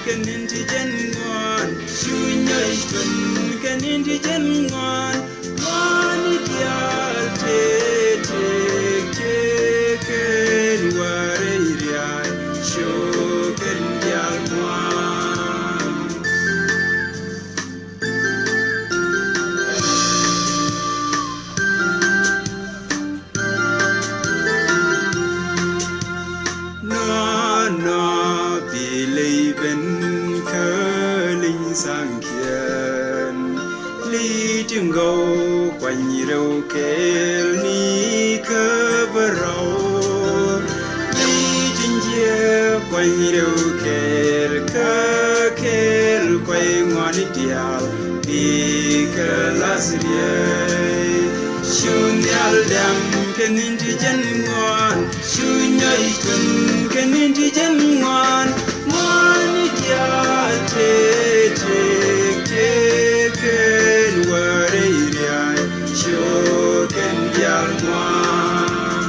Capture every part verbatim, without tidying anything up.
Kɛ ni̱n ti jɛn ŋuan cu nyɔc tun, kɛ ni̱n ti jɛn ŋuan, ŋuan i̱ diaal tëë tëë tëë kɛn wäärä i̱ ria̱a̱c cu kɛn diaal ŋuan. Nua nua bi ley ben kä liny thaŋkiɛn. Ley ti ŋɔw kuany rɛw kɛɛl ni kä bä rɔw. Ley ti njiɛ kuany rɛw kɛɛl kä kɛɛl kuay ŋuani diaal. Bikɛ lath riey cu nhial dɛm kɛ ni̱n ti jɛn ŋuan, cu nyɔc tun kɛ ni̱n ti jɛn ŋuan. Ŋuan i̱ diaal tëë tëë tëë kɛn wäärä i̱ ria̱a̱c cu kɛn diaal ŋuan.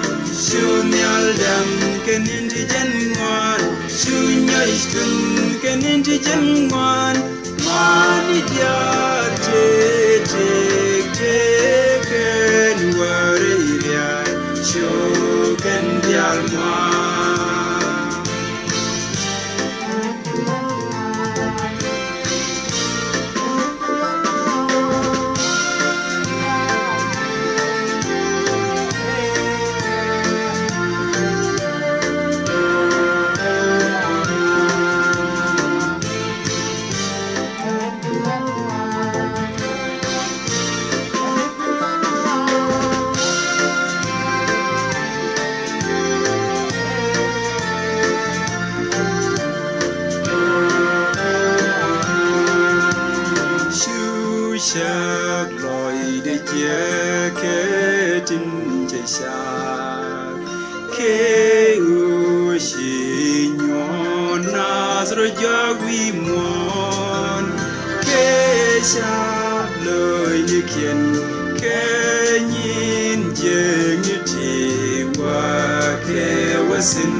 Cu nhial dɛm kɛ ni̱n ti jɛn ŋuan, cu nyɔc tun kɛ ni̱n ti jɛn ŋuan. Ŋuani diaal tëë tëë tëë kɛn wäärä i̱ ria̱a̱c cu kɛn diaal ŋuan. Cu cak lɔcdɛ jiɛkɛ tin cɛ cak. Kɛ ɣöö ci nyuɔ̱ɔ̱n naath rɔ jɔak wi̱i̱ muɔ̱ɔ̱n. Kɛ ca lo̱cnikiɛn kɛ nyin jiäkni ti gua̱a̱kɛ wä thi̱n.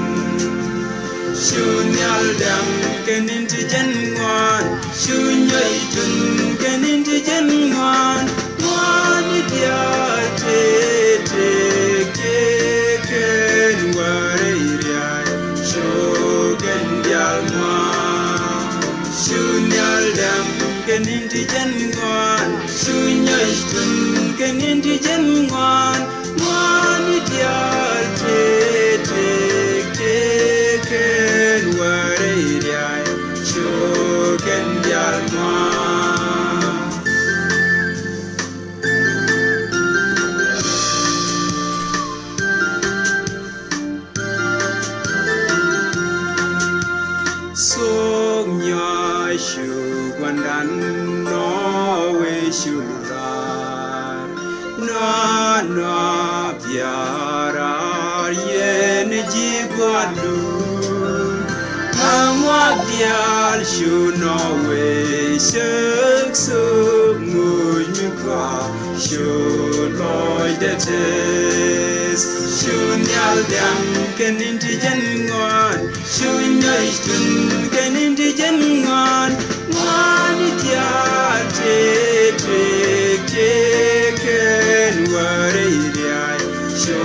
Cu nhial däm kɛ ni̱n ti jɛn ŋuan. Cu nyɔc tun kɛ ni̱n ti jɛn ŋuan. Ŋuan i̱ diaal tëë tëë tëë kɛn wäärä i̱ ria̱a̱c. Cu kɛn diaal ŋuan. Cu nhial däm kɛ ni̱n ti jɛn ŋuan. Cu nyɔc tun kɛ ni̱n ti jɛn ŋuan. Ŋuan i̱ diaal tëë tëë tëë kɛn wäärä i̱ ria̱a̱c. Cu kɛn diaal ŋuan. Thok nyɔac cu gua̱ndan nɔ wee cu raar. Nua nua biaar raar yɛn ji̱ gua̱a̱r duun. Aŋuak diaal cu nɔ wee cäk thok ŋuc mi gɔaa. Cu lɔcdɛ tëth cu nhial diaal kɛ ni̱n ti jɛn ŋuan. Cu nyɔc tun kɛ ni̱n ti jɛn ŋuan. Ŋuan i̱ diaal tëë tëë tëë kɛn wäärä i̱ ria̱a̱c. Cu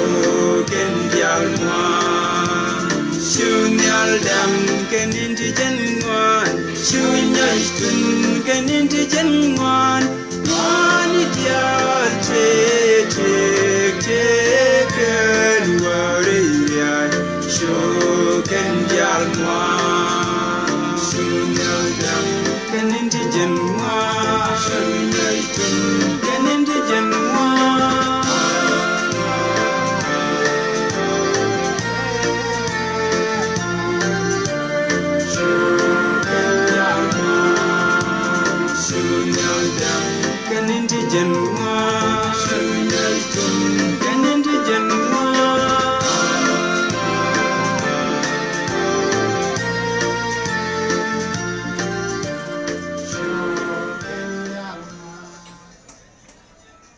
kɛn diaal ŋuan. Cu nhial diaal kɛ ni̱n ti jɛn ŋuan. Cu nyɔc tun kɛ ni̱n ti jɛn ŋuan. Ŋuan i̱ diaal tëë tëë tëë kɛn wäärä i̱ ria̱a̱c. Cu kɛn diaal ŋuan. Cu nhial diaal kɛ ni̱n ti jɛn ŋuan. Cu nyɔc tun kɛ ni̱n ti jɛn ŋuan. Kɛ ni̱n ti jɛn ŋuan. Kɛ ni̱n ti jɛn ŋuan.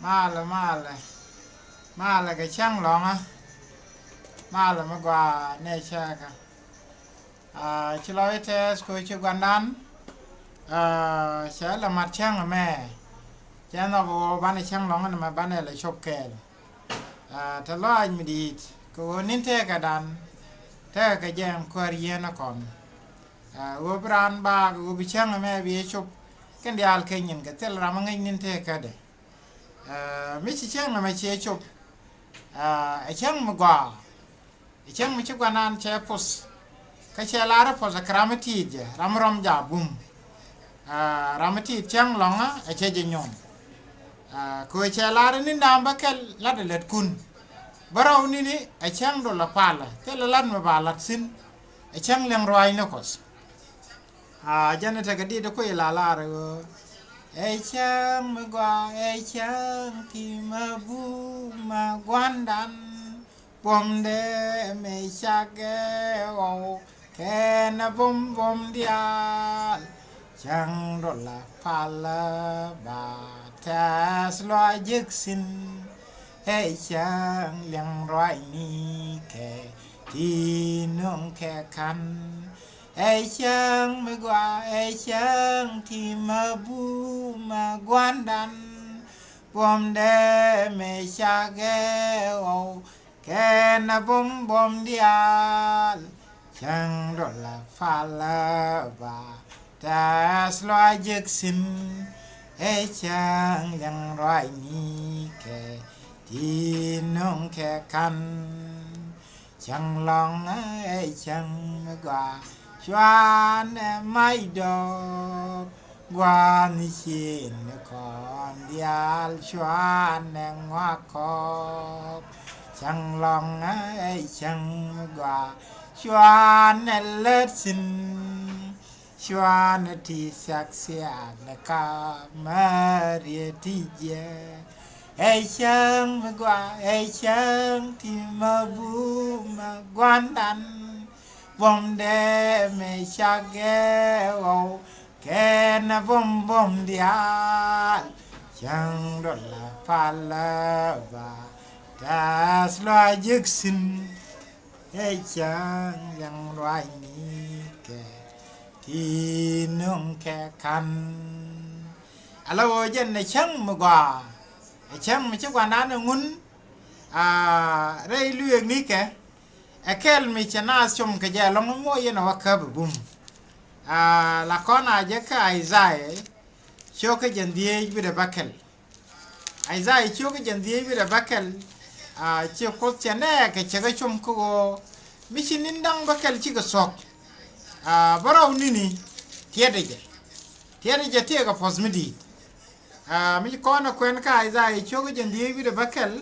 Malɛ, malɛ. Malɛ kɛ cäŋ lɔ̱ŋä. Malɛ mi gɔaa nɛ cäkä. Aa, ci lɔc tɛth kɛ ɣöö ci gua̱ndan, aa, cɛ lɛ mat cäŋ ɛmɛ. Cɛ nhɔk ɣöö banɛ cäŋ lɔ̱ŋ ɛn ɛmɛ banɛ lɛ cop kɛɛl. Aa, te lɔaac mi di̱i̱t kɛ ɣöö ni̱n tëëkädan tekɛ kɛ jɛ ɛn kuäär yieen ɛ kɔn. Aa, ɣöö bi raan baak ɣöö bi cäŋ ɛmɛ bi ɛ cop kɛn diaal kɛ nyin kɛ thil ram ɛ ŋäc ni̱n tëëkädɛ. Aa, mi ci cäŋ ɛmɛ ci ɛ cop, aa, ɛ cäŋ mi gɔaa. Ɛ cäŋ mi ci gua̱nan cɛ poth, kä cɛ lar ɛ poth ɛ kɛ ram mi ti̱i̱t jɛ, ram mi rɔm jaak bum. Aa, ram mi ti̱i̱t cäŋ lɔ̱ŋä ɛ cɛ jɛ nyom. Aa, kɛ ɣöö cɛ lar ɛ ni̱n da̱a̱m bäkɛl la̱t ɛ lätkun. Bä rɔw ni̱ni ɛ cäŋ dolä palä, thilɛ la̱t mi ba la̱t thi̱n, ɛ cäŋ liɛŋ ruaacni Kuɔth. Aa, jɛn ɛ tekɛ di̱t ɛ kui̱ la lar ɛ ɣöö ɛ cäŋ mi gɔaa, ɛ cäŋ ti ma bum ma gua̱ndan. Buɔ̱mdɛ mëë cakɛ ɣɔw kɛnɛ buɔ̱m buɔ̱m diaal. Cäŋ dolä palä ba tɛth luac jek thi̱n. Ɛ cäŋ liɛŋ ruaacni kɛ ti nöŋ kɛ ka̱n. Ɛ cäŋ mi gɔaa, ɛ cäŋ ti ma bum ma gua̱ndan. Buɔ̱mdɛ mëë cakɛ ɣɔw kɛnɛ buɔ̱m buɔ̱m diaal. Cäŋ dolä palä ba tɛth luac jek thi̱n. Ɛ cäŋ liɛŋ ruaacni kɛ ti nöŋ kɛ ka̱n. Cäŋ lɔ̱ŋä ɛ cäŋ mi gɔaa, cuanɛ mac dɔɔk. Gua̱a̱th ni cien ni kɔn diaal cuanɛ ŋuak kɔɔk. Cäŋ lɔ̱ŋä ɛ cäŋ mi gɔaa, cuanɛ lät thi̱n. Cuanɛ ti thiak thiak ni ka määriɛ ti jiɛ. Ɛ cäŋ mi gɔaa, ɛ cäŋ ti ma bum ma gua̱ndan. Buɔ̱mdɛ mëë cakɛ ɣɔw kɛnɛ buɔ̱m buɔ̱m diaal. Cäŋ dolä palä ba tɛth luac jek thi̱n. Ɛ cäŋ liɛŋ ruaacni kɛ ti nöŋ kɛ ka̱n. Ala ɣöö jɛn ɛ cäŋ mi gɔaa, ɛ cäŋ mi ci gua̱ndan ɛ ŋun. Aa, rɛy lueeknikɛ ɛ kɛl mi cɛ naath com kɛ jɛ ɛlɔ̱ŋ, moc yɛn ɛ wä käp ɛ bum. Aa, la kɔn a jɛ kä Isaiah cio̱kä jɛn dhieec wi̱cdɛ bäkɛl. Isaiah cio̱kä jɛn dhieec wi̱cdɛ bäkɛl. Aa, ci Kuoth cɛ nɛɛkɛ cɛ kɛ com kä ɣöö mi ci ni̱n da̱ŋ bäkɛl cikɛ thuɔ̱k. Aa, bä rɔw ni̱ni tiɛtdɛ jɛ. Tiɛtdɛ jɛ tëëkɛ puɔ̱th mi di̱i̱t. Aa, mi ci kɔn ɛ kuɛn kä Isaiah cio̱kä jɛn dhieec wi̱cdɛ bäkɛl.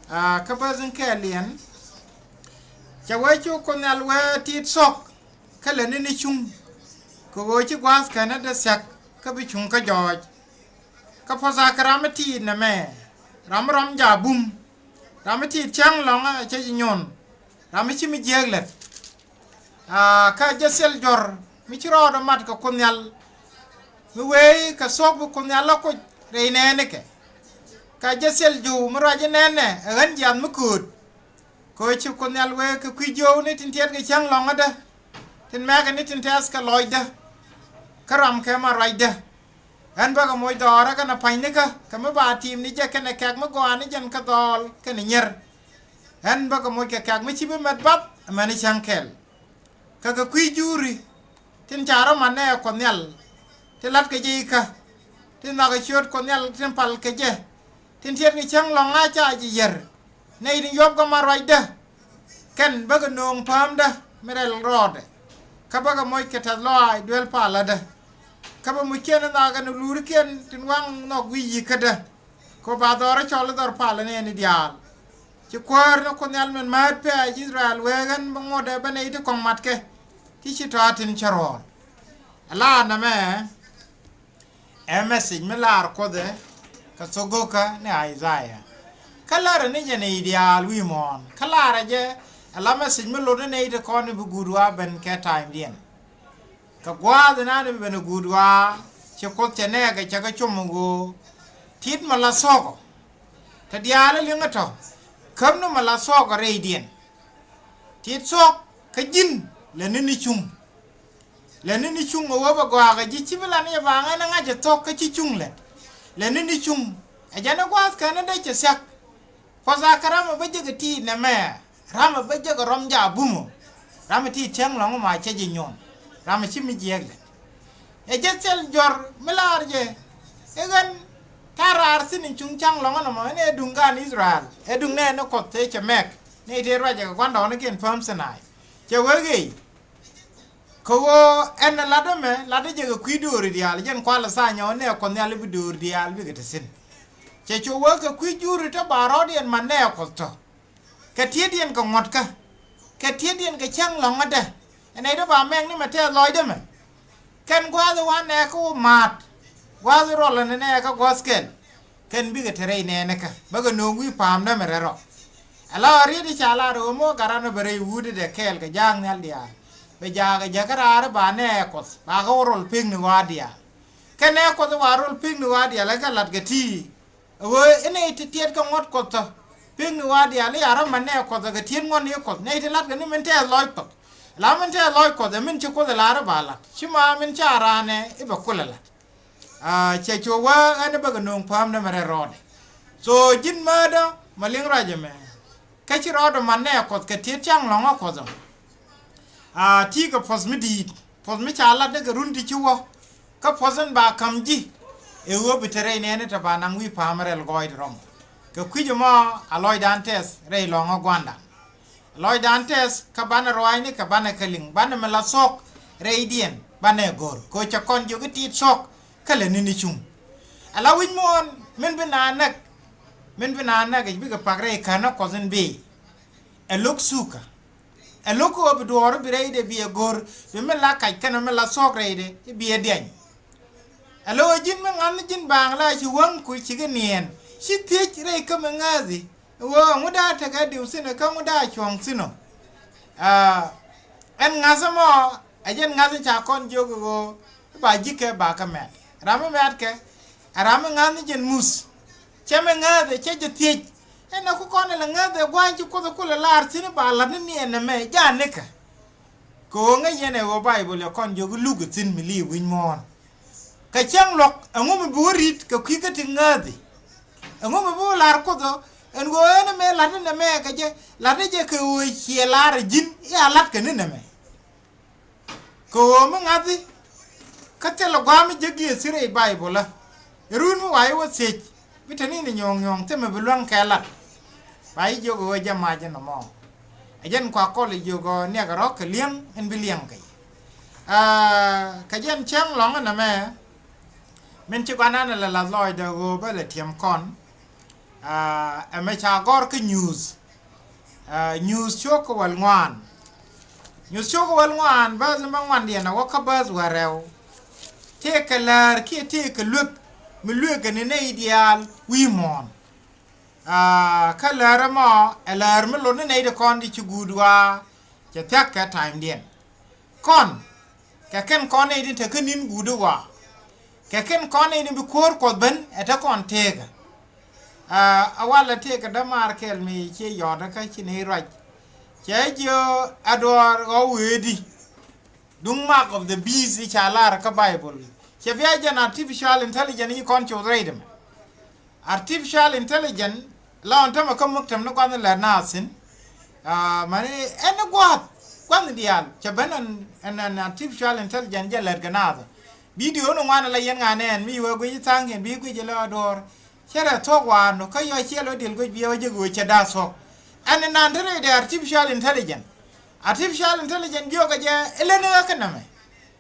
Aa, kä bäth in kɛɛliɛn. Cɛ wee ci Kuoth Nhial wee tit thuɔ̱k kä lɛ ni̱ni cuŋ. Kɛ ɣöö ci gua̱a̱th känä dee thia̱k kä bi cuŋ kä jɔɔc. Kä puɔ̱th a kɛ ram mi ti̱i̱t nɛmɛ, ram mi rɔm jaak bum, ram mi ti̱i̱t cäŋ lɔ̱ŋä cä ji̱ nyon, ram mi ci mi jiääk lät. Aa, kä jɛ thil jɔr mi ci rɔɔdɛ mat kɛ Kuoth Nhial, mi wee kɛ thuɔ̱k bi Kuoth Nhial la kuc rɛy nɛɛnikɛ. Kä jɛ thil jo̱o̱w mi ruac inɛnɛ ɛ ɣän jiath mi kööt. Kɛ ɣöö ci Kuoth Nhial wee kɛ kui̱ jiööwni tin tiɛtkɛ cäŋ lɔ̱ŋädä, tin mɛkɛ ni tin tɛth kɛ lɔcdä, kä ram kɛ ma ruacdä. Ɣän bäkɛ moc dhɔaarä kɛnɛ pa̱nynikä kɛ mi ba ti̱i̱m ni jɛ kɛnɛ kɛ̈k mi gɔaa ni jɛn kä dhɔɔl kɛnɛ nyier. Ɣän bäkɛ moc kɛ kɛ̈k mi ci bi mɛt bath amäni cäŋ kɛl. Kä kɛ kui̱ juri tin ca rɔ mat nɛɛ Kuɔth Nhial, tin la̱t kɛ jɛ ikä, tin nhɔakɛ ciööt Kuɔth Nhial tin pal kɛ jɛ, tin tiɛtkɛ cäŋ lɔ̱ŋä ca jɛ yär. Nɛy tin yuɔpkɛ ma ruacdä, kɛn bäkɛ nööŋ päämdä mi rɛl rɔɔdɛ. Kä bäkɛ moc kɛ tɛ̈th lɔaac duel palädä. Kä bä muckiɛn in nhɔakɛ ni luurikiɛn tin waŋ nhɔk wi̱i̱ yi̱kädä. Kɛ ɣöö ba dhɔr ɛ cɔl i̱ dhɔr palä nɛɛni diaal. Ci kuäär ni Kuoth Nhial min määt pɛ̈ɛ̈c Israel wee ɣän bä ŋotdɛ bä nɛy ti kɔŋ matkɛ, ti ci tɔ̱a̱ tin cä ruɔ̱ɔ̱l. Ala nɛmɛ ɛ message mi lar Kuothɛ kɛ thok go̱kä ni Isaiah. Kä lärä ni jɛ nɛy diaal wi̱i̱ muɔ̱ɔ̱n. Kä larä jɛ ala message mi lot ni nɛy ti kɔn i̱ bi guut wa ben kɛ ta̱a̱nydiɛn. Kɛ gua̱a̱th inan i̱ bi ben i̱ guut wa, ci Kuoth cɛ nɛɛkɛ cɛ kɛ com i̱ ɣöö tit mɛ la thuɔ̱kɔ. Te diaal i̱ liŋä tɔ̱, käm ni mɛ la thuɔ̱kɔ rɛydiɛn. Tit thuɔ̱k kä ji̱n lɛ ni ni cuŋ. Lɛ ni ni cuŋ ɛ wä bɛ gɔaa kɛ ji̱ ci bi lan yɛ baŋ ɛn ɛ ŋa̱c ɛ thok kä ci cuŋ lɛt. Lɛ ni ni cuŋ ɛ jɛn ɛ gua̱a̱th kɛn ɛ dee cɛ thia̱k. Puɔth a kɛ ram ɛ bä jek ɛ tiit nɛmɛ. Ram ɛ bä jek ɛ rɔm ja bumɔ. Ram ɛ tiit cäŋ lɔ̱ŋ ma cɛ jɛ nyuɔn. Ram ɛ ci mi jiɛk lɛ. Ɛ jɛ thil jɔr mi laar jɛ. Ɛ ɣän ta̱a̱ raar thi̱n in cuŋ cäŋ lɔ̱ŋ ɛn ɛmɔ ɛn ɛ duŋ gaan Israel. Ɛ duŋ nɛ ɛn ɛ kuɔth tëë cɛ mɛk. Nɛ iti ruacɛ kɛ gua̱ndɔɔŋnikiɛn pääm Thinai. Cɛ wee ɣëë. Kɛ ɣöö ɛn ɛ lat ɛmɛ, lat ɛ jɛ kɛ kui̱ do̱ri diaal, jɛn kualɛ tha̱a̱ŋ nyɔk nɛ kuɔth nhial i̱ bi do̱ri diaal bikɛ te thi̱n. Cɛ cu wee kɛ kui̱ juri te ba rɔɔdiɛn man nɛ kuɔth tɔ. Kɛ tietdiɛn kɛ ŋuɔ̱tkä. Kɛ tietdiɛn kɛ cäŋ lɔ̱ŋädä. Ɛ nɛy dee ba mɛk ni mɛ tɛth lɔcdä mɛ. Kɛn gua̱a̱th i̱ wa̱n nɛ kä wä ma̱a̱t. Gua̱a̱th i̱ ruɔl ɛn nɛ kä gua̱a̱th kɛl. Kɛn bikɛ te rɛy nɛɛnikä bä kɛ no̱o̱ŋ wi̱i̱ pa̱a̱mdä mi rɛl rɔ. Ala ɣän riet i̱ ca lar ɣöö mi wä gat ran ɔ bɛ rɛy wutdɛ kɛɛl kɛ ja̱a̱k nhial diaal. Bɛ ja̱a̱k ɛ jäkä raar i̱ ba nɛɛ kuɔth ba kɛ wä rol pek ni ɣɔaa diaal. Kɛ nɛɛ kuɔth i̱ wa rol pek ni ɣɔaa diaal ɛ kɛ la̱t kɛ ti̱i̱. Ɛ ɣöö inɛ i̱ ti tiɛt kɛ ŋuɔ̱t kuɔth thɔ. Pek ni ɣɔaa diaal i̱ a rɔ̱ man nɛɛ kuɔth ɛ kɛ tiɛt ŋuɔ̱t ni kuɔth nɛ i̱ ti la̱t kɛ ni min tɛɛth lɔc kuɔth. La min tɛɛth lɔc kuɔth ɛ min ci kuoth ɛ lar i̱ ba la̱t ci ma min ca raanɛ i̱ bɛ kulɛ la̱t. Cɛ cu wä ɛn bä kɛ no̱o̱ŋ pa̱a̱m nɛmɛ rɛl rɔɔdɛ. So ji̱n määtdä ma liŋ ruac ɛmɛ. Kä ci rɔɔdɛ man nɛ kuɔth kɛ tiet caŋ lɔ̱ŋä kuɔth ɔ. Ti kɛ puɔth mi di̱i̱t puɔth mi ca lat ni kɛ run ti ci wä. Kä puɔth in ba ka̱m ji̱. Ɛ ɣöö bi te rɛy nɛɛni te ba naŋ wi̱i̱ pa̱a̱m rɛl gɔɔy ti rɔm. Kɛ kui̱c ɛmɔ a lɔcdan tɛth rɛy lɔ̱ŋä gua̱ndan. Lɔcdan tɛth kä banɛ ruaacni kɛ banɛ kä liŋ banɛ mi la thuɔ̱k rɛydiɛn banɛ go̱r kɛ cɛ kɔn jiök i̱ tiit thuɔ̱k. Kä lɛ ni̱n i̱ cuŋ ala wi̱c muɔ̱ɔ̱n min bi naan näk. Min bi naan näk i̱ bikɛ pak rɛy känä kuɔth in bi ɛ lo̱k thukä. Ɛ lo̱k kä ɣöö bi duɔ̱ɔ̱r i̱ bi rɛydiɛ bi ɛ go̱r bi mi la kac kɛnɛ mi la thuɔ̱k rɛydiɛ i̱ bi ɛ diany. Ɛ lo̱k ɛ ji̱n mi ŋa̱th ni ji̱n baaŋ la ci wäŋ ku cikɛ niɛɛn ci thiec rɛy kä mi ŋääthi. Ɣöö ɛŋu da̱a̱ tekɛ diw thi̱n ɛ kä ɛŋu da̱a̱ cuɔ̱ŋ thi̱n ɔ. Ɛn ŋa̱th ɛmɔ ɛ jɛn ŋa̱th in ca kɔn jiök ɣöö i̱ ba ji̱kɛ ba kä mɛt ram mi mɛtkɛ. Ɛ ram mi ŋa̱th ni jɛn muth cɛ mi ŋääth ɛ cɛ jɛ thiec. Ɛn ɛ ku kɔn ɛ lɛ ŋääth ɛ gua̱a̱ny ci kuoth ɛ kulɛ laar thi̱n i̱ ba la̱t ni niɛn ɛmɛ ja̱a̱n nikɛ. Kɛ ɣöö ŋäc yɛn ɛ ɣöö Baibol ɛ kɔn jiök i̱ luk ɛ thi̱n mi li̱i̱ wi̱c muɔ̱ɔ̱n. Kɛ cäŋ luɔ̱k ɛŋu mi bi wä ri̱t kɛ kui̱ kä ti ŋääthi. Ɛŋu mi bi wä la̱r kuoth ɔ ɛn ɣöö ɛn ɛmɛ la̱t ɛn ɛmɛ kɛ jɛ la̱t ɛ jɛ kɛ ɣöö ciɛ la̱r ɛ ji̱n i̱ a la̱t kɛ ni̱n ɛmɛ. Kɛ ɣöö mi ŋa̱thi kä thilɛ gua̱a̱m mi jek gi̱i̱th thi̱n rɛy Baibol ɛ run mi wa̱i̱ wä thiec. Bi te ni ni nyuɔ̱ɔ̱ŋ nyuɔ̱ɔ̱ŋ thimɛ bi luäŋ kɛ lat. Ba i̱ jiök ɣöö jɛ mac ɛn nɔmɔ. Ɛ jɛn kua kɔl i̱ jiök ɣöö niɛkɛ rɔ̱ kɛ li̱eŋ ɛn bi liɛŋ kɛ. Kɛ jɛn cäŋ lɔ̱ŋ ɛn ɛmɛ min ci gua̱nan ɛ lɛ lath lɔɔcdɛ ɣöö bä lɛ tiɛm kɔn. Ɛmɛ ca gɔ̱r kä nyuuth. Nyuuth cok kɛ wäl ŋuan. Nyuuth cok kɛ wäl ŋuan bäth ni bä ŋuandiɛn ɛ wä kä bäth wäl rɛw. Tëëkɛ läär kiɛ tëëkɛ luek mi lueekɛ ni nɛy diaal wi̱i̱ muɔ̱ɔ̱n. Kä läär ɛmɔ ɛ läär mi lot ni nɛy ti kɔn ti ci guut waa cɛ thia̱k kɛ ta̱a̱mdiɛn. Kɔn kɛ kɛn kɔn nɛy ti te kä ni̱n guut i̱ waa kɛ kɛn kɔn nɛy ti bi kuäär kuɔth ben ɛ te kɔn tëëkä. A walɛ tëëkä dämaar kɛl mi ciɛ yɔɔt kä ci nɛy ruac. Cɛ jiö a duɔɔr ɣɔw ɣöödi. Duŋ mark of the beast i̱ ca lar kä Baibol. Cɛ bia jɛn artificial intelligence i̱ kɔn coth rɛy dämɛ. Artificial intelligence la ɣän tämɛ kä muktam ni gua̱th in lät naath thi̱n. Mani ɛn ni gua̱a̱th gua̱th in diaal cɛ ben ɛn ɛn artificial intelligence jɛ lät kɛ naath. Bidio ni ŋuan ala yɛn ŋa̱n ɛn mi wee guic i̱ tha̱a̱ŋ kɛn bi guic ilɛ ɣä duɔ̱ɔ̱r. Cɛ rɛ thuɔ̱k wa̱a̱n nu kä yɔ ciɛ lɔ diɛl guic bi ɣä jek ɣöö cɛ da̱a̱ thuɔ̱k. Ɛn ni naan te rɛy dee artificial intelligence. Artificial intelligence jiɔkɛ jɛ ilɛ ni ɣä kä nɛmɛ.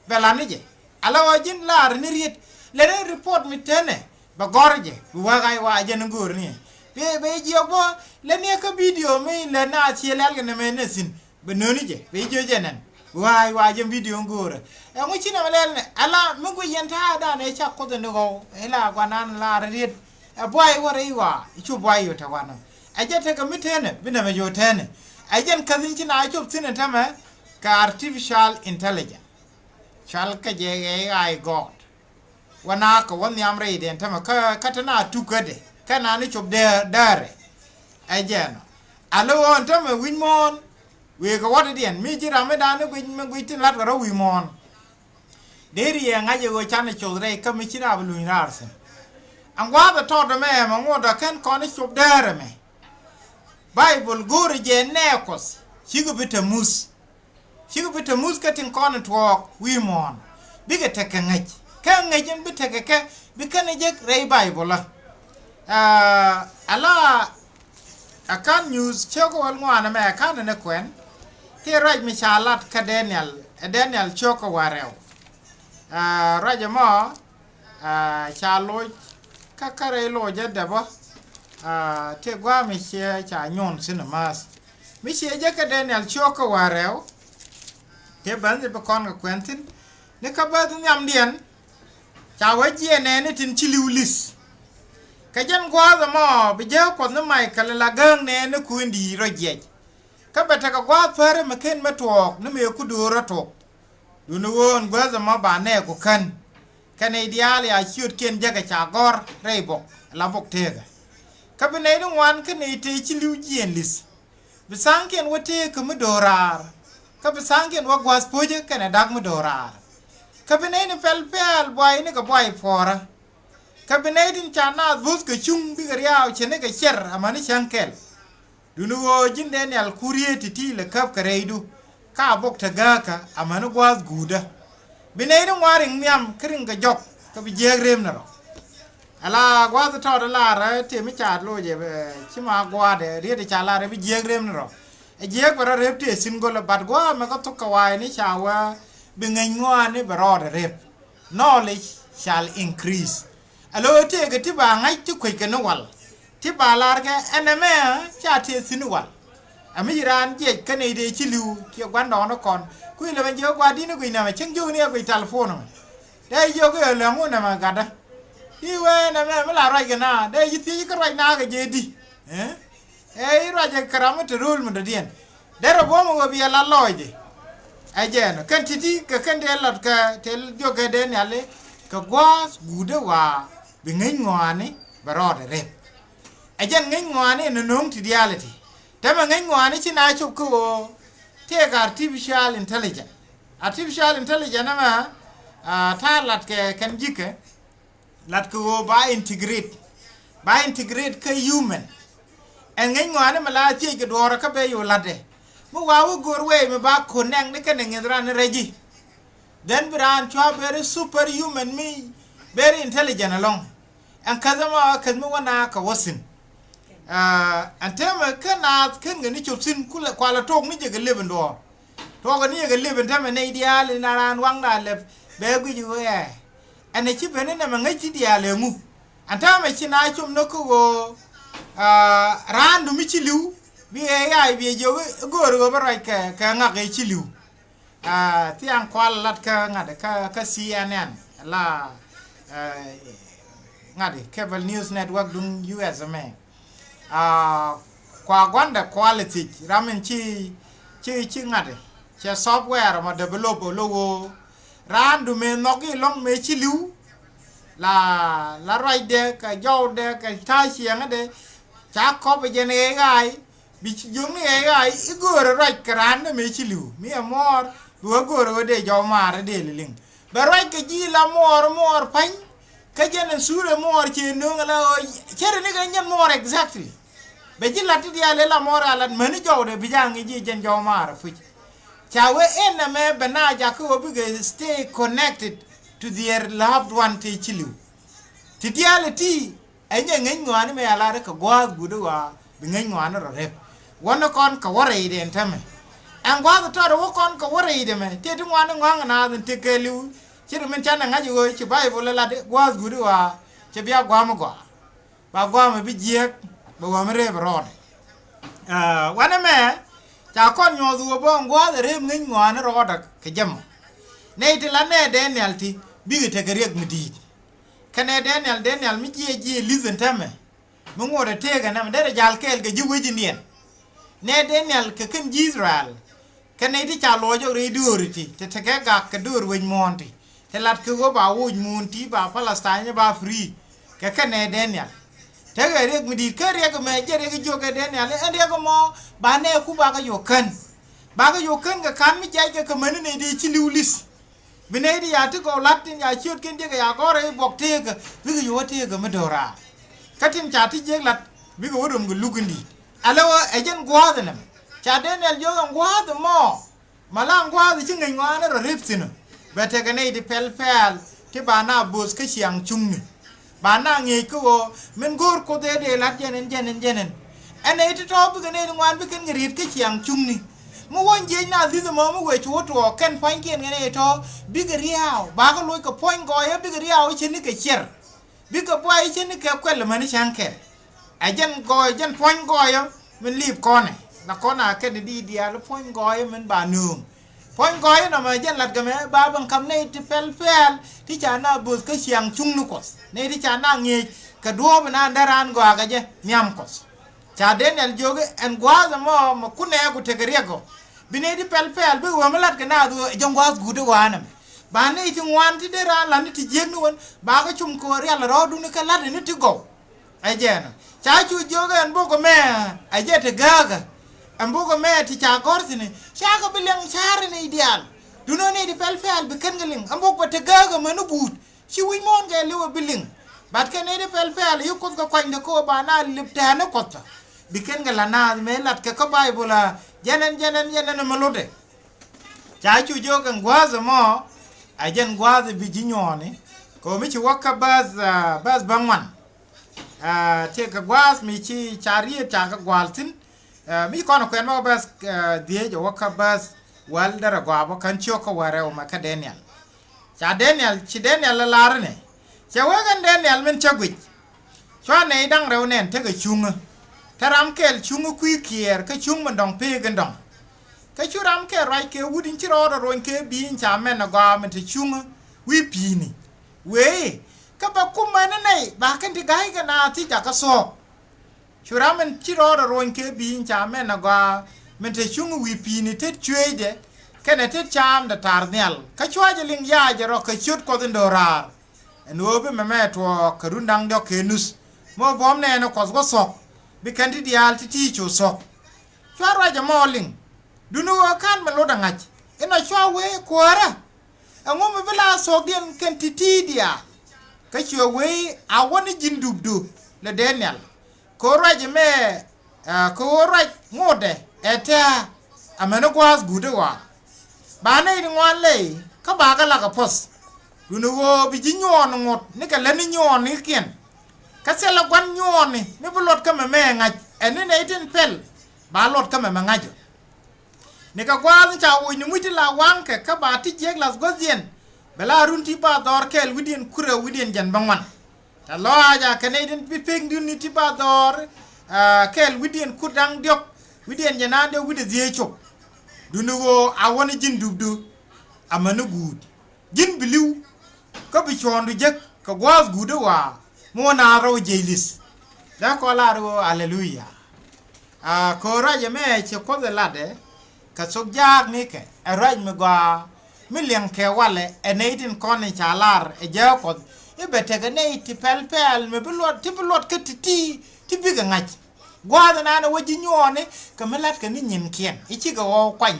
Bɛ la ni jɛ ala ɣöö ji̱n laar ni riet lɛ ni report mi tenɛ. Bɛ gɔr jɛ bi wäk ay wa jɛ ni go̱o̱r ni. Bɛ bɛ jiɛ bɔ lɛ ni kä bidio mi lɛ na thiel yal kɛ nɛ mɛ nɛ thin bɛ nöni jɛ bɛ jiɛ jɛ nɛn. Bi wäk ay wa jɛ bidio go̱o̱rɛ ɛŋu ci nɛ mɛ lɛl nɛ ala mi guic yɛn ta̱a̱ dan ɛ ca kuoth ni gɔw ila guanan laar riet. Ɛ buay wä rɛy wa icu buay yo̱ tɛ wanɔ. Ɛ jɛ tekɛ mi tenɛ bi nɛ mɛ yo̱ tenɛ. Ɛ jɛn käthin ci na cop thin ɛ tämɛ kɛ artificial intelligence. Cual kä jɛ ɛ ay gɔɔt. Wä na kɛ wä nhiam rɛy dɛn tämɛ kä kä te na tukädɛ kä na ni cop däärɛ. Ɛ jɛn ɔ a lo̱ ɣɔ̱ɔ̱n tämɛ wi̱c muɔ̱ɔ̱n. Wëë kɛ wätdɛ diɛn mi ji̱ ram mi da̱a̱n ni guic mi guic tin la̱t kɛ rɔ wi̱i̱ muɔ̱ɔ̱n. Deri yɛ ŋa̱c ɛ ɣöö canɛ coth rɛy kä mi ci raap luny raar thi̱n. Ɛn gua̱a̱th ɛ tɔɔt ɛmɛ ɛmɛ ŋuɔ̱t ɛ kɛn kɔn i̱ cop däär ɛmɛ. Baibol go̱o̱rɛ jɛ nɛɛkuɔth cikɛ bi te muth. Cikɛ bi te muth kä tin kɔn in tuɔɔk wi̱i̱ muɔ̱ɔ̱n. Bikɛ tekɛ ŋäc. Kä ŋäc in bi tekɛ kɛ bi kɛn ɛ jek rɛy Baibol ɛ. Aa, ala Akan nyuuth cio̱kä wäl ŋuan ɛmɛ akan ɛn ɛ kuɛn. Ti ruac mi ca lat kä Daniel, ɛ Daniel cio̱kä wäl rɛw. Aa, ruac ɛmɔ, aa, ca loc kä kärɛ loc ɛ dɛpä. Aa, ti gua̱a̱ mi ciɛ ca nyuɔn thi̱n ɛ ma̱a̱th. Mi ciɛ jɛ kä Daniel cio̱kä wäl rɛw. Ti bäth ni bi kɔn kɛ kuɛn thi̱n. Ni kä bäth nhiamdiɛn. Ca wä jiɛn nɛɛni tin ci li̱w li̱th. Kɛ jɛn gua̱a̱th ɛmɔ bi jääk Kuɔth ni Michael la gääŋ nɛɛni kui̱n di̱i̱t rɔ jiɛc. Kä bɛ tekɛ gua̱a̱th päri mi ken mi tuɔɔk ni mëë ku do̱o̱r rɔ tuɔk. Duundɛ ɣöö ɛn guäth ɛmɔ ba nɛɛku kän. Kɛn nɛy diaal ya ciötkiɛn jäkɛ ca gɔ̱r rɛy bok la bok teekä. Kä bi nɛy ti ŋuan kä nɛy tëë ci li̱w jiɛn li̱th. Bi tha̱a̱ŋkiɛn wä tëëkä mi do̱raar. Kä bi tha̱a̱ŋkiɛn wä gua̱th puɔ̱cä kɛnɛ da̱k mi do̱raar. Kä bi nɛy ni pɛl pɛl buay ni kɛ buay puɔ̱ɔ̱rä. Kä bi nɛy tin ca naath bo̱th kɛ cuŋ bikɛ riaw cɛ ni kɛ ciɛr amäni cäŋ kɛl. Duundɛ ɣöö ji̱n Daniel ku rieet ti̱ti̱ lɛ käp kɛ rɛydu. Ka bok te gääkä amäni gua̱a̱th guutdä. Bi nɛy ni ŋuan riŋ nhiam kä riŋ kɛ jɔk kä bi jiääk rem ni rɔ. Ala gua̱a̱th tɔɔt lar ɛ tëë mi ca loc ɛ ci ma gua̱a̱dɛ riet ca lar ɛ bi jiääk rem ni rɔ. Ɛ jiääk bɛ rɔ rep tëë thi̱n go̱lä, but gua̱a̱ mɛ kä thok kɛ wa̱a̱ ni ca wä bi ŋäc ŋua̱a̱ni bɛ rɔɔdɛ rep. Knowledge shall increase. Alo tëëkɛ ti ba ŋa̱c ti kueckɛ ni wal. Ti ba lar kɛ ɛn ɛmɛ ca tëë thi̱n ni wal. Ɛ mi ci raan jiɛc kä nɛy dee ci li̱w ciɛ gua̱ndɔɔŋni kɔn. Kui̱ lɛ ben jiɛ gua̱di̱n ni guic nɛmɛ cäŋ jiök ni ɛ guic telephone mɛ. Dee jiök i̱ ɛ lɛŋ wun nɛmɛ gatdä. I̱ wee nɛmɛ mi la ruac kɛ na dee ji̱ thiec kä ruac na kɛ jɛ di. Ɛ i̱ ruac kɛ ram mi te ro̱o̱l mi dɔ̱diɛn. Derɛ buɔ̱m ɣöö bi ɛ la lɔɔcdɛ. Ɛ jɛɛn ɔ kɛn ti̱ti̱ kɛ kɛn dee lat kɛ tëë jiök kɛ dee nhiali kɛ gua̱a̱th guutdä wa̱a̱ bi ŋäc ŋɔaani bɛ rɔɔdɛ rep. Ɛ jɛn ŋäc ŋɔaani ɛn nööŋ ti diaal iti. Tɛmɛ ŋäc ŋɔaani ci na cop kä ɣöö tëëkɛ artificial intelligence. Artificial intelligence ɛmɛ ta̱a̱ lat kɛ kɛn ji̱kɛ. Lat kɛ ɣöö ba integrate, ba integrate kä human. Ɛn ŋäc ŋɔaani mi la thiec kɛ duɔ̱ɔ̱rä kä ben yo̱o̱ latdɛ mi wa̱a̱ wä go̱o̱r wee mi ba connect ni kɛnɛ ŋi̱th ran ni rɛc ji̱. Then bi raan cua very super human mi very intelligent ɛlɔ̱ŋ. Ɛn käth ɛmɔ käth mi wä naath kɛ wä thi̱n. Ɛn täämɛ kä naath ken kɛ ni cop thi̱n kulɛ kualɛ tuɔɔk ni jɛ kɛ lep in duɔ̱ɔ̱r. Tuɔɔk kɛ ni jɛ kɛ lep in täämɛ nɛy diaal in a raan waŋda lɛp bɛ guic ɣöö ɛ ɛn ɛ ci ben inɛmɛ ŋäc ti diaal ɛ ŋu. Ɛn täämɛ ci na com ni kä ɣöö raandu mi ci li̱w bi ɛ yay bi ɛ jiök i̱ go̱o̱r ɣöö bä ruac kɛ kɛ ŋak ɛ ci li̱w. Thiaŋ kual lat kä ŋa̱t kä kä C N N la ŋa̱t cable news network duŋ U S ɛmɛ. Kua gua̱ndɛ quality ram in ci ci ci ŋa̱t cɛ software mɔ develop ɔ lo̱ ɣöö raandu mëë nhɔk i̱ lɔ̱ŋ mëë ci li̱w. La la ruacdɛ kɛ jɔwdɛ kɛ ta̱a̱ ciɛŋädɛ ca kɔp jɛn A I. Bi ci jiök ni A I i̱ göörä ruac kɛ raan dämɛ ci li̱w mi ɛ muɔɔr bi wä göörä wä dee jɔw maarä dee liliŋ. Bɛ ruac kɛ ji̱ la muɔɔr muɔɔr pa̱ny. Kä jɛn ɛn thurɛ muɔɔr ci nööŋ ala ɣöö cärɛ ni kɛ jɛn muɔɔr exactly. Bɛ ji̱ la̱t ti diaal ila muɔɔr a la̱t mäni jɔwdɛ bi ja̱a̱ŋ i̱ ji̱ jɛn jɔw maarä puc. Ca wee ɛn ɛmɛ bɛ na jakä ɣöö bikɛ stay connected to their loved one tëë ci li̱w. Ti diaal iti. Ɛnyɛ ŋäc ŋɔaani mɛ a lar kɛ gua̱a̱th guut i̱ ɣɔaa bi ŋäc ŋɔaani rɔ rep. Wä ni kɔn kɛ wä rɛydɛ ɛn tämɛ. Ɛn gua̱a̱th tɔt wä kɔn kɛ wä rɛydɛ mɛ tëë ti ŋuani ŋɔaŋ naath in tëë kɛɛliw. Ci ri min canɛ ŋa̱c i̱ ɣöö ci Baibol ɛ lat gua̱a̱th guut i̱ ɣɔaa ci bia gua̱a̱m i̱ gɔaa. Ba gua̱a̱m i̱ bi jiääk bɛ wä mi reep rɔɔdɛ. Wanɛ mɛ ca kɔn nyuɔth ɣöö bä ɛn gua̱a̱th ɛ reep ŋäc ŋɔaani rɔɔdɛ kɛ jɛ mɔ. Nɛy ti la nɛɛ Daniel ti bikɛ tekɛ riɛk mi di̱i̱t. Kɛnɛ Daniel, Daniel mi jiɛ jiɛ li̱th ɛn tämɛ mi ŋuɔ̱t ɛ tëëk ɛn ɛmɛ derɛ ja̱l kɛɛl kɛ ji̱ wec indiɛn. Nɛ Daniel kɛ kɛn ji̱ Israel. Kɛnɛ ti ca luɔc ɔk rɛy döör iti ti tekɛ gak kɛ döör wec muɔ̱ɔ̱n ti ti lat kɛ ɣöö ba woc muun ti ba Palestine ba free. Kɛ kɛnɛ Daniel tekɛ riɛk mi di̱i̱t kä riɛk ɛmɛ jɛ riɛk jiök kɛ Daniel ɛn riɛk ɛmɔ ba nɛ ku ba kɛ yɔk kän. Ba kɛ yɔk kän kɛ ka̱n mi jiac kɛ kɛ mäni nɛ dee ci li̱w li̱th. Bi nɛy ti ya ti gɔw la̱t tin ya ciötkiɛn jiäk ya gɔ̱r rɛy buɔk tëëkä bikɛ yuɔ̱k tëëkä mi do̱raar. Kä tin ca ti jiäk la̱t bikɛ wä rom kɛ luk in di̱i̱t. Alɛ wä ɛ jɛn gua̱a̱th ɛnɛmɛ. Ca Daniel jiök ɛn gua̱a̱th ɛmɔ. Ma la ɛn gua̱a̱th ci ŋäc ŋɔaani rɔ rep thi̱n ɔ. Bɛ tekɛ nɛy ti pɛl pɛl ti ba na bo̱o̱th kä ciaŋ cuŋni. Ba na ŋi̱eec kä ɣöö min go̱o̱r Kuoth ëë dee la̱t jɛn ɛn jɛn ɛn jɛn ɛn. Ɛn nɛy ti tɔ̱ bikɛ nɛy ti ŋuan bikɛn kɛ riet kä ciaŋ cuŋni. Mi wä jiɛc na dhi̱th ɛmɔ mi wee ci wä tuɔɔk kɛn pua̱nykiɛn kɛ nɛy tɔ̱ bikɛ ria̱a̱w. Bakɛ loc kɛ puɔ̱ny gɔɔyä bikɛ ria̱a̱w i̱ cä ni kɛ ciɛr. Bikɛ buay i̱ cä ni kɛ kuɛl amäni cäŋ kɛl. Ɛ jɛn gɔɔy jɛn puɔ̱ny gɔɔyä min liip kɔnɛ. La kɔn a kɛn di diaal puɔ̱ny gɔɔyä min ba nööŋ. Puɔ̱ny gɔɔyä nɔmɔ ɛ jɛn lat kɛ mɛ ba ben kam nɛy ti pɛl pɛl ti ca na bo̱o̱th kä ciaŋ cuŋni Kuɔth. Nɛy ti ca na ŋi̱eec kɛ duɔ̱ɔ̱p in an dee raan gɔaa kɛ jɛ nhiam Kuɔth. Ca Daniel jiök ɛn gua̱a̱th ɛmɔ mɛ kunɛ ku tekɛ riɛk ɔ. Bi nɛy ti pɛl pɛl bikɛ wee mi la̱t kɛ naath ɣöö ɛ jɛn gua̱a̱th guut i̱ wa̱a̱n ɛmɛ. Ba nɛy ti ŋuan ti dee raan la̱t ni ti jiäkni wän ba kä cum kɛ ɣöö rial rɔ̱ɔ̱dun i̱ kɛ la̱t ni ti gɔw. Ɛ jɛn ɔ ca cu jiök ɛn bok ɛmɛ ɛ jɛ te gääkä. Ɛn bok ɛmɛ ti ca gɔ̱r thi̱n i̱ ca kɛ bi liɛŋ ca̱r in i̱ diaal. Duundɛ nɛy ti pɛl pɛl bi kɛn kɛ liŋ ɛn bok bɛ te gääkä mäni guut. Ci wi̱c muɔ̱ɔ̱n kɛ li̱w ɛ bi liŋ. Bat kɛ nɛy ti pɛl pɛl yi Kuoth kɛ kuanydɛ kɛ ɣöö ba na lip tɛ̈ni Kuɔth tɔ. Bi kɛn kɛ la naath mëë lat kɛ kä Bayböl a jɛn ɛn jɛn ɛn jɛn ɛn ɛmɛ lotdɛ. Ca cu jiök ɛn gua̱a̱th ɛmɔ a jɛn gua̱a̱th bi ji̱ nyuɔɔni. Kɛ ɣöö mi ci wä kä bäth bäth bäŋuan. Tëëkɛ gua̱a̱th mi ci ca riet ca kɛ gua̱a̱l thi̱n. Mi ci kɔn kuɛn bä kä bäth dhieec ɛ wä kä bäth wäl derɛ gɔaa bä kän ciök kä wäl rɛw mɛ kä Daniel. Ca Daniel ci Daniel ɛ lar inɛ. Cɛ wee kɛn Daniel min cä guic. Cua nɛy da̱ŋ rɛw nɛn tekɛ cuŋä. Te ram kɛl cuŋä kui̱ kiɛɛr kä cuŋ min dɔ̱ŋ pek in dɔ̱ŋ. Kä cu ram kɛl ruac kɛ wut in ci rɔɔdɛ ruɔ̱ny kɛ bi̱i̱ in ca mɛn ɛ gɔaa min te cuŋä wi̱i̱ pi̱i̱ni. Wëë kä bɛ kumä ni nɛy ba kɛn ti ga̱ykɛ naath ti jakä thuɔ̱ɔ̱k. Cu ram in ci rɔɔdɛ ruɔ̱ny kɛ bi̱i̱ in ca mɛn ɛ gɔaa min te cuŋ wi̱i̱ pi̱i̱ni tet cueecdɛ kɛnɛ tet caamdɛ ta̱r nhial kä cua jɛ liŋ yaacɛ rɔ kɛ ciöt Kuɔth in do̱raar. Ɛn ɣöö bi mɛmɛ tuɔɔk kɛ run da̱ŋ diɔ̱k kɛ nuth. Mɔ buɔ̱m nɛɛni Kuɔth wä thuɔ̱k bi kɛn ti diaal ti ti̱i̱ cu thuɔ̱k. Cua ruac ɛmɔ liŋ. Duundɛ ɣöö ka̱n mi lotdɛ ŋa̱c inɔ cua wee kuäärä. Ɛŋu mi bi la thuɔ̱kdiɛn kɛn ti̱ti̱ diaal. Kä cuɛ wee a wä ni ji̱n dupdu lɛ Daniel. Kɛ ɣöö ruac ɛmɛ kɛ ɣöö ruac ŋotdɛ ɛ tɛ̱̈ɛ̱̈. Amäni gua̱a̱th guut i̱ ɣɔaa. Ba nɛy ti ŋuan lɛy kä bakɛ lak ɛ puɔ̱th. Duundɛ ɣöö bi ji̱ nyuɔɔn ŋot nikɛ lätni nyuɔɔnikiɛn. Kä thilɛ gua̱n nyuɔɔni mi bi luɔt kä mɛmɛ ŋa̱c ɛn ni nɛy tin pɛl. Ba luɔt kä mɛmɛ ŋa̱c ɔ. Nikɛ gua̱a̱th in ca woc ni muc ti la waŋkɛ kä ba ti jiäk la̱th guäthdiɛn. Bɛ la run ti ba dhɔr kɛɛl wi̱cdiɛn kurɛ wi̱cdiɛn jɛn bäŋuan. Tɛ lɔaac a kɛ nɛy tin bi pekdun ni ti ba dhɔr kɛɛl wi̱cdiɛn kur da̱ŋ diɔ̱k wi̱cdiɛn jɛn an diɔ̱k wi̱cdɛ dhieec cop. Duundɛ ɣöö a wä ni ji̱n dupdu. Amäni guut ji̱n bi li̱w. Kä bi cuɔ̱ɔ̱ŋdu jek kɛ gua̱a̱th guut i̱ ɣɔaa mi wä naath rɔw jiɛc li̱th. Dee kɔ lar ɣöö aleluya. A kɛ ɣöö ruac ɛmɛ ci Kuoth ɛ latdɛ kɛ thok jaaknikɛ ɛ ruac mi gɔaa mi liɛŋkɛ walɛ ɛ nɛy tin kɔn in ca lar ɛ jääk Kuɔth i̱ bɛ tekɛ nɛy ti pɛl pɛl mi bi luɔt ti bi luɔt kä ti̱ti̱ ti bikɛ ŋa̱c. Gua̱a̱th ɛnan ɛ wä ji̱ nyuɔɔni kɛ mi la̱tkɛ ni nyinkiɛn i̱ cikɛ ɣɔw kuany.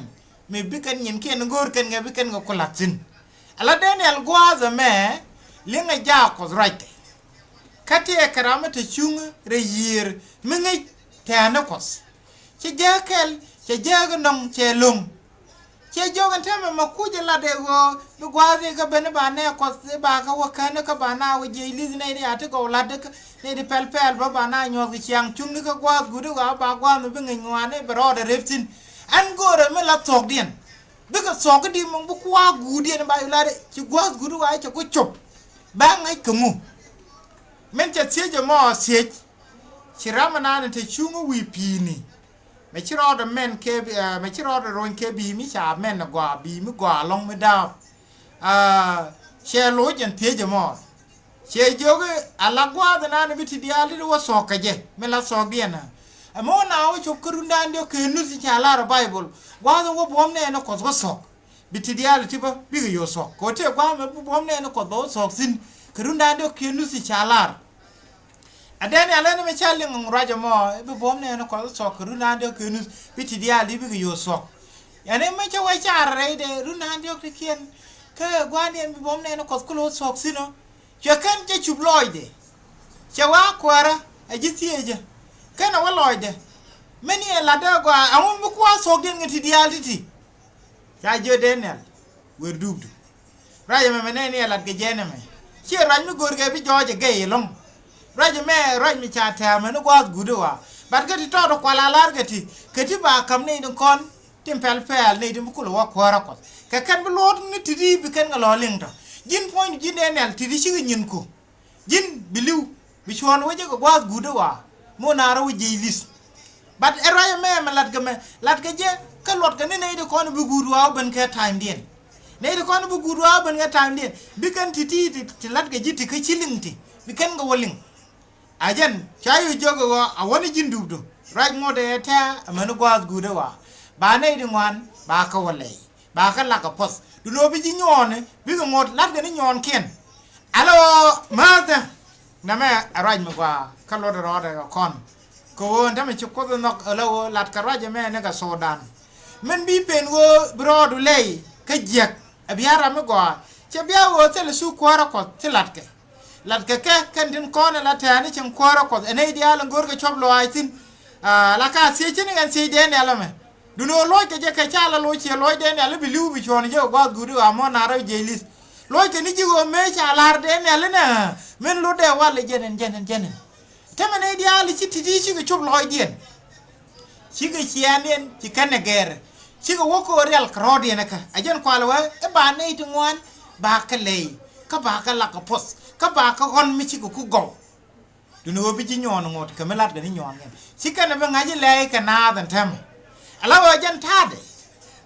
Mi bi kɛn nyinkiɛn go̱o̱r kɛn kɛ bi kɛn kɛ ku la̱th thi̱n. Ala Daniel gua̱a̱th ɛmɛ liŋɛ jaak Kuɔth ruackɛ. Kä tëëkɛ ram mi te cuŋ rɛy yiëër mi ŋi̱c tɛ̈ɛ̈ni Kuɔth. Cɛ jääk kɛl cɛ jääk inɔŋ cɛ lo̱ŋ. Cɛ jiök ɛn täämɛ mɛ kuc ɛ lat ɛ ɣöö bi gua̱a̱th i̱ kä ben i̱ ba nɛɛ Kuɔth i̱ ba kä wä kän i̱ kä ba na wä jiɛc li̱th nɛy ti a ti gɔw la̱t i̱ kä nɛy ti pɛl pɛl bä ba na nyuɔ̱th kɛ ciaŋ cuŋni kä gua̱a̱th guut i̱ ɣɔaa ba gua̱a̱th mi bi ŋi̱c ŋuani bɛ rɔɔdɛ rep thi̱n. Ɛn go̱o̱rɛ mi la thuɔ̱kdiɛn. Bikɛ thuɔ̱k kä di̱i̱t mɔŋ bi kua̱r guutdiɛn ba yɛ lat i̱ ci gua̱a̱th guut i̱ ɣɔaa cɛ ku cop. Ba ŋäc kɛ ŋu. Min cɛ thiec ɛmɔ thiec. Ci ram ɛnan te cuŋ i̱ wi̱i̱ pi̱i̱ni. Mɛ ci rɔɔdɛ mɛn kɛ mɛ ci rɔɔdɛ rony kɛ bi̱i̱ mi ca mɛn ɛ gɔaa bi̱i̱ mi gɔaa ɛlɔ̱ŋ mi daap. Cɛ loc ɛn thiec ɛmɔ. Cɛ jiök i̱ ala gua̱a̱th ɛnan bi ti diaal ti wä thuɔ̱k kɛ jɛ mi la thuɔ̱kdiɛn ɛ. Ɛmɛ wä na wä cop kä rundan diɔ̱k kɛ nuth ca lar ɛ Baibol. Gua̱a̱th ɛn wä buɔ̱m nɛɛni Kuɔth wä thuɔ̱k. Bi ti diaal ti bä bikɛ yo̱o̱ thuɔ̱k kɛ wä tëë gua̱a̱th ɛmɛ bi buɔ̱m nɛɛni Kuɔth bä wä thuɔ̱k thi̱n. Kɛ rundan diɔ̱k kɛ nuth ca lar. Ɛ Daniel ɛn mi ca liŋ ruac ɛmɔ bi buɔ̱m nɛɛni Kuɔth wä thuɔ̱k kɛ rundan diɔ̱k kɛ nuth bi ti diaal ti bikɛ yo̱o̱ thuɔ̱k. Ɛn mi cä wä car rɛydɛ rundan diɔ̱k ti kiɛn. Kä gua̱a̱ndiɛn bi buɔ̱m nɛɛni Kuɔth kulɛ wä thuɔ̱k thi̱n ɔ. Cuɛ kɛn cɛ cup lɔɔcdɛ. Cɛ wä a kuäärä a ji̱ thiecä. Kɛn a wä lɔɔcdɛ. Mɛn yɛ latdä a gɔaa ɛŋu mi bi kua̱r thuɔ̱kdiɛn kɛ ti diaal ti̱ti̱. Ca jiö Daniel. Wër duupdu. Ruac ɛmɛ mɛ nɛɛni ɛ lat kɛ jɛn ɛmɛ. Ciɛ ruac mi go̱o̱rkɛ bi jɔɔc ɛ gɛy ɛlɔ̱ŋ. Ruac ɛmɛ ruac mi ca tɛ̈ɛ̈mɛ ni gua̱a̱th guut ɛ ɣɔaa. But kä ti tɔɔt ɛ kual a la̱r kɛ ti kɛ ti ba ka̱m nɛy tin kɔn tin pɛl pɛɛl nɛy tin bi kulɛ wä kuäärä Kuɔth. Kɛ kɛn bi luɔt ni ti̱ti̱ bi kɛn kɛ lɔ liŋ tɔ. Ji̱n puɔ̱nydu ji̱n Daniel ti̱ti̱ cikɛ nyin ku. Ji̱n bi li̱w bi cuɔ̱ɔ̱n wecä kɛ gua̱a̱th guut ɛ ɣɔaa. Mi wä naar ɛ wä jiɛc li̱th. But ɛ ruac ɛmɛ mɛ latkɛ mɛ latkɛ jɛ kä luɔtkɛ ni nɛy ti kɔn bi guut ɣɔaa wä ben kɛ ta̱a̱ŋdiɛn. Nɛy ti kɔn bi guut ɣɔaa wä ben kɛ ta̱a̱ŋdiɛn bi kɛn ti ti ti ti latkɛ ji̱ ti kä ci liŋ ti bi kɛn kɛ wä liŋ. A jɛn ca yio̱ jiök ɛ ɣöö a wäni ji̱n duupdu ruac ŋot ɛ tɛ̈ɛ̈ amäni gua̱a̱th guut ɛ ɣɔaa. Ba nɛy ti ŋuan ba kä wä lɛy. Ba kä lak ɛ puɔ̱th. Duundɛ ɣöö bi ji̱ nyuɔɔni bikɛ ŋot la̱tkɛ ni nyuɔɔnkiɛn. Ala ɣöö määthä. Nɛmɛ ɛ ruac mi gɔaa kä luɔt rɔɔdɛ kɛ kɔn. Kɛ ɣöö ɛn tämɛ ci Kuoth ɛ nhɔk ala ɣöö la̱tkɛ ruac ɛmɛ ni kɛ Sudan. Min bi pen ɣöö bi rɔɔdu lɛy kä jiäk ɛ bia ram mi gɔaa. Cɛ bia ɣöö thilɛ thuk kuäärä Kuɔth ti la̱tkɛ. Latkɛ kɛ kɛn tin kɔn ɛ la tɛ̈ɛ̈ni cieŋ kuäärä Kuɔth ɛ nɛy diaal in go̱o̱rkɛ cuɔp lɔaac thi̱n. Aa, la ka thiec cini ɛn thiec Daniel ɛmɛ. Duundɛ ɣöö luɔckɛ jɛ kɛ ca la loc ciɛ luɔc Daniel i̱ bi li̱w bi cuɔ̱ɔ̱n jɛ kɛ gua̱a̱th guut i̱ ɣɔaa mi wä naar ɛ jiɛc li̱th. Luɔckɛ ni ji̱ ɣöö mëë ca la̱r Daniel inɛ min lotdɛ wal i̱ jɛn ɛn jɛn ɛn jɛn ɛn. Tämɛ nɛy diaal i̱ ci ti̱ti̱ cikɛ cop lɔɔcdiɛn. Cikɛ ciɛɛŋdiɛn ci kɛn ɛ gɛɛr. Cikɛ wä ko̱o̱r rial kɛ rɔɔdiɛn ɛ kä ɛ jɛn kual wee i̱ ba nɛy ti ŋuan ba kɛ lɛy kä ba kɛ lak kɛ puɔ̱th kä ba kɛ ɣɔ̱n mi cikɛ ku gɔw. Duundɛ ɣöö bi ji̱ nyuɔɔn ŋot kɛ mi la̱tkɛ ni nyuɔɔn kɛn ci kɛn ɛ bi ŋa̱c ilɛy kɛ naath ɛn täämɛ. Ala ɣöö jɛn ta̱a̱dɛ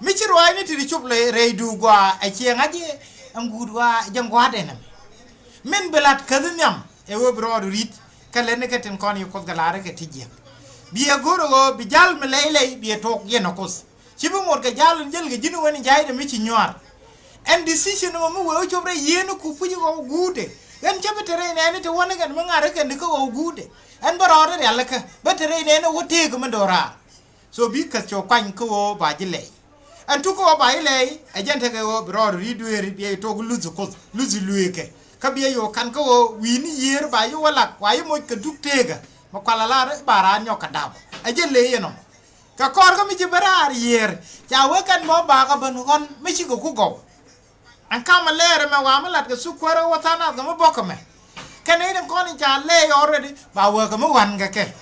mi ci ruaacni ti ti cop rɛydu gɔaa ɛ ciɛ ŋa̱c i̱ ɛn guut ɣɔaa jɛn gua̱a̱thdɛ nɛmɛ. Min bi la̱t käth nhiam ɛ ɣöö bi rɔɔdu ri̱t kɛ lätni kɛ tin kɔn i̱ Kuoth kɛ la̱rä kɛ ti jiäk. Bi ɛ go̱r ɛ ɣöö bi ja̱l mi lɛy lɛy bi ɛ tok yɛn ɛ Kuoth. Ci bi ŋot kɛ ja̱l in jäl kɛ ji̱n wen in ja̱cdɛ mi ci nyuaar. Ɛn decision mɔ mi wee wä cop rɛy yieen ku puc ɣɔw guutdɛ. Ɣän cä bi te rɛy nɛɛni te wäni kɛn mi ŋa̱r kɛn di kä ɣɔw guutdɛ. Ɛn bä rɔɔdɛ rialikä bä te rɛy nɛɛni wä teek mi do̱raar. So bi käth cɛ kuany kä ɣöö ba ji̱ lɛy. Ɛn tuk kä ɣöö ba ji̱ lɛy ɛ jɛn tekɛ ɣöö bi rɔɔdɛ ri dueeri bi ɛ tok luth Kuoth luth lueekɛ. Kä bi ɛ yo̱o̱ ka̱n kä ɣöö wi̱i̱ni yiëër ba ji̱ wä lak wa ji̱ moc kɛ duk teekä. Mi kual a lar ba raan nyɔk kɛ dap ɛ jɛn ley yɛn ɔmɔ. Kɛ kɔr kä mi ci ben raar yiëër ca wee kɛn bä bakä ben ɣɔn mi cikɛ ku gɔw. Ɛn kamɛ lɛɛr ɛmɛ wa mi lat kɛ thuk kuäärä wä tha̱a̱ŋ nath kɛ mi bɔk kɛ mɛ. Kɛn i̱ ni kɔn in ca lɛɛr already ba wee kɛ mi wan kɛ kɛ.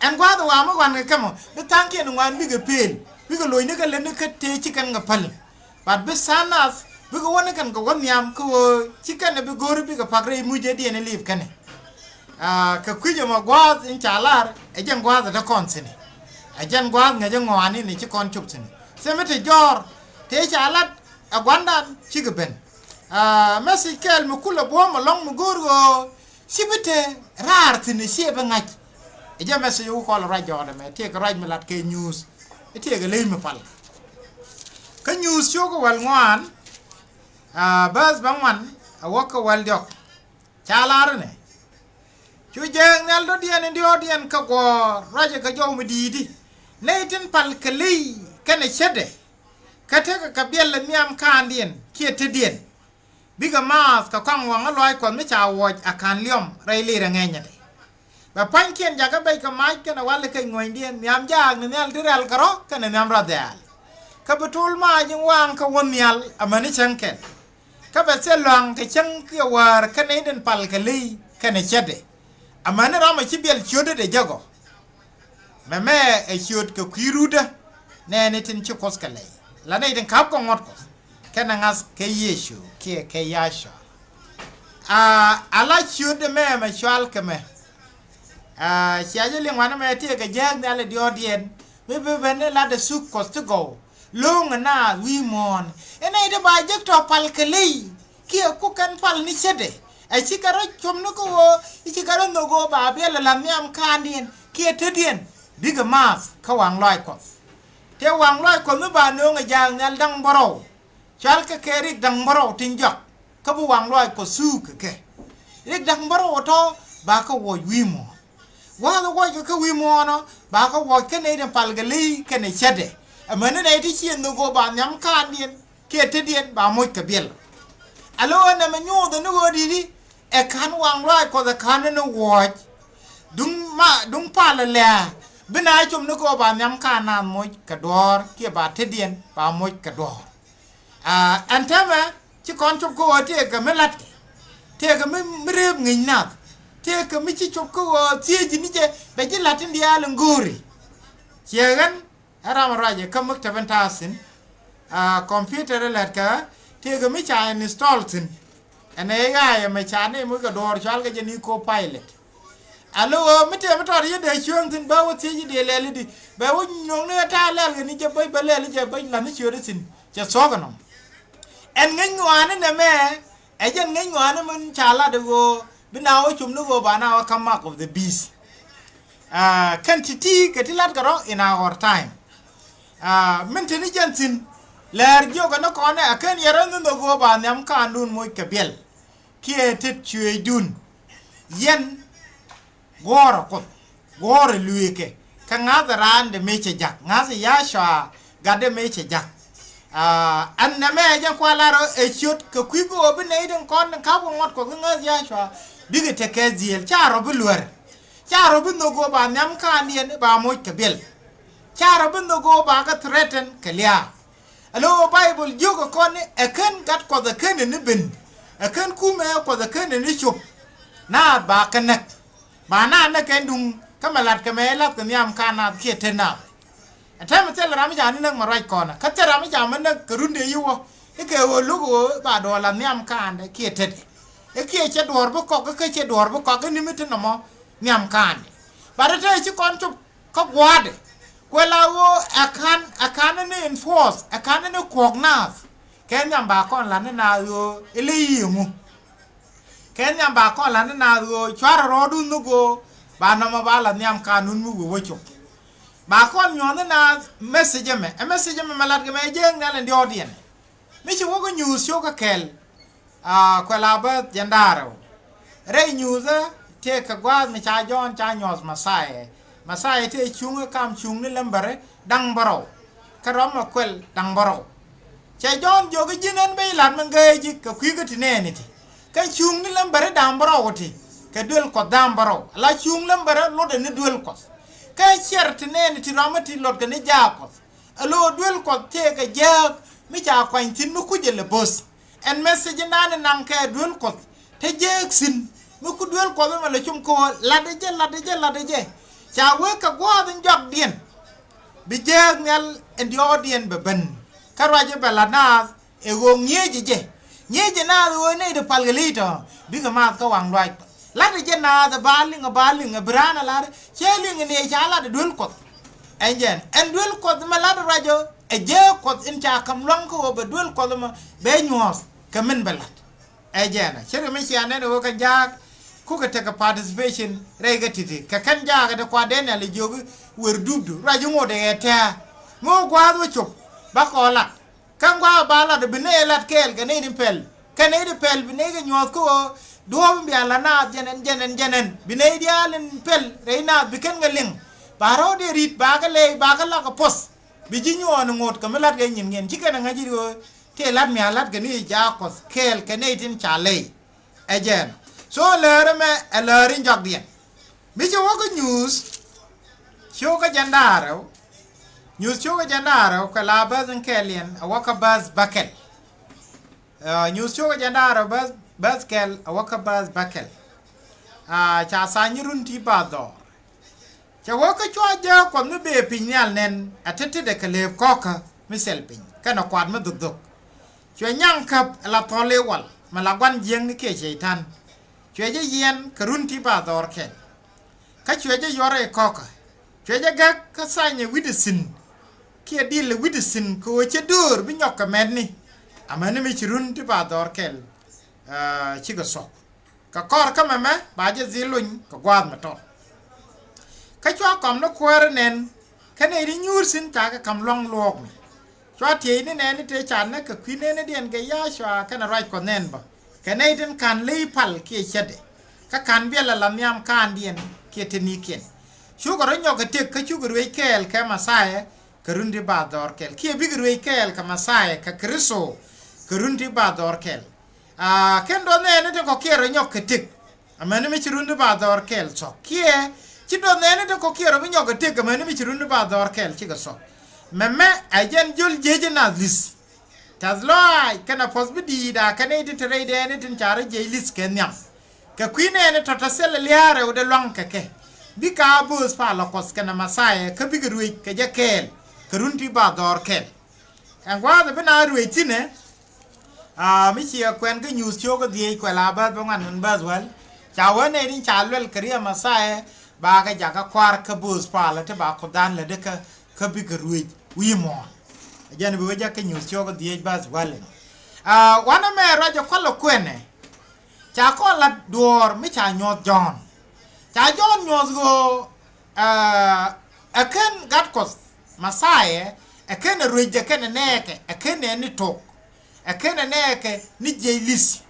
Ɛn gua̱a̱th wa mi wan kɛ kɛ mɔ bi tha̱a̱ŋkiɛn ŋuan bikɛ pëël bikɛ lo̱cni kɛ lätni kä tëë ci kɛn kɛ päl. But bi tha̱a̱ŋ nath bikɛ wäni kɛn kɛ wä nhiam kä ɣöö ci kɛn ɛ bi go̱o̱ri bikɛ pak rɛy mucädiɛn ilip kɛnɛ. Aa, kɛ kui̱c ɛmɔ gua̱a̱th in ca lar ɛ jɛn gua̱a̱th ɛ te kɔn thi̱n. Ɛ jɛn gua̱a̱th ŋäcä ŋɔaani ni ci kɔn cop thi̱n. Thimɛ te jɔ̱ɔ̱r tëë ca lat ɛ gua̱ndan cikɛ ben. Aa, message kɛɛl mi kulɛ buɔ̱m ɛlɔ̱ŋ mi go̱o̱r ɣöö ci bi te raar thi̱n ɛ ciɛ bi ŋa̱c. Ɛ jɛ message wä kɔl ruac jɔɔdɛ mɛ tiɛɛkɛ ruac mi lat kɛ nyuuth. Ɛ tiɛɛkɛ ley mi pal. Kä nyuuth cio̱k wäl ŋuan. Aa, bäth bä ŋuan ɛ wäk kä wäl diɔ̱k. Ca lar inɛ. Cu jääk nhial dɔ̱diɛn in diɔ̱ɔ̱kdiɛn kä guɔ̱ɔ̱r ruacɛ kɛ jɔw mi di̱i̱t i̱ nɛy tin pal kɛ ley kɛnɛ cätdɛ. Kä tekɛ kɛ biɛl in nhiam kaandiɛn kiɛ tetdiɛn. Bikɛ maath kɛ kɔaŋ waŋä lɔaac Kuɔth mi ca wuɔc a ka̱n liɔm rɛy lir ɛ ŋɛnyädɛ. Bɛ pua̱nykiɛn jakä bɛc kɛ mac kɛnɛ wal kɛ ŋuänydiɛn nhiam jaak ni nhial ti rɛ̈l kɛ rɔ̱ kɛnɛ nhiam rɔ dhɛ̈ɛ̈l. Kä bi tol maac in waaŋ kä wä nhial amäni cäŋ kɛl. Kä bɛ thil lua̱ŋ kɛ cäŋ kiɛ wäär kä nɛy tin pal kɛ ley kɛnɛ cätdɛ. Amäni ram ɛ ci biɛl ciötdɛ jɛ gɔ̱. Mɛmɛ ɛ ciöt kɛ kui̱ rutdä nɛɛni tin ci Kuoth kɛ lɛy la nɛy tin ka̱p kɛ ŋuɔ̱t Kuɔth kɛnɛ ŋa̱th kɛ Yecu kiɛ kɛ Yacua. Aa, ala ciötdɛ mɛmɛ cual kɛ mɛ. Aa, cia jɛ liŋ wanɛ mɛ tiɛɛkɛ jääk nhial in diɔ̱ɔ̱kdiɛn mi bi ben ni latdɛ thuk Kuɔth ti gɔw. Lo̱o̱ŋɛ naath wi̱i̱ muɔ̱ɔ̱n inɛ iti ba jek tɔ̱ pal kɛ ley kiɛ ku kɛn pal ni cätdɛ. Ɛ cikɛ rɔ com ni kä ɣöö i̱ cikɛ rɔ nhök ɣöö ba biɛl ɛ la̱th nhiam kaandiɛn kiɛ tetdiɛn bikɛ maath kä waŋ lɔaac Kuɔth. Tëë waŋ lɔaac Kuɔth mi ba nööŋɛ jääk nhial da̱ŋ bärɔw. Cual kɛ kɛ rik da̱ŋ bärɔw tin jɔak kä bi waŋ lɔaac Kuɔth thuuk kɛ kɛ. Rik da̱ŋ bärɔw ɛ tɔ̱ ba kä wuɔc wi̱i̱ muɔ̱ɔ̱n. Gua̱a̱th ɛ wuɔckɛ kä wi̱i̱ muɔ̱ɔ̱n ɔ ba kä wuɔc kä nɛy tin pal kɛ ley kɛnɛ cätdɛ. Amäni nɛy ti ciɛ nhök ɣöö ba nhiam kaandiɛn kiɛ tetdiɛn ba moc kɛ biɛl. Alo ɛn ɛmɛ nyuuth ni ɣöö di̱t i̱ ɛ ka̱n waŋ lɔaac Kuɔth ɛ ka̱n ni wuɔ̱ɔ̱c. Duŋ ma duŋ pal ɛ lɛ̱̈ɛ̱̈ bi na cum ni kɛ ɣöö ba nhiam ka̱n naath moc kɛ duɔ̱ɔ̱r kiɛ ba tetdiɛn ba moc kɛ duɔ̱ɔ̱r. Aa ɛn täämɛ ci kɔn cop kä ɣöö tëëkɛ mi la̱tkɛ, tëëkɛ mi mi reep ŋi̱i̱c nath, tëëkɛ mi ci cop kä ɣöö thiec ji̱ ni jɛ bɛ ji̱ la̱t tin diaal in go̱o̱ri. Ciɛ ɣän ɛ ram ruacɛ kä maktab in ta̱a̱ thi̱n. Aa computer in la̱tkɛ tëëkɛ mi ca install thi̱n. Ɛn ɛ ɣa̱a̱c ɛmɛ ca ni mi kɛ duɔ̱ɔ̱r cual kɛ jɛ ni Copilot. Alo ɣöö mi tëë mi tɔt yet dee cueeŋ thi̱n bä wä thiec i̱ dee lɛl i̱di bɛ wä nyo̱ŋni ɛ ta̱a̱ lɛl kɛ ni jɛ bäc bä lɛl i̱ jɛ bäc la̱th ni ciötdä thi̱n cɛ thuɔ̱k ɛnɔ. Ɛn ŋäc ŋɔaani nɛmɛ ɛ jɛn ŋäc ŋɔaani min ca lat ɣöö bi na wä cum ni ɣöö ba na wä kä mark of the beast. Aa kɛn ti̱ti̱ kɛ ti lat kɛ rɔ in our time. Aa min te ni jɛn thi̱n lɛɛr jiök ɛn ni kɔnɛ ɛ kɛn yɛr ɛn ni nhök ɣöö ba nhiam kaandun moc kɛ biɛl kiɛ tet cuëëcdun. Yɛn guɔ̱ɔ̱rä Kuoth guɔ̱ɔ̱rä lueekɛ kɛ ŋa̱thɛ raandɛ mëë cɛ ja̱k, ŋa̱thɛ Yacua gatdɛ mëë cɛ ja̱k. Aa ɛn nɛmɛ ɛ jɛn kua lar ɛ ciöt kɛ kui̱ bi ɣöö bi nɛy tin kɔn tin ka̱pkɛ ŋuɔ̱t Kuɔth kä ŋäth Yacua bikɛ tekɛ dhieel ca rɔ bi luär. Ca rɔ bi nhök ɣöö ba nhiam kaandiɛn ba moc kɛ biɛl. Ca rɔ bi nhök ɣöö ba kɛ threaten kɛ lia̱a̱. Alo Baibol jiök ɛ kɔn ni ɛ kän gat Kuɔth ɛ kän ni ben, ɛ kän kumɛ Kuɔth ɛ kän ni cop. Naath ba kɛ näk. Ba naath näk kɛn duŋ kä mɛ la̱t kɛ mɛ la̱th kɛ nhiam ka̱n naath kiɛ tet naath. Ɛ täämɛ thil ram mi ca ni näk mɛ ruac kɔnɛ kä thil ram mi ca mɛ näk kɛ rundɛ yi wä. I̱ kɛ ɣöö lo̱k ɣöö ba duɔ̱ɔ̱r la̱th nhiam ka̱ndɛ kiɛ tetdɛ. I̱ kiɛ cɛ duɔ̱ɔ̱r bi kɔk i̱ kä cɛ duɔ̱ɔ̱r bi kɔk i̱ ni mi ti nɔmɔ nhiam ka̱ndɛ. Ba te te ci kɔn cop kä gua̱a̱dɛ. Kuɛ la ɣöö ɛ ka̱n ɛ ka̱n ni enforce ɛ ka̱n ni kuɔ̱k naath. Kɛ nhiam ba kɔn la̱t ni naath ɣöö ilɛ yiëŋu. Kɛ nhiam ba kɔn la̱t ni naath ɣöö cuarɛ rɔɔdu nhök ɣöö ba nɔmɔ ba la nhiam ka̱n nun mi wee wä cop. Ba kɔn nyuɔ̱th ni naath message ɛmɛ ɛ message ɛmɛ mɛ la̱t kɛ mɛ jek nhial in diɔ̱ɔ̱kdiɛn. Mi ci wä kä nyuuth cio̱kä kɛl. Aa kuɛ la bäth jɛn da̱ŋ rɛw. Rɛy nyuuthä tëë kɛ gua̱a̱th mi ca Jɔ̱ɔ̱n ca nyuɔ̱th Mɛthia. Mɛthia tëë cuŋä kam cuŋ ni lɛmbäri da̱ŋ bärɔw. Kä rɔm ɛ kuɛl da̱ŋ bärɔw. Cɛ Jɔ̱ɔ̱n jiök i̱ ji̱n ɛn ben la̱t mi gee ji̱ kɛ kui̱ kä ti nɛɛni ti. Kä cuŋ ni lɛmbäri da̱ŋ bärɔw ti kɛ duel Kuɔth da̱ŋ bärɔw. La cuŋ lɛmbäri luɔtdɛ ni duel Kuɔth. Kä ciɛr ti nɛɛni ti rɔm ɛ ti luɔtkɛ ni jaak Kuɔth. Alo duel Kuɔth tëë kɛ jääk mi ca kuany thi̱n mi kucɛ lɛ bo̱th. Ɛn message in naan in naŋ kɛ duel Kuɔth te jääk thi̱n mi ku duel Kuɔth ɛmɛ lɛ cum kɛ ɣöö la̱tdɛ jɛ, la̱tdɛ jɛ, la̱tdɛ jɛ. Ca wek kɛ gua̱a̱th in jɔakdiɛn bi jääk nhial in diɔ̱ɔ̱kdiɛn bɛ ben. Kä ruac i̱ bɛ la̱t naath ɛ ɣöö ŋi̱eecɛ jɛ. Ŋi̱eecɛ naath ɣöö nɛy ti pal kɛ li̱i̱ tɔ̱ bikɛ maath kä waŋ luaac Kuɔth. La̱tdɛ jɛ naath ɛ ba liŋ, ɛ ba liŋ, ɛ bi raan ɛ la̱t cɛ liŋ ɛ nɛy ca la̱t ɛ duel Kuɔth. Ɛn jɛn ɛn duel Kuɔth mɛ la̱t ruac ɔ ɛ jääk Kuɔth in ca ka̱m lua̱ŋ kä ɣöö bɛ duel Kuɔth ɛmɔ bɛ nyuɔ̱th kɛ min bɛ la̱t. Ɛ jɛn ɛ ce̱tkɛ mi cia nɛn ɛ ɣöö kɛ jaak kukɛ tekɛ participation rɛy kä ti̱ti̱ kɛ kɛn jaak ɛ ti kuat Daniel ɛ jiök i̱ wer dupdu ruac i̱ ŋot ɛ ɣɛɛ tɛ̱̈ɛ̱̈ mi wä gua̱a̱th wä cop ba kɔn la̱t. Kä gua̱a̱th ba la̱t bi nɛy ɛ la̱t kɛɛl kɛ nɛy tin pɛl kɛ nɛy tin pɛl bi nɛy kɛ nyuɔ̱th kä ɣöö duɔ̱ɔ̱p in bia la̱t naath jɛn ɛn jɛn ɛn jɛn ɛn bi nɛy diaal in pɛl rɛy naath bi kɛn kɛ liŋ. Ba rɔ̱ɔ̱diɛn ri̱t ba kɛ lɛy ba kɛ lak kɛ puɔ̱th. Bi ji̱ nyuɔɔn ŋot kɛ mi la̱t kɛ nyin ŋiɛn ci kɛn ɛ ŋäc i̱ ɣöö tëë la̱t mi a la̱t kɛ ni jaak Kuɔth kɛɛl kɛ nɛy tin ca lɛy. Ɛ jɛn so läär ɛmɛ ɛ läär in jɔakdiɛn. Mi ci wä kä nyuuth cio̱kä jɛn da̱ŋ rɛw. Nyuuth cio̱kä jɛn da̱ŋ rɛw kɛ la bäth in kɛɛliɛn ɛ wä kä bäth bäkɛl. Ɛ nyuuth cio̱kä jɛn da̱ŋ rɛw bäth bäth kɛl ɛ wä kä bäth bäkɛl. Aa ca tha̱a̱ŋ nyi run ti ba dhɔr. Cɛ wä kä cua jääk Kuɔth mi bëë piny nhial nɛn ɛ tetdɛ kɛ lëëp kɔ̱kä mi thil piny kɛnɛ kuat mi dhökdhök. Cuɛ nyaŋ käp ɛ la thɔl i̱ wal mɛ la gua̱n jiäkni kiɛ cɛy-tan. Cuɛ jɛ yiɛn kɛ run ti ba dhɔr kɛl. Kä cuɛ jɛ yuɔr rɛy kɔ̱kä. Cuɛ jɛ gäk kä thanyɛ wi̱cdɛ thi̱n kiɛ dilɛ wi̱cdɛ thi̱n kɛ ɣöö cɛ döör bi nyɔk kɛ mɛtni. Amäni mi ci run ti ba dhɔr kɛl. Aa cikɛ thuɔ̱k. Kɛ kɔr kä mɛmɛ ba jɛ dhil lony kɛ gua̱a̱th mɛ tɔt. Kä cua kɔm ni kuäärä nɛn kä nɛy ti nyuur thi̱n ca kɛ ka̱m lua̱ŋ luɔɔk mi. Cua tiey ni nɛɛni tëë ca näk kɛ kui̱ nɛɛnidiɛn kɛ Yacua kɛnɛ ruac Kuɔth nɛn bä kɛ nɛy tin ka̱n ley pal kiɛ cätdɛ. Kä ka̱n biɛl ala nhiam ka̱ndiɛn kiɛ tenikiɛn. Cukɛ rɔ nyɔk kɛ tëk kä cukɛ ruëc kɛɛl kɛ Mɛthia kɛ run ti bathdɔɔr kɛl. Kiɛ bikɛ ruëëc kɛɛl kɛ Mɛthia kɛ Kritho kɛ run ti bathdɔɔr kɛl. Aa, /ken duɔth nɛɛni tin kɔ̱kiɛn rɔ nyɔk kɛ tëk amäni mi ci run ti bathdɔɔr kɛl thuɔ̱k. Kiɛ /ci duɔth nɛɛni tin kɔ̱kiɛn rɔ bi nyɔk kɛ tëk amäni mi ci run ti bathdɔɔr kɛl cikɛ thuɔ̱k. Mɛmɛ ɛ jɛn jol jiec in a li̱th. Tɛ̈th lɔaac kɛnɛ puɔ̱th bi di̱i̱t a kɛn nɛy tin te rɛydɛ ni tin ca rɔ jiɛc li̱th kɛ nhiam. Kɛ kui̱ nɛɛni tɔ̱ tɛ̈th thilɛ lia̱a̱ rɛwdɛ lua̱ŋ kɛ kɛ. Bikɛ a bööth palä Kuɔth kɛnɛ Mɛthia kä bikɛ ruëëc kɛ jɛ kɛɛl kɛ run ti bathdɔɔr kɛl. Ɛn gua̱a̱th ɛ bi na ruëëc thi̱n ɛ, aa, mi ciɛ kuɛn kä Nyuuth cio̱o̱kä dhieec kuɛ la bääth bäŋuan kɛn bääth wäl. Ca wä nɛy tin ca luɛl kɛ riɛm Mɛthia, bakɛ jakä kua̱r kä bööth palä ti ba Kuothdan lätdä kä, kä bikɛ ruëëc wi̱i̱ muɔ̱ɔ̱n. Ɛ jɛn bi wä jakä Nyuuth cio̱o̱kä dhieec bääth wäl. Aa, wanɛmɛ ruacɛ kualɛ kuɛnɛ. Ca kɔn lat duɔ̱ɔ̱r mi ca nyuɔ̱th Jɔ̱ɔ̱n. Ca Jɔ̱ɔ̱n nyuɔ̱th ɣöö, aa, ɛ /ken Gat Kuɔth Mɛthia, ɛ /kenɛ ruëëcdɛ kɛnɛ nɛɛkɛ, ɛ /kenɛ ni tok, ɛ /kenɛ nɛɛkɛ ni jiɛc li̱th.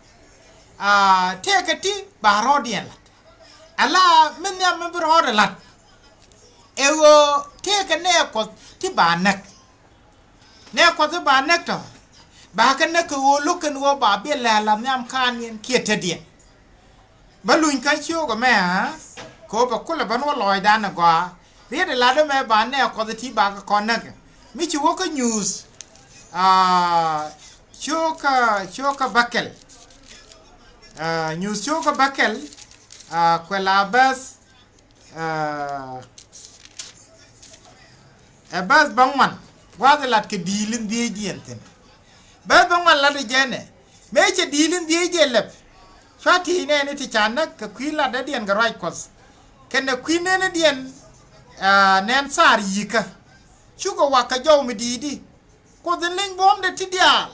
Aa, tëëkɛ ti ba rɔ̱ɔ̱diɛn lat. Ala mi nhiam mi bi rɔ̱ɔ̱dɛ lat ɛ ɣöö tëëkɛ nɛɛk Kuɔth ti ba näk. Nɛɛk Kuɔth ti ba näk tɔ̱, bakɛ näk kɛ ɣöö lo̱k kɛn ɣöö ba biɛl lɛ la nhiam ka̱a̱niɛn kiɛ tetdiɛn. Bä luny kä cio̱o̱k ɛmɛ, aa, kɛ ɣöö bɛ kulɛ ben wä lɔɔcdan ɛ gɔaa. Riet ɛ lat ɛmɛ ba nɛɛk Kuɔth ti bakɛ kɔn näk. Mi ci wä kä Nyuuth, aa, cio̱o̱kä, cio̱o̱kä bäkɛl. Aa, Nyuuth cio̱o̱kä bäkɛl, aa, kuɛ la bääth, aa, ɛ bääth bäŋuan, gua̱a̱th ɛ lat kɛ di̱i̱l in dhieecdiɛn thi̱n. Bääth bäŋuan lat ɛ jɛn ɛ, mëë cɛ di̱i̱l in dhieecdiɛn lɛp, cua ti̱i̱ nɛɛni ti ca näk kɛ kui̱ latdädiɛn kɛ ruac Kuɔth kɛnɛ kui̱ nɛɛnidiɛn, aa, nɛn thaar yi̱i̱kä. Cukɛ wak kɛ jɔw mi di̱i̱t i̱, Kuoth in leny buɔ̱mdɛ ti diaal,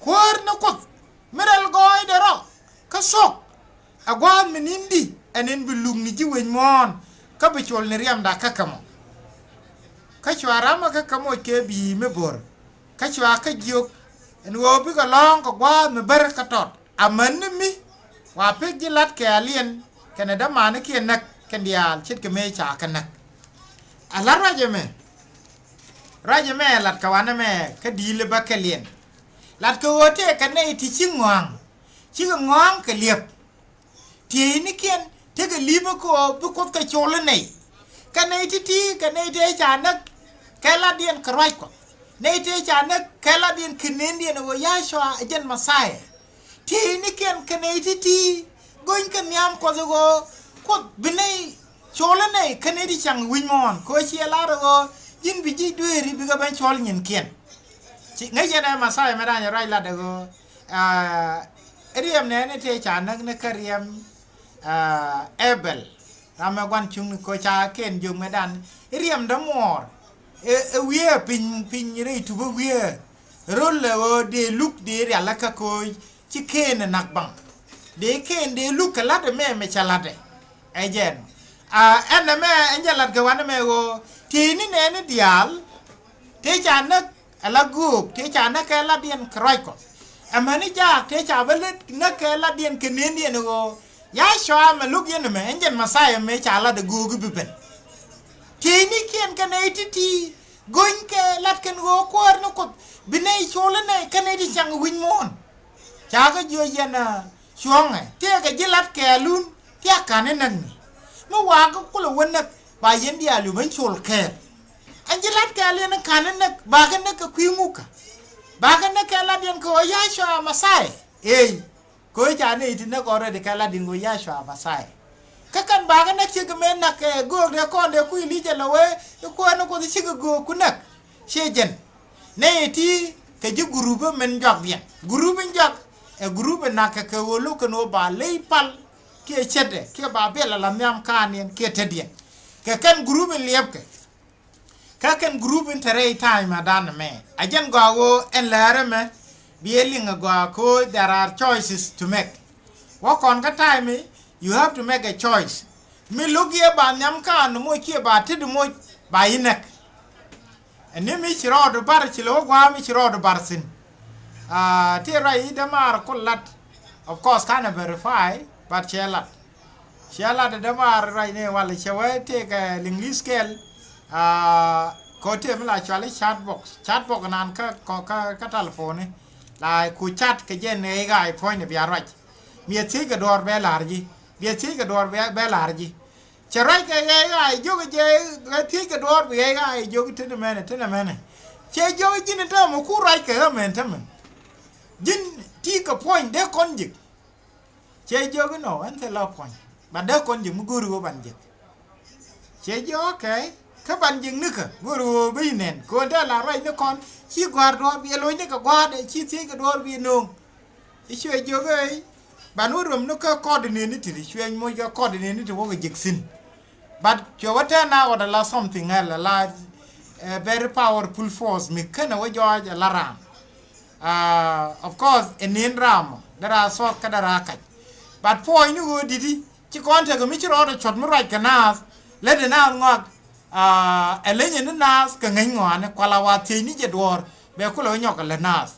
Kuäär ni Kuoth mi rɛl gɔɔydɛ rɔ kä thuɔ̱k, ɛ gua̱a̱th mi ni̱n di ɛn in bi luk ni ji̱ wec muɔ̱ɔ̱n kä bi col ni riɛmda kä kɛ mɔ. Kä cua ramä kä kɛ moc kɛ bi̱i̱ mi bo̱r, kä cua kä jiök ɛn ɣöö bikɛ lɔ̱ɔ̱ŋ kɛ gua̱a̱th mi bär kä tɔt. Amäni mi wa pek ji̱ la̱t kɛɛliɛn kɛnɛ dämanikiɛn näk kɛn diaal ce̱tkɛ mëë ca kɛ näk. Ɛ la̱t ruac ɛmɛ, ruac ɛmɛ ɛ la̱t kɛ wanɛmɛ kä di̱i̱l bäkɛliɛn. La̱t kɛ ɣöö tëëkɛ nɛy ti ci ŋɔ̱a̱ŋ, cikɛ ŋɔ̱a̱ŋ kɛ li̱ep. Tieynikiɛn tekɛ li̱pä kɛ ɣöö bi Kuoth kɛ col i̱ nɛy. Kɛ nɛy ti̱ti̱, kɛ nɛy tëë ca näk kɛ la̱tdiɛn kɛ ruac Kuɔth. Nɛy tëë ca näk kɛ la̱tdiɛn kɛ nëndiɛn ɣöö Yacua ɛ jɛn Mɛthia. Tieynikiɛn kɛ nɛy ti̱ti̱ go̱ny kɛ nhiam Kuɔth ɣöö Kuoth bi nɛy col i̱ nɛy kä nɛy ti cäŋ wi̱c muɔ̱ɔ̱n, kɛ ɣöö ciɛ lar ɣöö ji̱n bi ji̱ dueeri bikɛ ben col nyinkiɛn. Ci ŋäc yɛn ɛ Mɛthia mɛ da̱a̱n ruac lat ɛ ɣöö, aa, riɛm nɛɛni tëë ca näk ni kä riɛm, aa, Ebɛl. Ram mɛ gua̱n cuŋni ko̱ ca kɛn jiök mɛ da̱a̱n riɛmdä muɔɔr. Ɛ, ɛ wiee piny, piny rɛy tupä wiee. Rol ɛ ɣöö dee luk dee rial ɛ kä ko̱ ci kɛn ɛ na̱k baŋ. Dee kɛn dee luk kɛ la̱t ɛmɛ mɛ cɛ la̱t ɛ. Ɛ jɛn. Aa, ɛn ɛmɛ ɛn jɛ la̱t kɛ wanɛmɛ ɣöö tieyni nɛɛni diaal tëë ca näk ala göök, tëë ca näk kɛ la̱tdiɛn kɛ ruac Kuɔth. Amäni jaak tëë ca bä lät näk kɛ la̱tdiɛn kɛ nëndiɛn ɣöö Yacua mɛ lo̱k yɛn ɛmɛ, ɛn jɛn Mɛthia mëë ca la̱t ɛ göök i̱ bi ben. Tieynikiɛn kɛ nɛy ti̱ti̱ go̱ny kɛ la̱t kɛn ɣöö Kuäär ni Kuoth bi nɛy col i̱ nɛy kä nɛy ti cäŋ wi̱c muɔ̱ɔ̱n. Ca kɛ jiök yɛn, aa, cuɔ̱ŋɛ, tëëkɛ ji̱ la̱t kɛɛlun ti a ka̱n i̱ näk ni. Mi wakä kulɛ wä näk ba yɛn diaal yu ben col kɛɛl. Ɛn ji̱ la̱t kɛɛliɛn i̱ ka̱n i̱ näk, bakɛ näk kɛ kui̱ ŋukä? Bakɛ näk kɛ la̱tdiɛn kɛ ɣöö Yacua Mɛthia? Eey. Kɛ ɣöö ca nɛy ti näk already kɛ la̱tdiɛn kɛ ɣöö Yacua Mɛthia. Kä kɛn bakɛ näk, cikɛ mëë näk kɛ göök dee kɔn dee ku Ilijah lɛ wee i̱ Kuäär ni Kuoth, cikɛ göökku näk. Ciɛ jɛn. Nɛy ti kɛ ji̱ group min jɔakdiɛn. Group in jɔak ɛ group in na̱kɛ kɛ ɣöö lo̱k kɛn ɣöö ba ley pal kiɛ ce̱tdɛ kiɛ ba biɛl ala nhiam ka̱a̱niɛn kiɛ tetdiɛn. Kɛ kɛn group in liɛpkɛ. Kä kɛn group in te rɛy time a dan ɛmɛ. A jɛn gɔaa ɣöö ɛn läär ɛmɛ bi ɛ liŋ a gɔaa kɛ ɣöö there are choices to make. Wä kɔn kä time i̱ you have to make a choice. Mi lo̱k yɛ ba nhiam ka̱a̱n moc kiɛ ba tet moc, ba yi näk. Ɛn ni mi ci rɔɔdu bar, ci lo̱k wä gua̱a̱ mi ci rɔɔdu bar thi̱n. Aa, ti ruac i̱ dämaar kul lat. Of course, canɛ verify, but cɛ lat. Cɛ lat dämaar ruac ni wal cɛ wee tëëkɛ Liŋli̱th kɛl. Aa, Kɔ tëë mi la cuali chat box, chat box nan kä, kä, kä, kä telephone. La ku chat kɛ jɛn ɛ ɣa̱a̱c puɔ̱ny ni bia ruac. Biɛ thiec kɛ duɔɔr bɛ la̱r ji̱. Biɛ thiec kɛ duɔɔr bɛ, bɛ la̱r ji̱. Cɛ ruac kɛ ɣɛɛ ɣa̱a̱c jiök jɛ ɣɛ thiec kɛ duɔɔr bi ɣɛɛ ɣa̱a̱c jiök tin mɛnɛ, tin mɛnɛ. Cɛ jiök ji̱n in täämɛ ku ruac kɛ ɣä mɛn tämɛ. Ji̱n ti kɛ puɔ̱ny dee kɔn ji̱k. Cɛ jiök inɔ ɛn thil la puɔ̱ny. Ba dee kɔn ji̱k mi go̱o̱ri ɣöö ban ji̱k. Cɛ jiök, okay. Kä ban ji̱k nikä go̱o̱ri ɣöö bi nɛn. Kɛ ɣöö dee la ruac ni kɔn. Ci gɔ̱a̱r duɔ̱ɔ̱r bi lo̱cni kɛ gɔ̱a̱r dee ci thiec kɛ duɔ̱ɔ̱r bi no̱o̱ŋ. I̱ cuɛ jiök ëë. Ban wä ruɔm ni kä kɔɔdinëni ti̱ti̱ cuɛ moc kɛ kɔɔdinëni ti wä kɛ ji̱k thi̱n. But cuɛ wä tɛn na ɣɔt a la something else a la, eh, very powerful force mi kenɛ wä jɔɔc a la raan. Ah, of course, ɛ nin ram mɔ dee raa thuɔth kä dee raa kac. But puɔ̱ɔ̱ny ni ɣöö di̱t i̱ ci kɔn tekɛ mi ci rɔɔdɛ cuɔt mi ruac kɛ naath. Lät ɛ naath ŋɔak, ah, ɛ leny ɛ ni naath kɛ ŋäc ŋɔaani kuala wa thiec ni jɛ duɔ̱ɔ̱r bɛ kulɛ wä nyɔk kɛ lät naath.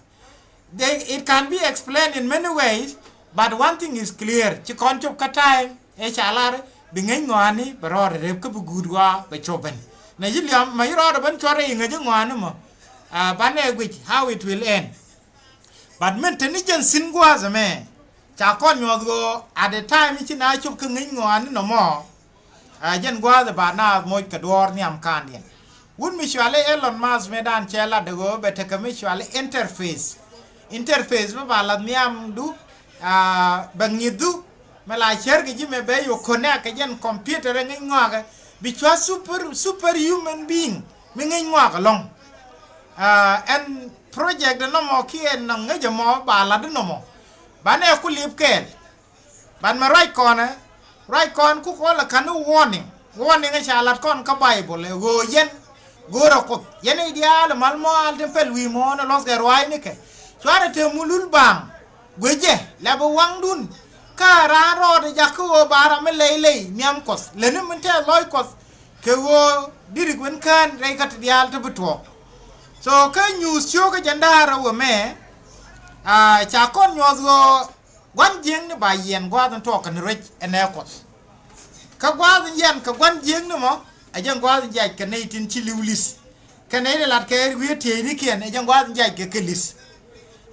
They, it can be explained in many ways, but one thing is clear. Ci kɔn cop kä time ëë ca lar bi ŋäc ŋɔaani bɛ rɔɔdɛ rep kä bi guut wa bɛ cop ben. Na yi liam ma yi rɔɔdɛ ben cuɔt rɛy ŋäc ŋɔaani mɔ, ah, banɛ guic how it will end. But min te ni jɛn thi̱n gua̱a̱th ɛmɛ ca kɔn nyuɔth ɣöö at the time ci na cop kä ŋäc ŋɔaani nɔmɔ. Ah, jɛn gua̱a̱th ɛ ba naath moc kɛ duɔ̱ɔ̱r nhiam kaandiɛn. Wut mi cuali Elon Musk mëë dan cɛ lat ɛ ɣöö bɛ tekɛ mi cuali interface. Interface mi ba lath nhiamdu, ah, bɛ ŋi̱thdu mi la cär kɛ ji̱ mëë bɛ yɛ connect kɛ jɛn computer ɛ ŋäc ŋɔakɛ bi cua super, super human being mi ŋäc ŋɔak ɛlɔ̱ŋ. Ah, ɛn project ɛ nɔmɔ kiɛ nɔ ŋäc ɛmɔ ba lat ɛ nɔmɔ. Banɛ ku lip kɛɛl. Ban mɛ ruac kɔnɛ, ruac kɔn ku kɔn lɛ ka̱n ni warning. Warning ɛ ca lat kɔn kä Bible ɛ ɣöö yɛn go̱o̱rɛ Kuoth. Yɛn i̱ diaal mal mɔal tin pɛl wi̱i̱ muɔ̱ɔ̱n ɛ luɔ̱thkɛ ruaacnikɛ. Cuarɛ te mulul baaŋ guecɛ lɛ bi waŋdun. Kä raan rɔɔdɛ jak kä ɣöö ba ram mi lɛy lɛy nhiam Kuɔth. Lätni min tɛth lɔc Kuɔth kɛ ɣöö di̱t rik wen kään rɛy kä ti diaal ti bi tuɔɔk. So kä nyuuth cio̱o̱kä jɛn da̱a̱r ɛ wä mɛ, ah, ca kɔn nyuɔth ɣöö gua̱n jiäkni ba yiɛn gua̱a̱th in tuɔɔk kɛn ruec ɛn ɛ Kuɔth. Kä gua̱a̱th in yiɛn kɛ gua̱n jiäkni mɔ ɛ jɛn gua̱a̱th in jiac kɛ nɛy tin ci li̱w li̱th. Kɛ nɛy ti lat kɛ wi̱i̱ tieynikiɛn ɛ jɛn gua̱a̱th in jiac kɛ kɛ li̱th.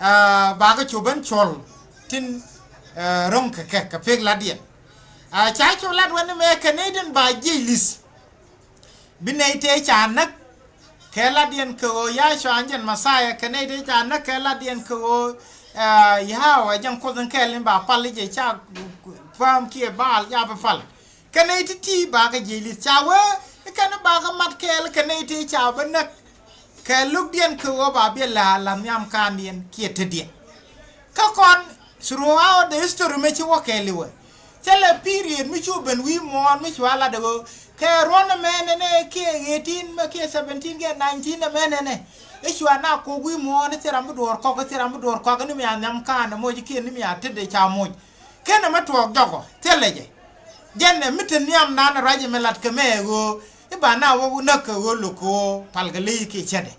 Ah, bakɛ cop ben cɔl tin, ah, ro̱ŋ kɛ kɛ kɛ pek latdiɛn. Ah, ca cop lat wä ni mɛ kɛ nɛy tin ba jiɛc li̱th. Bi nɛy tëë ca näk kɛ latdiɛn kɛ ɣöö Yacua jɛn Mɛthia, kɛ nɛy tëë ca näk kɛ latdiɛn kɛ ɣöö, ah, Yahweh jɛn Kuoth in kɛl in ba pal i̱ jɛ ca päm kiɛ Baal ca bi pal. Kɛ nɛy ti̱ti̱ bakɛ jiɛc li̱th ca wee i̱ kɛn i̱ bakɛ mat kɛɛl kɛ nɛy tëë ca bi näk kɛ lo̱kdiɛn kɛ ɣöö ba biɛ la̱a̱ la̱th nhiam kaandiɛn kiɛ tetdiɛn. Kä kɔn throughout the history mëë ci wä kɛɛliwɛ. Thilɛ period mi cu ben wi̱i̱ muɔ̱ɔ̱n mi cua lat ɛ ɣöö kɛ ruɔ̱n ɛmɛ nɛnɛ kiɛ eighteen mɛ kiɛ seventeen kiɛ nineteen ɛmɛ nɛnɛ. I̱ cua na kok wi̱i̱ muɔ̱ɔ̱n i̱ thil ram bi duɔ̱ɔ̱r kɔk i̱ thil ram bi duɔ̱ɔ̱r kɔk i̱ ni mi a nhiam ka̱a̱n ɛmɔ ji̱ kiɛ ni mi a tetdɛ ca moc. Kenɛ mɛ tuɔɔk jɔkɔ thilɛ jɛ. Jɛn ɛ mi te nhiam nan ruac ɛmɛ lat kɛ mɛ ɛ ɣöö i̱ ba na wä näk kɛ ɣöö lo̱k kɛ ɣöö pal kɛ ley kiɛ cätdɛ.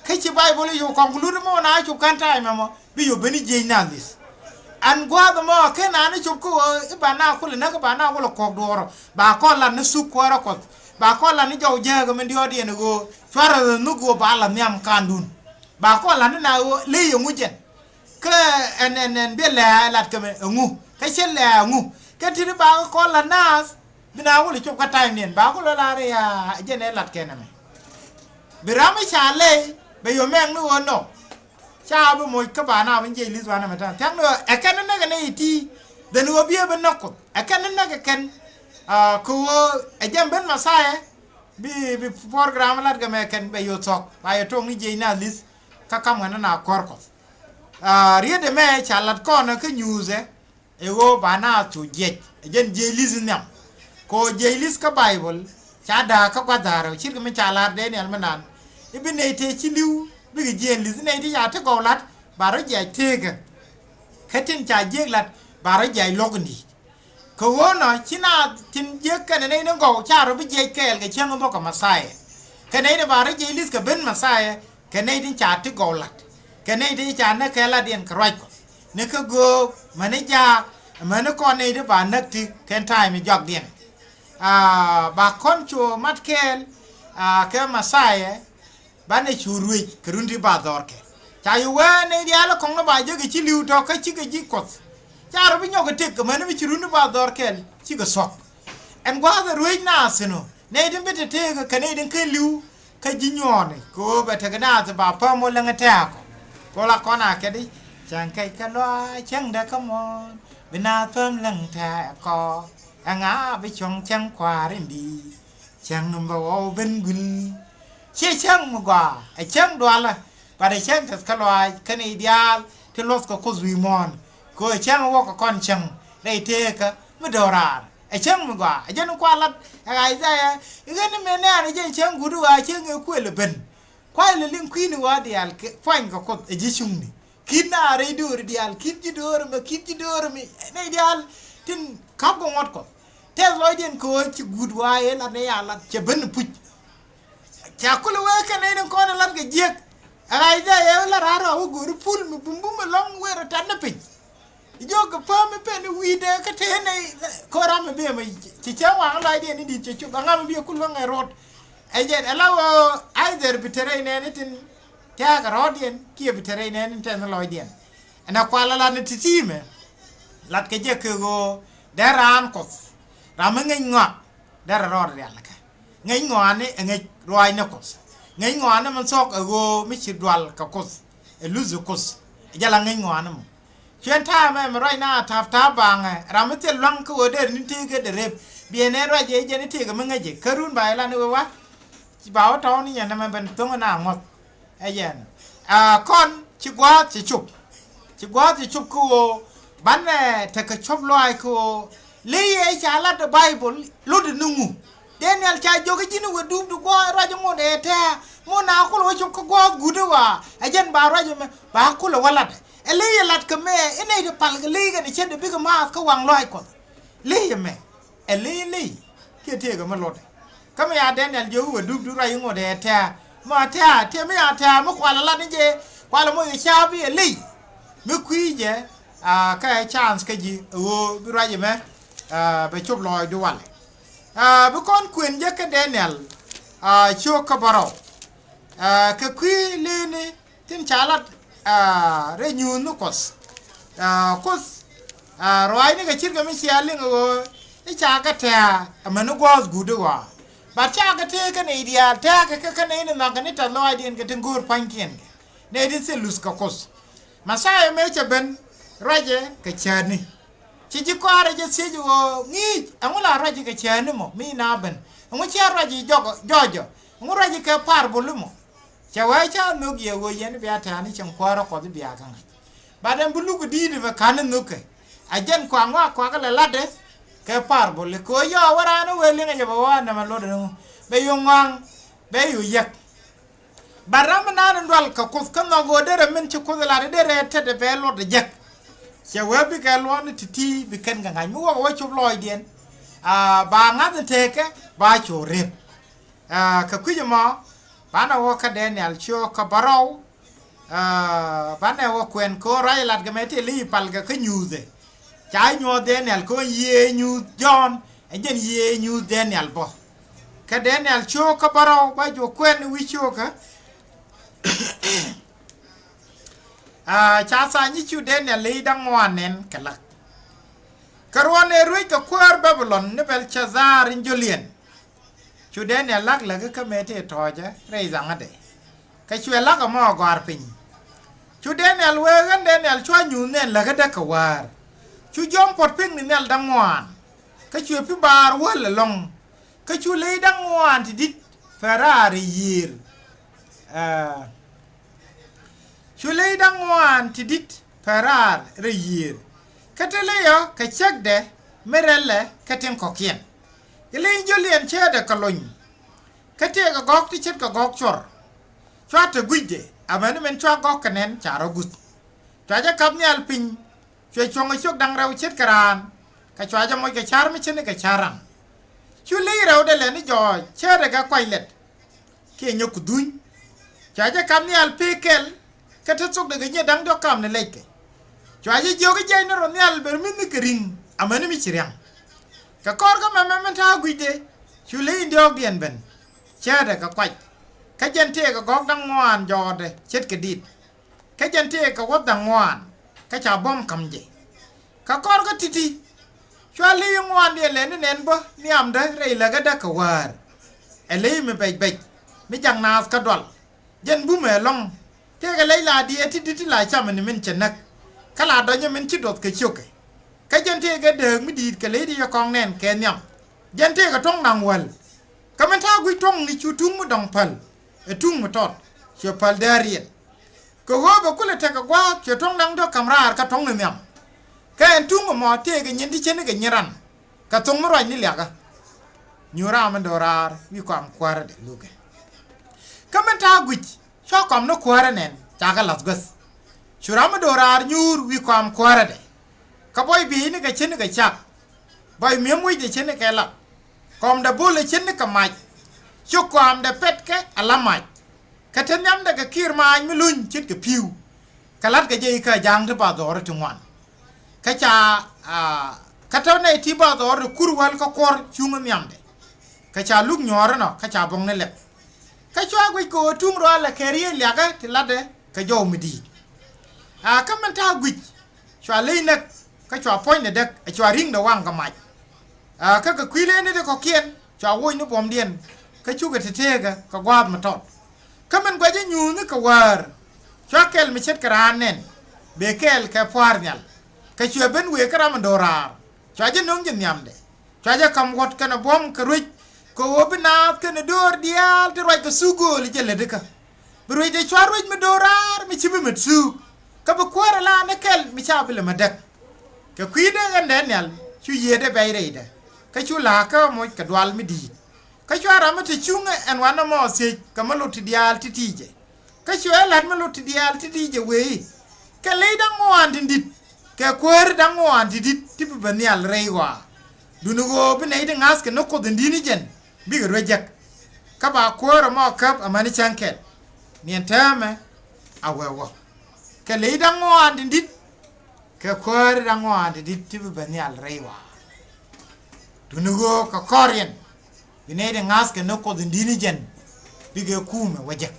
Kä ci Bayböl i̱ cu conclude mɔ na cu kän ta̱a̱ ɛmɛ mɔ bi cu ben i̱ jiec na li̱th. Ɛn gua̱a̱th ɛmɔ ken an i̱ cop kä ɣöö i̱ ba na kulɛ näk i̱ ba na kulɛ kɔk duɔ̱ɔ̱rɔ ba kɔn lat ni thuk kuäärä Kuɔth ba kɔn lat ni jɔw jääk ɛmɛ diɔ̱ɔ̱diɛn ɛ ɣöö cuarɛ rɛ nhuk ɣöö ba la nhiam ka̱a̱ndun. Ba kɔn lat ni na ɣöö ley ɛŋu jɛn. Kä ɛn ɛn ɛn biɛ lɛ lat kɛ mɛ ɛŋu kä cɛ lɛ ɛŋu kä ti̱t i̱ ba kɔn lat naath. Bi na wä lɛ cop kä ta̱a̱ ɛmɛ ba kɔn lɔ lar i̱ a jɛn ɛ lat kɛn ɛmɛ. Bi ram mi ca ley bɛ yɔ mɛk ni ɣöö nɔ. Ca bi moc kä ba na bi jiɛc li̱th wanɛ mɛ ta̱a̱ thia̱k ni ɣöö ɛ kɛn ni näk ɛ nɛy iti. Dhɛn ɣöö bi ɛ bi näk Kuoth ɛ kɛn ni näk ɛ kɛn. Aa, kɛ ɣöö ɛ jɛn ben Mɛthia bi, bi program lat kɛ mɛ kɛn bɛ yɔ thuɔ̱k ba yɔ to̱ŋ ni jiɛc na li̱th. Kä kam ɣän ni na kuäär Kuɔth. Aa, riet ɛmɛ ca lat kɔn kä nyuuthɛ. Ɛ ɣöö ba naath cu jiɛc ɛ jɛn jiɛc li̱th nhiam. Kɛ ɣöö jiɛc li̱th kä Bayböl ca da̱a̱k kä gua̱th da̱a̱r ɛ cirkɛ mi ca lar Daniel mi naan. I̱ bi nɛy tëë ci li̱w bikɛ jiɛc li̱th, nɛy ti ca ti gɔw la̱t ba rɔ jiɛc tëëkä. Kä tin ca jiɛc la̱t ba rɔ jiɛc luɔ̱k in di̱i̱t. Kɛ ɣöö nɔ ci naath tin jiäk kɛnɛ nɛy ni gɔw ca rɔ bi jiɛc kɛɛl kɛ cäŋ in bɔkɛ Mɛthia. Kɛ nɛy ni ba rɔ jiɛc li̱th kɛ ben Mɛthia. Kɛ nɛy tin ca ti gɔw la̱t kɛ nɛy tin ca näk kɛ latdiɛn kɛ ruac Kuɔth ni kä göök mäni jaak mäni kɔn nɛy ti ba näk ti kɛn ta̱a̱ mi jɔakdiɛn. Aa, ba kɔn cu mat kɛɛl, aa, kɛ Mɛthia banɛ cu ruëc kɛ run ti ba dhɔr kɛl. Ca yɛ wee nɛy diaal kɔŋ ni ba jek kɛ ci li̱w tɔ̱ kä cikɛ ji̱ Kuɔth. Ca rɔ bi nyɔk kɛ tëk kɛ mäni mi ci run ti ba dhɔr kɛl cikɛ thuɔ̱k. Ɛn gua̱a̱th ɛ ruëc naath thi̱n ɔ nɛy tin bi te tëëk kɛ nɛy tin ken li̱w kä ji̱ nyuɔɔni kɛ ɣöö bɛ tekɛ naath ba päm wä läŋ ɛ tɛ̈ɛ̈k ɔ. Kɛ ɣöö la kɔn a kɛ di cäŋ kɛc kɛ luaac cäŋdɛ kä muɔ̱ɔ̱n bi naath päm läŋ tɛ̈ɛ̈k ɔ. Ɛŋa bi cuɔ̱ŋ cäŋ kua̱r in di̱i̱t cäŋ ni bɛ ɣɔw ben gui̱l. Ciɛ cäŋ mi gɔaa ɛ cäŋ dualä. But ɛ cäŋ tɛth kä luaac kä nɛy diaal ti luɔth kɛ Kuoth wi̱i̱ muɔ̱ɔ̱n. Kɛ ɣöö ɛ cäŋ wä kɛ kɔn cäŋ rɛy tëëkä mi do̱raar. Ɛ cäŋ mi gɔaa ɛ jɛn kua lat ɛ Isaiah i̱ ɣän mëë nɛɛn ɛ jɛn cäŋ guut i̱ ɣɔaa cäŋ ëë kuël ɛ ben. Kuay lɛ liŋ kui̱ni ɣɔaa diaal kɛ puany kɛ Kuoth ɛ ji̱ cuŋni. Ki̱n na rɛy dööri diaal ki̱n ji̱ dööri mɛ ki̱n ji̱ dööri mi nɛy diaal tin ka̱p kɛ ŋuɔ̱t Kuɔth. Tɛth lɔcdiɛn kɛ ɣöö ci guut ɣɔaa ëë lat ni ya lat cɛ ben puc. Ca kulɛ wee kɛn nɛy tin kɔn in lat kɛ jiäk. Ɛ Isaiah ɛ la raar rɔ wä go̱o̱ri pul mi bumbum ɛlɔ̱ŋ wer ɛ tat ni piny. I̱ jiök kɛ pääm mi pɛn i̱ wi̱i̱dɛ kä tëë nɛy ko̱r ram mi bi ɛmɛ ci cä waŋ lɔcdiɛn i̱ di̱t cɛ cop aŋa mi bi ɛ kul wä ŋɛ ruɔt. Ɛ jɛn ɛ la wä Isaiah bi te rɛy nɛɛni tin tɛ̈ɛ̈k ɛ rɔɔdiɛn kiɛ bi te rɛy nɛɛni tin tɛth ni lɔcdiɛn. Ɛn ɛ kual ɛ lat ni ti̱ti̱ mɛ. Lat kɛ jɛ kɛ ɣöö dee raan Kuɔth ram mi ŋäc ŋɔak. Derɛ rɔɔd rialikä. Ŋäc ŋɔaani ɛ ŋäc ruaacni Kuoth. Ŋäc ŋɔaani min thuɔ̱k ɛ ɣöö mi ci dual kɛ Kuoth ɛ luth ɛ Kuoth. Ɛ jɛ la ŋäc ŋɔaani mɔ. Cuɛn ta̱a̱ mɛ mi ruacna a ta̱a̱p ta̱a̱p baŋɛ ram mi thil lua̱ŋ kä ɣöö der ni tëëk ɛ dee rep. Biɛ nɛn ruac ɛ jɛn i̱ tëëk ɛ mi ŋäc ɛ kä run ba ilan i̱ wee wa. Ci ba wä tɔ̱ɔ̱ŋ ni nyɛn nɛmɛ ben tho̱ŋ ɛn a ŋuɔ̱th. Ɛ jɛn a kɔn ci gua̱a̱th ci cop. Ci gua̱a̱th ci cop kä ɣöö banɛ tekɛ cop lɔaac kä ɣöö ley ɛ ca lat ɛ Baibol lot ɛ ni ŋu. Daniel ca jiök i̱ ji̱n ɛ wä duupdu gua̱a̱th ruac ɛ ŋot ɛ tɛ̱̈ɛ̱̈ mɔ na kulɛ wä cop kä gua̱a̱th guut ɛ ɣɔaa ɛ jɛn ba ruac ɛmɛ ba kulɛ wä lat ɛ ley ɛ lat kɛ mɛ i̱ nɛy ti pal kɛ ley kɛn ɛ ce̱t ɛ bikɛ maath kä waŋ lɔaac Kuɔth. Ley ɛmɛ ɛ ley ley kiɛ tëëkɛ mi lotdɛ. Kä mi ya Daniel jiök i̱ wä dup dup ruac i̱ ŋot ɛ tɛ̈ɛ̈ mi a tɛ̈ɛ̈ tëë mi a tɛ̈ɛ̈ mi kual a lat ni jɛ kual a moc kɛ ca̱a̱p i̱ ɛ ley. Mi kui̱ jɛ a kä ɛ chance kä ji̱ ɛ ɣöö bi ruac ɛmɛ a bɛ cop lɔɔcdu walɛ. A bi kɔn kuën jɛ kä Daniel a ciök kä bärɔw. A kɛ kui̱ li̱i̱ni tin ca lat a rɛy nyuuth ni Kuɔth. A Kuoth a ruaacni kɛ ce̱tkɛ mi cia liŋ ɣöö i̱ ca kɛ tɛ̱̈ɛ̱̈ amäni gua̱a̱th guut i̱ ɣɔaa. But ca kɛ tëë kä nɛy diaal tɛ̱̈ɛ̱̈kɛ kä kä nɛy ni nhɔakɛ ni tɛth lɔaacdiɛn kɛ tin go̱o̱r pua̱nykiɛn kɛ nɛy tin thil luth kɛ Kuoth. Mɛthia mëë cɛ ben ruacɛ kɛ cäätni. Ci ji̱ kɔaarɛ jɛ thiec ɣöö ŋi̱i̱c ɛŋu la ruaci kɛ cäätni mɔ mi na ben ɛŋu cia ruaci jɔkɔ jɔɔcɔ ɛŋu ruaci kɛ parable mɔ. Cɛ wee ca nhök yɛ ɣöö yɛn bia tɛ̈ɛ̈ni cieŋ kuäärä Kuɔth bia kä ŋa̱c. Bat ɛn bi luk di̱i̱t bɛ ka̱n nhökɛ a jɛn kuaŋ wa kuakä lɛ latdɛ kɛ parable kɛ ɣöö yɔɔ wä raan wee liŋɛ jɛ bɛ wä nɛmɛ luɔt ɛn ɣöö bɛ yo̱ ŋɔaŋ bɛ yo̱ yäk. Bat ram mi naan in dual kɛ Kuoth kä nhɔk ɣöö derɛ min ci Kuoth lat derɛ tetdɛ bɛ luɔt ɛ jek. Cɛ wee bikɛ luɔt ni ti̱ti̱ bi kɛn kɛ ŋa̱c mi wäkɛ wä cop lɔɔcdiɛn. A ba ŋa̱th in teekɛ ba cu rep. A kɛ kui̱c ɛmɔ banɛ wä kä Daniel ciök kä bärɔw. A banɛ wä kuɛn ko̱n ruac lat kɛ mɛ ti li̱i̱ palkɛ kä nyuuthɛ. Ca nyuɔ̱th Daniel ko̱n yiëë nyuuth Jɔ̱ɔ̱n ɛ jɛn yiëë nyuuth Daniel bä. Kä Daniel ciök kä bärɔw ba juɔk kuɛn wi̱c ciökä. A ca tha̱a̱ŋ i̱ cu Daniel li̱i̱ da̱ŋ ŋuan nɛn kɛ la̱k. Kɛ ruɔ̱n ëë ruec kɛ kuäär Babilɔn ni Bɛlcazar in jɔ̱liɛn. Cu Daniel la̱k läk i̱ kä mëë tëë tɔ̱ɔ̱cä rɛy dhaŋädɛ. Kä cuɛ la̱k ɛmɔ gɔ̱a̱r piny. Cu Daniel wee ɣän Daniel cua nyuuth nɛn läkädä kɛ wäär. Cu jiɔam puɔ̱t pek ni nhial da̱ŋ ŋuan. Kä cuɛ pi̱ baar wäl ɛlɔ̱ŋ. Kä cu ley da̱ŋ ŋuan ti di̱t pɛraar i̱ yiëër. Aa. Cu ley da̱ŋ ŋuan ti di̱t pɛraar rɛy yiëër. Kä te leyɔ kɛ cäkdɛ mi rɛlɛ kä tin kɔ̱kiɛn. I̱ ley jɔ̱liɛn cäätdɛ kɛ lony. Kä tëëkɛ gɔ̱k ti ce̱tkɛ gɔ̱k cuɔr. Cua te gui̱cdɛ amäni min cua gɔ̱k kɛ nɛn ca rɔ guth. Cua jɛ kap nhial piny. Cuɛ cuɔ̱ŋ ɛ ciök da̱ŋ rɛw ce̱tkɛ raan. Kä cua jɛ moc kɛ ca̱r mi ce̱tnikɛ ca̱r ran. Cu ley rɛwdɛ lɛ ni jɔɔc cäätdɛ kɛ kuac lɛt. Kiɛ nyɔk ku dhuny. Cua jɛ kap nhial pek kɛl. Kä te thokdɛ kɛ nyiet da̱ŋ diɔ̱k kam ni lɛckɛ. Cua jɛ jiök i̱ jiɛc ni rɔ nhial ben mi̱thnikɛ ri̱ŋ amäni mi ci ria̱ŋ. Kɛ kɔr kä mɛmɛ min ta̱a̱ gui̱cdɛ cu ley in diɔ̱ɔ̱kdiɛn ben. Cäätdɛ kɛ kuac. Kä jɛn tëëkɛ gɔ̱k da̱ŋ ŋuan jɔɔtdɛ ce̱tkɛ di̱t. Kä jɛn tëëkɛ wuɔ̱th da̱ŋ ŋuan, kä ca buɔ̱m ka̱m jɛ. Kä kɔr kä ti̱ti̱, cua li̱i̱ ŋuandiɛn lɛni nɛn bä nhiamdä rɛy läkädä kɛ wäär. Ɛ ley mi bɛc bɛc, mi jak naath kä dual. Jɛn bumɛ ɛlɔ̱ŋ, tëëkɛ lɛc la diɛɛt ti di̱t ti la cam ni min cɛ näk. Kä la dɔ̱nyä min ci duɔth kɛ ciökɛ. Kä jɛn tëëkɛ dääk mi di̱i̱t kɛ ley ti yɛ kɔŋ nɛn kɛ nhiam. Jɛn tëëkɛ tuɔ̱ŋ da̱ŋ wäl. Kä min ta̱a̱ guic tuɔ̱ŋni cu tuŋ mi dɔ̱ŋ päl. Ɛ tuŋ mi tɔt, cuɛ päl dääriɛn. Kɛ ɣöö bɛ kulɛ tekɛ gua̱a̱th, cuɛ tuɔ̱ŋ da̱ŋ dɔ̱k ka̱m raar kä tuɔ̱ŋ ni nhiam. Kä ɛn tuŋ ɛmɔ tëëkɛ nyin ti cänikɛ nyin ran. Kɛ thoŋ mi ruac ni liakä. Nyuur ram mi do̱raar wi̱i̱ kɔam kuäärädɛ lukɛ. Kä min ta̱a̱ guic, cua kɔm ni kuäärä nɛn, cakɛ la̱th guäth. Cu ram mi do̱raar nyuur wi̱i̱ kɔam kuäärädɛ. Kä buɔy bieynikɛ cänikɛ cak. Buɔy mi̱em wecdɛ cänikɛ lak. Kɔmdɛ bo̱lɛ cänikɛ mac. Cu kɔamdɛ pɛtkɛ ala mac. Kä te nhiamdɛ kɛ kiir maac mi luny ce̱tkɛ pi̱w. Kä la̱tkɛ jɛ ikä ja̱a̱ŋ ti ba dhɔri ti ŋuan. Kä ca, aa, kä te nɛy ti ba dhɔri ti kur wäl kä kuɔr cuŋä nhiamdɛ. Kä ca luk nyuɔɔri nɔ, kä ca buɔ̱ŋni lɛp. Kä cua guic kɛ ɣöö tuŋ rɔalɛ kɛ riey liakä ti latdɛ kɛ jɔw mi di̱i̱t. Aa, kä min ta̱a̱ guic, cua ley näk, kä cua puɔ̱nydɛ däk, ɛ cua ri̱ŋdɛ waŋ kɛ mac. Aa, kä kɛ kui̱ lëëni ti kɔ̱kiɛn, cua woc ni buɔ̱mdiɛn, kä cukɛ te teekä kɛ gua̱a̱th mi tɔt. Kä min gua̱cä nyuuthni kɛ wäär, cua kɛl mi ce̱tkɛ raan nɛn, bee kɛɛl kɛ pua̱a̱r nhial. Kä cuɛ ben wëë kä ram mi do̱raar, cua jɛ no̱ŋ jɛ nhiamdɛ. Cua jɛ ka̱m wuɔ̱t kɛnɛ buɔ̱m kɛ ruec, kɛ ɣöö bi naath kɛnɛ döör diaal ti ruac kɛ thuk gööl jɛ lätdikä. Bi ruecdɛ cua ruec mi do̱raar mi ci bi met thuk. Kä bi kuäärɛ la ni kɛl mi ca bi lɛ mɛ däk. Kɛ kui̱dɛ ɣän Daniel cu yiëëdɛ bɛc rɛydɛ. Kä cu la̱a̱kä moc kɛ dual mi di̱i̱t. Kä cua ram mi te cuŋɛ ɛn wanɛ mɔ thiec kɛ mi lot ti diaal ti ti̱i̱cɛ. Kä cuɛ la̱t mi lot ti diaal ti di̱i̱cɛ wëë i̱, kɛ ley da̱ŋ ŋuan ti di̱t, kɛ kuääri da̱ŋ ŋuan ti di̱t ti bi bɛ nhial rɛy ɣɔaa. Duŋni ɣöö bi nɛy ti ŋa̱thkɛ ni Kuoth in di̱t ni jɛn bikɛ ruec jek. Kä ba kuäär ɛmɔ käp amäni cäŋ kɛl. Niɛn täämɛ a wee wä. Kɛ ley da̱ŋ ŋuan ti di̱t, kɛ kuääri da̱ŋ ŋuan ti di̱t ti bi bɛ nhial rɛy ɣɔaa. Duŋni ɣöö kɛ kɔriɛn bi nɛy ti ŋa̱thkɛ ni Kuoth in di̱t ni jɛn bikɛ kumɛ wä jek.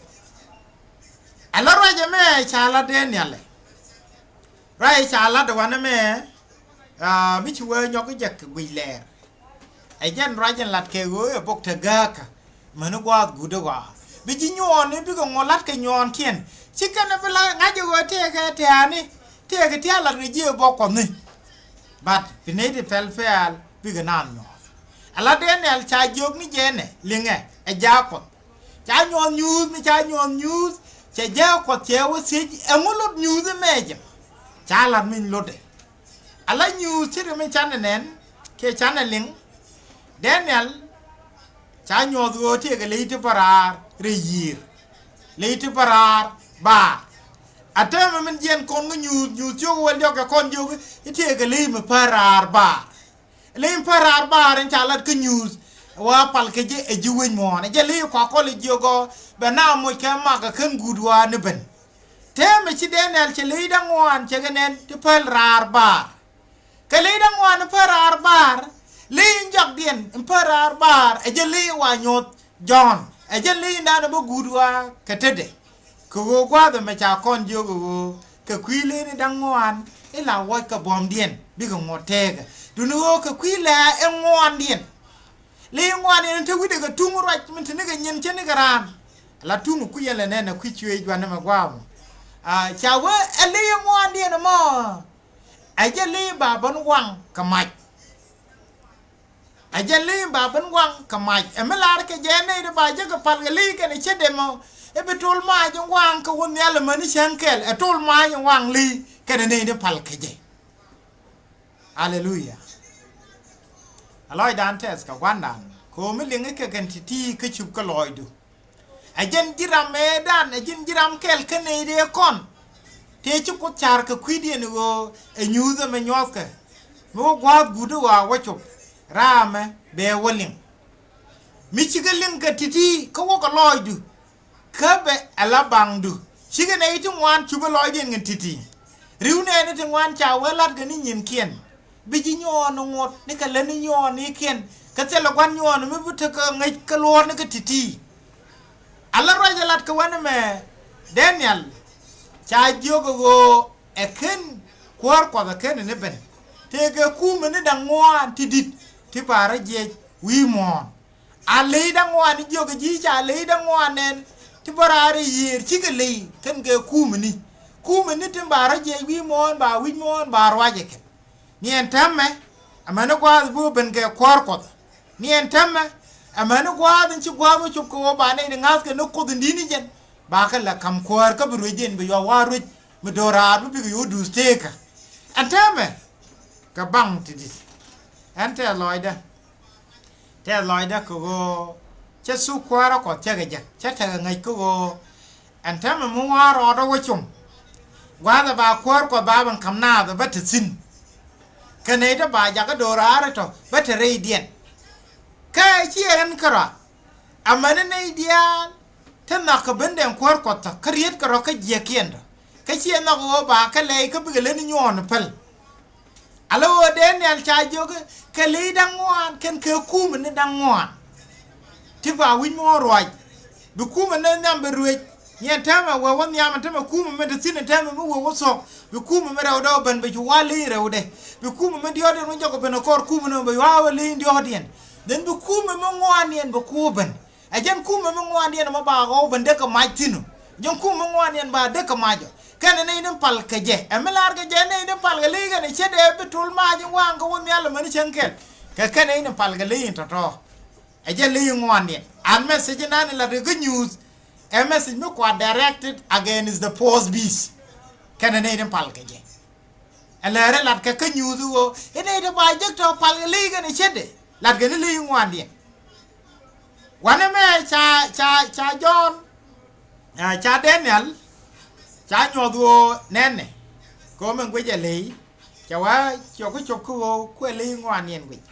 Ɛ la ruacɛ mɛ ca la Daniel ɛ. Ruacɛ ca la dee wanɛ mɛ, aa, mi ci wee nyɔk jek guic lɛɛr. Ɛ jɛn ruac in lat kɛ ɣöö ɛ bok te gääkä. Mäni gua̱a̱th guut i̱ ɣɔaa. Bi ji̱ nyuɔɔni bikɛ ŋuɔ la̱t kɛ nyuɔɔnkiɛn. Ci kɛn bi la ŋa̱c i̱ ɣöö tëëkɛ tɛ̈ɛ̈ni. Tëëkɛ tia̱a̱ la̱t kɛ ji̱ ɛ bok Kuɔthni. But bi nɛy ti pɛl pɛ̈ɛ̈l bikɛ naath nyuɔɔth. Ala Daniel ca jiök ni jɛ ɛnɛ liŋɛ ɛ jaak Kuɔth. Ca nyuɔth nyuuth mi ca nyuɔth nyuuth. Cɛ jääk Kuɔth cɛ wä thiec ɛŋu lot nyuuth ɛmɛ jɛ. Ca la̱t mi lotdɛ. Ala nyuuth ce̱tkɛ mi canɛ nɛn kiɛ canɛ liŋ. Daniel ca nyuɔth ɣöö tëëkɛ ley ti bä raar rɛy yiëër. Ley ti bä raar baar. A täämɛ min jiɛn kɔn kä nyuuth, nyuuth ciök wäl diɔ̱k kɛ kɔn jiök i̱ tëëkɛ ley mi pär raar baar. Ley in pär raar baar in ca lat kä nyuuth. Wa pal kɛ jɛ ɛ ji̱ wec muɔ̱ɔ̱n ɛ jɛ ley kua kɔl i̱ jiök ɔ bɛ na moc kɛ mak ɛ kän guut wa ni ben. Täämɛ ci Daniel cɛ ley da̱ŋ ŋuan cɛ kɛ nɛn ti päl raar baar. Kɛ ley da̱ŋ ŋuan ti päl raar baar. Ley in jɔakdiɛn in päl raar baar ɛ jɛ ley wa nyuɔth. Jɔ̱ɔ̱n ɛ jɛn ley indan ɛ bä guut ɣɔaa kɛ tetdɛ. Kɛ ɣöö gua̱a̱th ɛmɛ ca kɔn jiök ɛ ɣöö kɛ kui̱ lëëni da̱ŋ ŋuan i̱ la wuɔc kɛ buɔ̱mdiɛn bikɛ ŋuɔ̱t tɛɛkä. Duundɛ ɣöö kɛ kui̱ lɛ̈ɛ̈ ɛ ŋuandiɛn. Ley ŋuandiɛn te wi̱cdɛ kɛ tuŋ ruac min te nikɛ nyin cä nikɛ raan. La tuŋ kui̱ ɛn lɛ nɛn ɛ kui̱ cuëëc juanɛ mɛ gua̱a̱mɔ. Aa, ca wee ɛ ley ŋuandiɛn ɛmɔ. Ɛ jɛ ley ba ben waŋ kɛ mac. Ɛ jɛn li̱i̱m ba ben waŋ kɛ mac ɛ mi lar kɛ jɛ nɛy ti ba jɛ kɛ pal kɛ li̱i̱ kɛnɛ cɛ dɛmɔ. Ɛ bi tol mac in waŋ kɛ wä nhial ɛmäni cäŋ kɛl ɛ tol mac in waŋ li̱i̱ kɛnɛ nɛy ti pal kɛ jɛ. Aleluya. Ɛ lɔcdan tɛth kɛ gua̱ndan kɛ ɣöö mi liŋi kɛ kɛn ti̱ti̱ kä cup kä lɔcdu. Ɛ jɛn ji̱ ram mëëdan ɛ jɛn ji̱ ram kɛl kä nɛy dee kɔn. Tëë ci Kuoth ca̱r kɛ kui̱diɛn ɣöö ɛ nyuuth ɛmɛ nyuɔ̱thkɛ. Mi wä gua̱a̱th guut i̱ ɣɔaa wä cop raamɛ bɛ wä liŋ. Mi cikɛ liŋ kɛ ti̱ti̱ kä wä kɛ lɔɔcdu. Kä bɛ ala baŋdu cikɛ nɛy ti ŋuan cupɛ lɔcdiɛn kɛ ti̱ti̱. Ri̱w nɛɛni ti ŋuan ca wee la̱tkɛ ni nyinkiɛn. Bi ji̱ nyuɔɔn ŋot ni kɛ lät ni nyuɔɔnikiɛn kɛ thilɛ gua̱n nyuɔɔn mi bi tekɛ ŋäc kɛ luɔ̱ɔ̱r ni kɛ ti̱ti̱. Ala ruac ɛ lat kɛ wänɛ mɛ Daniel ca jiök ɛ ɣöö ɛ ken kuäär Kuɔth ɛ ken ni ben. Tëëkɛ kumɛ ni da̱ŋ ŋuan ti di̱t ti ba rɔ jiɛc wi̱i̱ muɔ̱ɔ̱n. A ley da̱ŋ ŋuan ni jiök ɛ ji̱ ca ley da̱ŋ ŋuan nɛn ti bä raar i̱ yiëër cikɛ ley kɛn kɛ kumɛ ni. Kumɛ ni ti ba rɔ jiɛc wi̱i̱ muɔ̱ɔ̱n ba wi̱c muɔ̱ɔ̱n ba ruac ɛ kɛn. Ni ɛn täämɛ amäni gua̱a̱th bi wä ben kɛ kuäär Kuɔth. Ni ɛn täämɛ amäni gua̱a̱th in ci gua̱a̱th wä cop kɛ wä ba nɛy ni ŋa̱thkɛ ni Kuoth in di̱t ni jɛn. Ba kɛ lɛ ka̱m kuäär kä bi ruecdiɛn bi yua wa ruec mi do̱raar bi bikɛ yua duus teekä. Ɛn täämɛ kɛ baŋ ti di̱t. Ɛn tɛth lɔcdä. Tɛth lɔcdä kɛ ɣöö cä thuk kuäärä Kuɔth cä kɛ jek cä tekɛ ŋäc kä ɣöö ɛn täämɛ mi wa̱a̱ rɔɔdä wä cum. Gua̱a̱thɛ ba kuäär Kuɔth ba ben ka̱m naath bä te thi̱n. Kɛ nɛy te ba jakä do̱raar tɔ bä te rɛydiɛn. Kä ci ɛn kärɔa amäni nɛy diaal te nhɔk kɛ ben dɛŋ kuäär Kuɔth tɔ kä riet kɛ rɔ kä jiäkiɛn tɔ. Kä ciɛ nhɔk ɣöö ba kä lɛy kä bikɛ leni nyuɔɔn päl. Ala ɣöö Daniel ca jiök kɛ ley da̱ŋ ŋuan kɛn kɛ kumɛ ni da̱ŋ ŋuan. Ti ba wi̱c mi wä ruac bi kumɛ ni nhiam bi ruec. Ni ɛn täämɛ wee wä nhiam ɛn täämɛ kumɛ mi te thi̱n ɛn täämɛ mi wee wä thuɔ̱k bi kumɛ mi rɛwdɛ wä ben bi cu wa ley rɛwdɛ. Bi kumɛ mi diɔ̱ɔ̱kdiɛn wä jɔk ben ɛ kɔr kumɛ ni wä ben yua wä ley diɔ̱ɔ̱kdiɛn. Then bi kumɛ mi ŋuandiɛn bi ku wä ben. Ɛ jɛn kumɛ mi ŋuandiɛn mɔ ba ɣɔw ben dee kɛ mac thi̱n ɔ. Jɛn kumɛ mi ŋuandiɛn ba dee kɛ mac ɔ. Kɛnɛ nɛy ni pal kɛ jɛ ɛ mi lar kɛ jɛ nɛy ni pal kɛ ley kɛnɛ cɛ dee bi tul mac in waŋ kɛ wä nhial ɛmɛni cäŋ kɛl. Kɛ kɛnɛ nɛy ni pal kɛ ley in tɔ̱tɔ̱. Ɛ jɛ ley in ŋuandiɛn an message in an in lat kɛ kä news. Ɛ message mi kua directed against the post beast. Kɛnɛ nɛy ni pal kɛ jɛ. Ɛ lɛɛrɛ lat kɛ kä nyuuth i̱ ɣöö i̱ nɛy ti ba jek tɔ̱ pal kɛ ley kɛn i̱ ce̱tdɛ lat kɛ ni ley i̱ ŋuandiɛn. Wanɛ mɛ ca ca ca Jɔ̱ɔ̱n ca Daniel ca nyuɔth ɣöö nɛnɛ kɛ ɣöö min guic ɛ ley. Cɛ wä ciɔk kä cop kä ɣöö kuɛ ley i̱ ŋuandiɛn guic.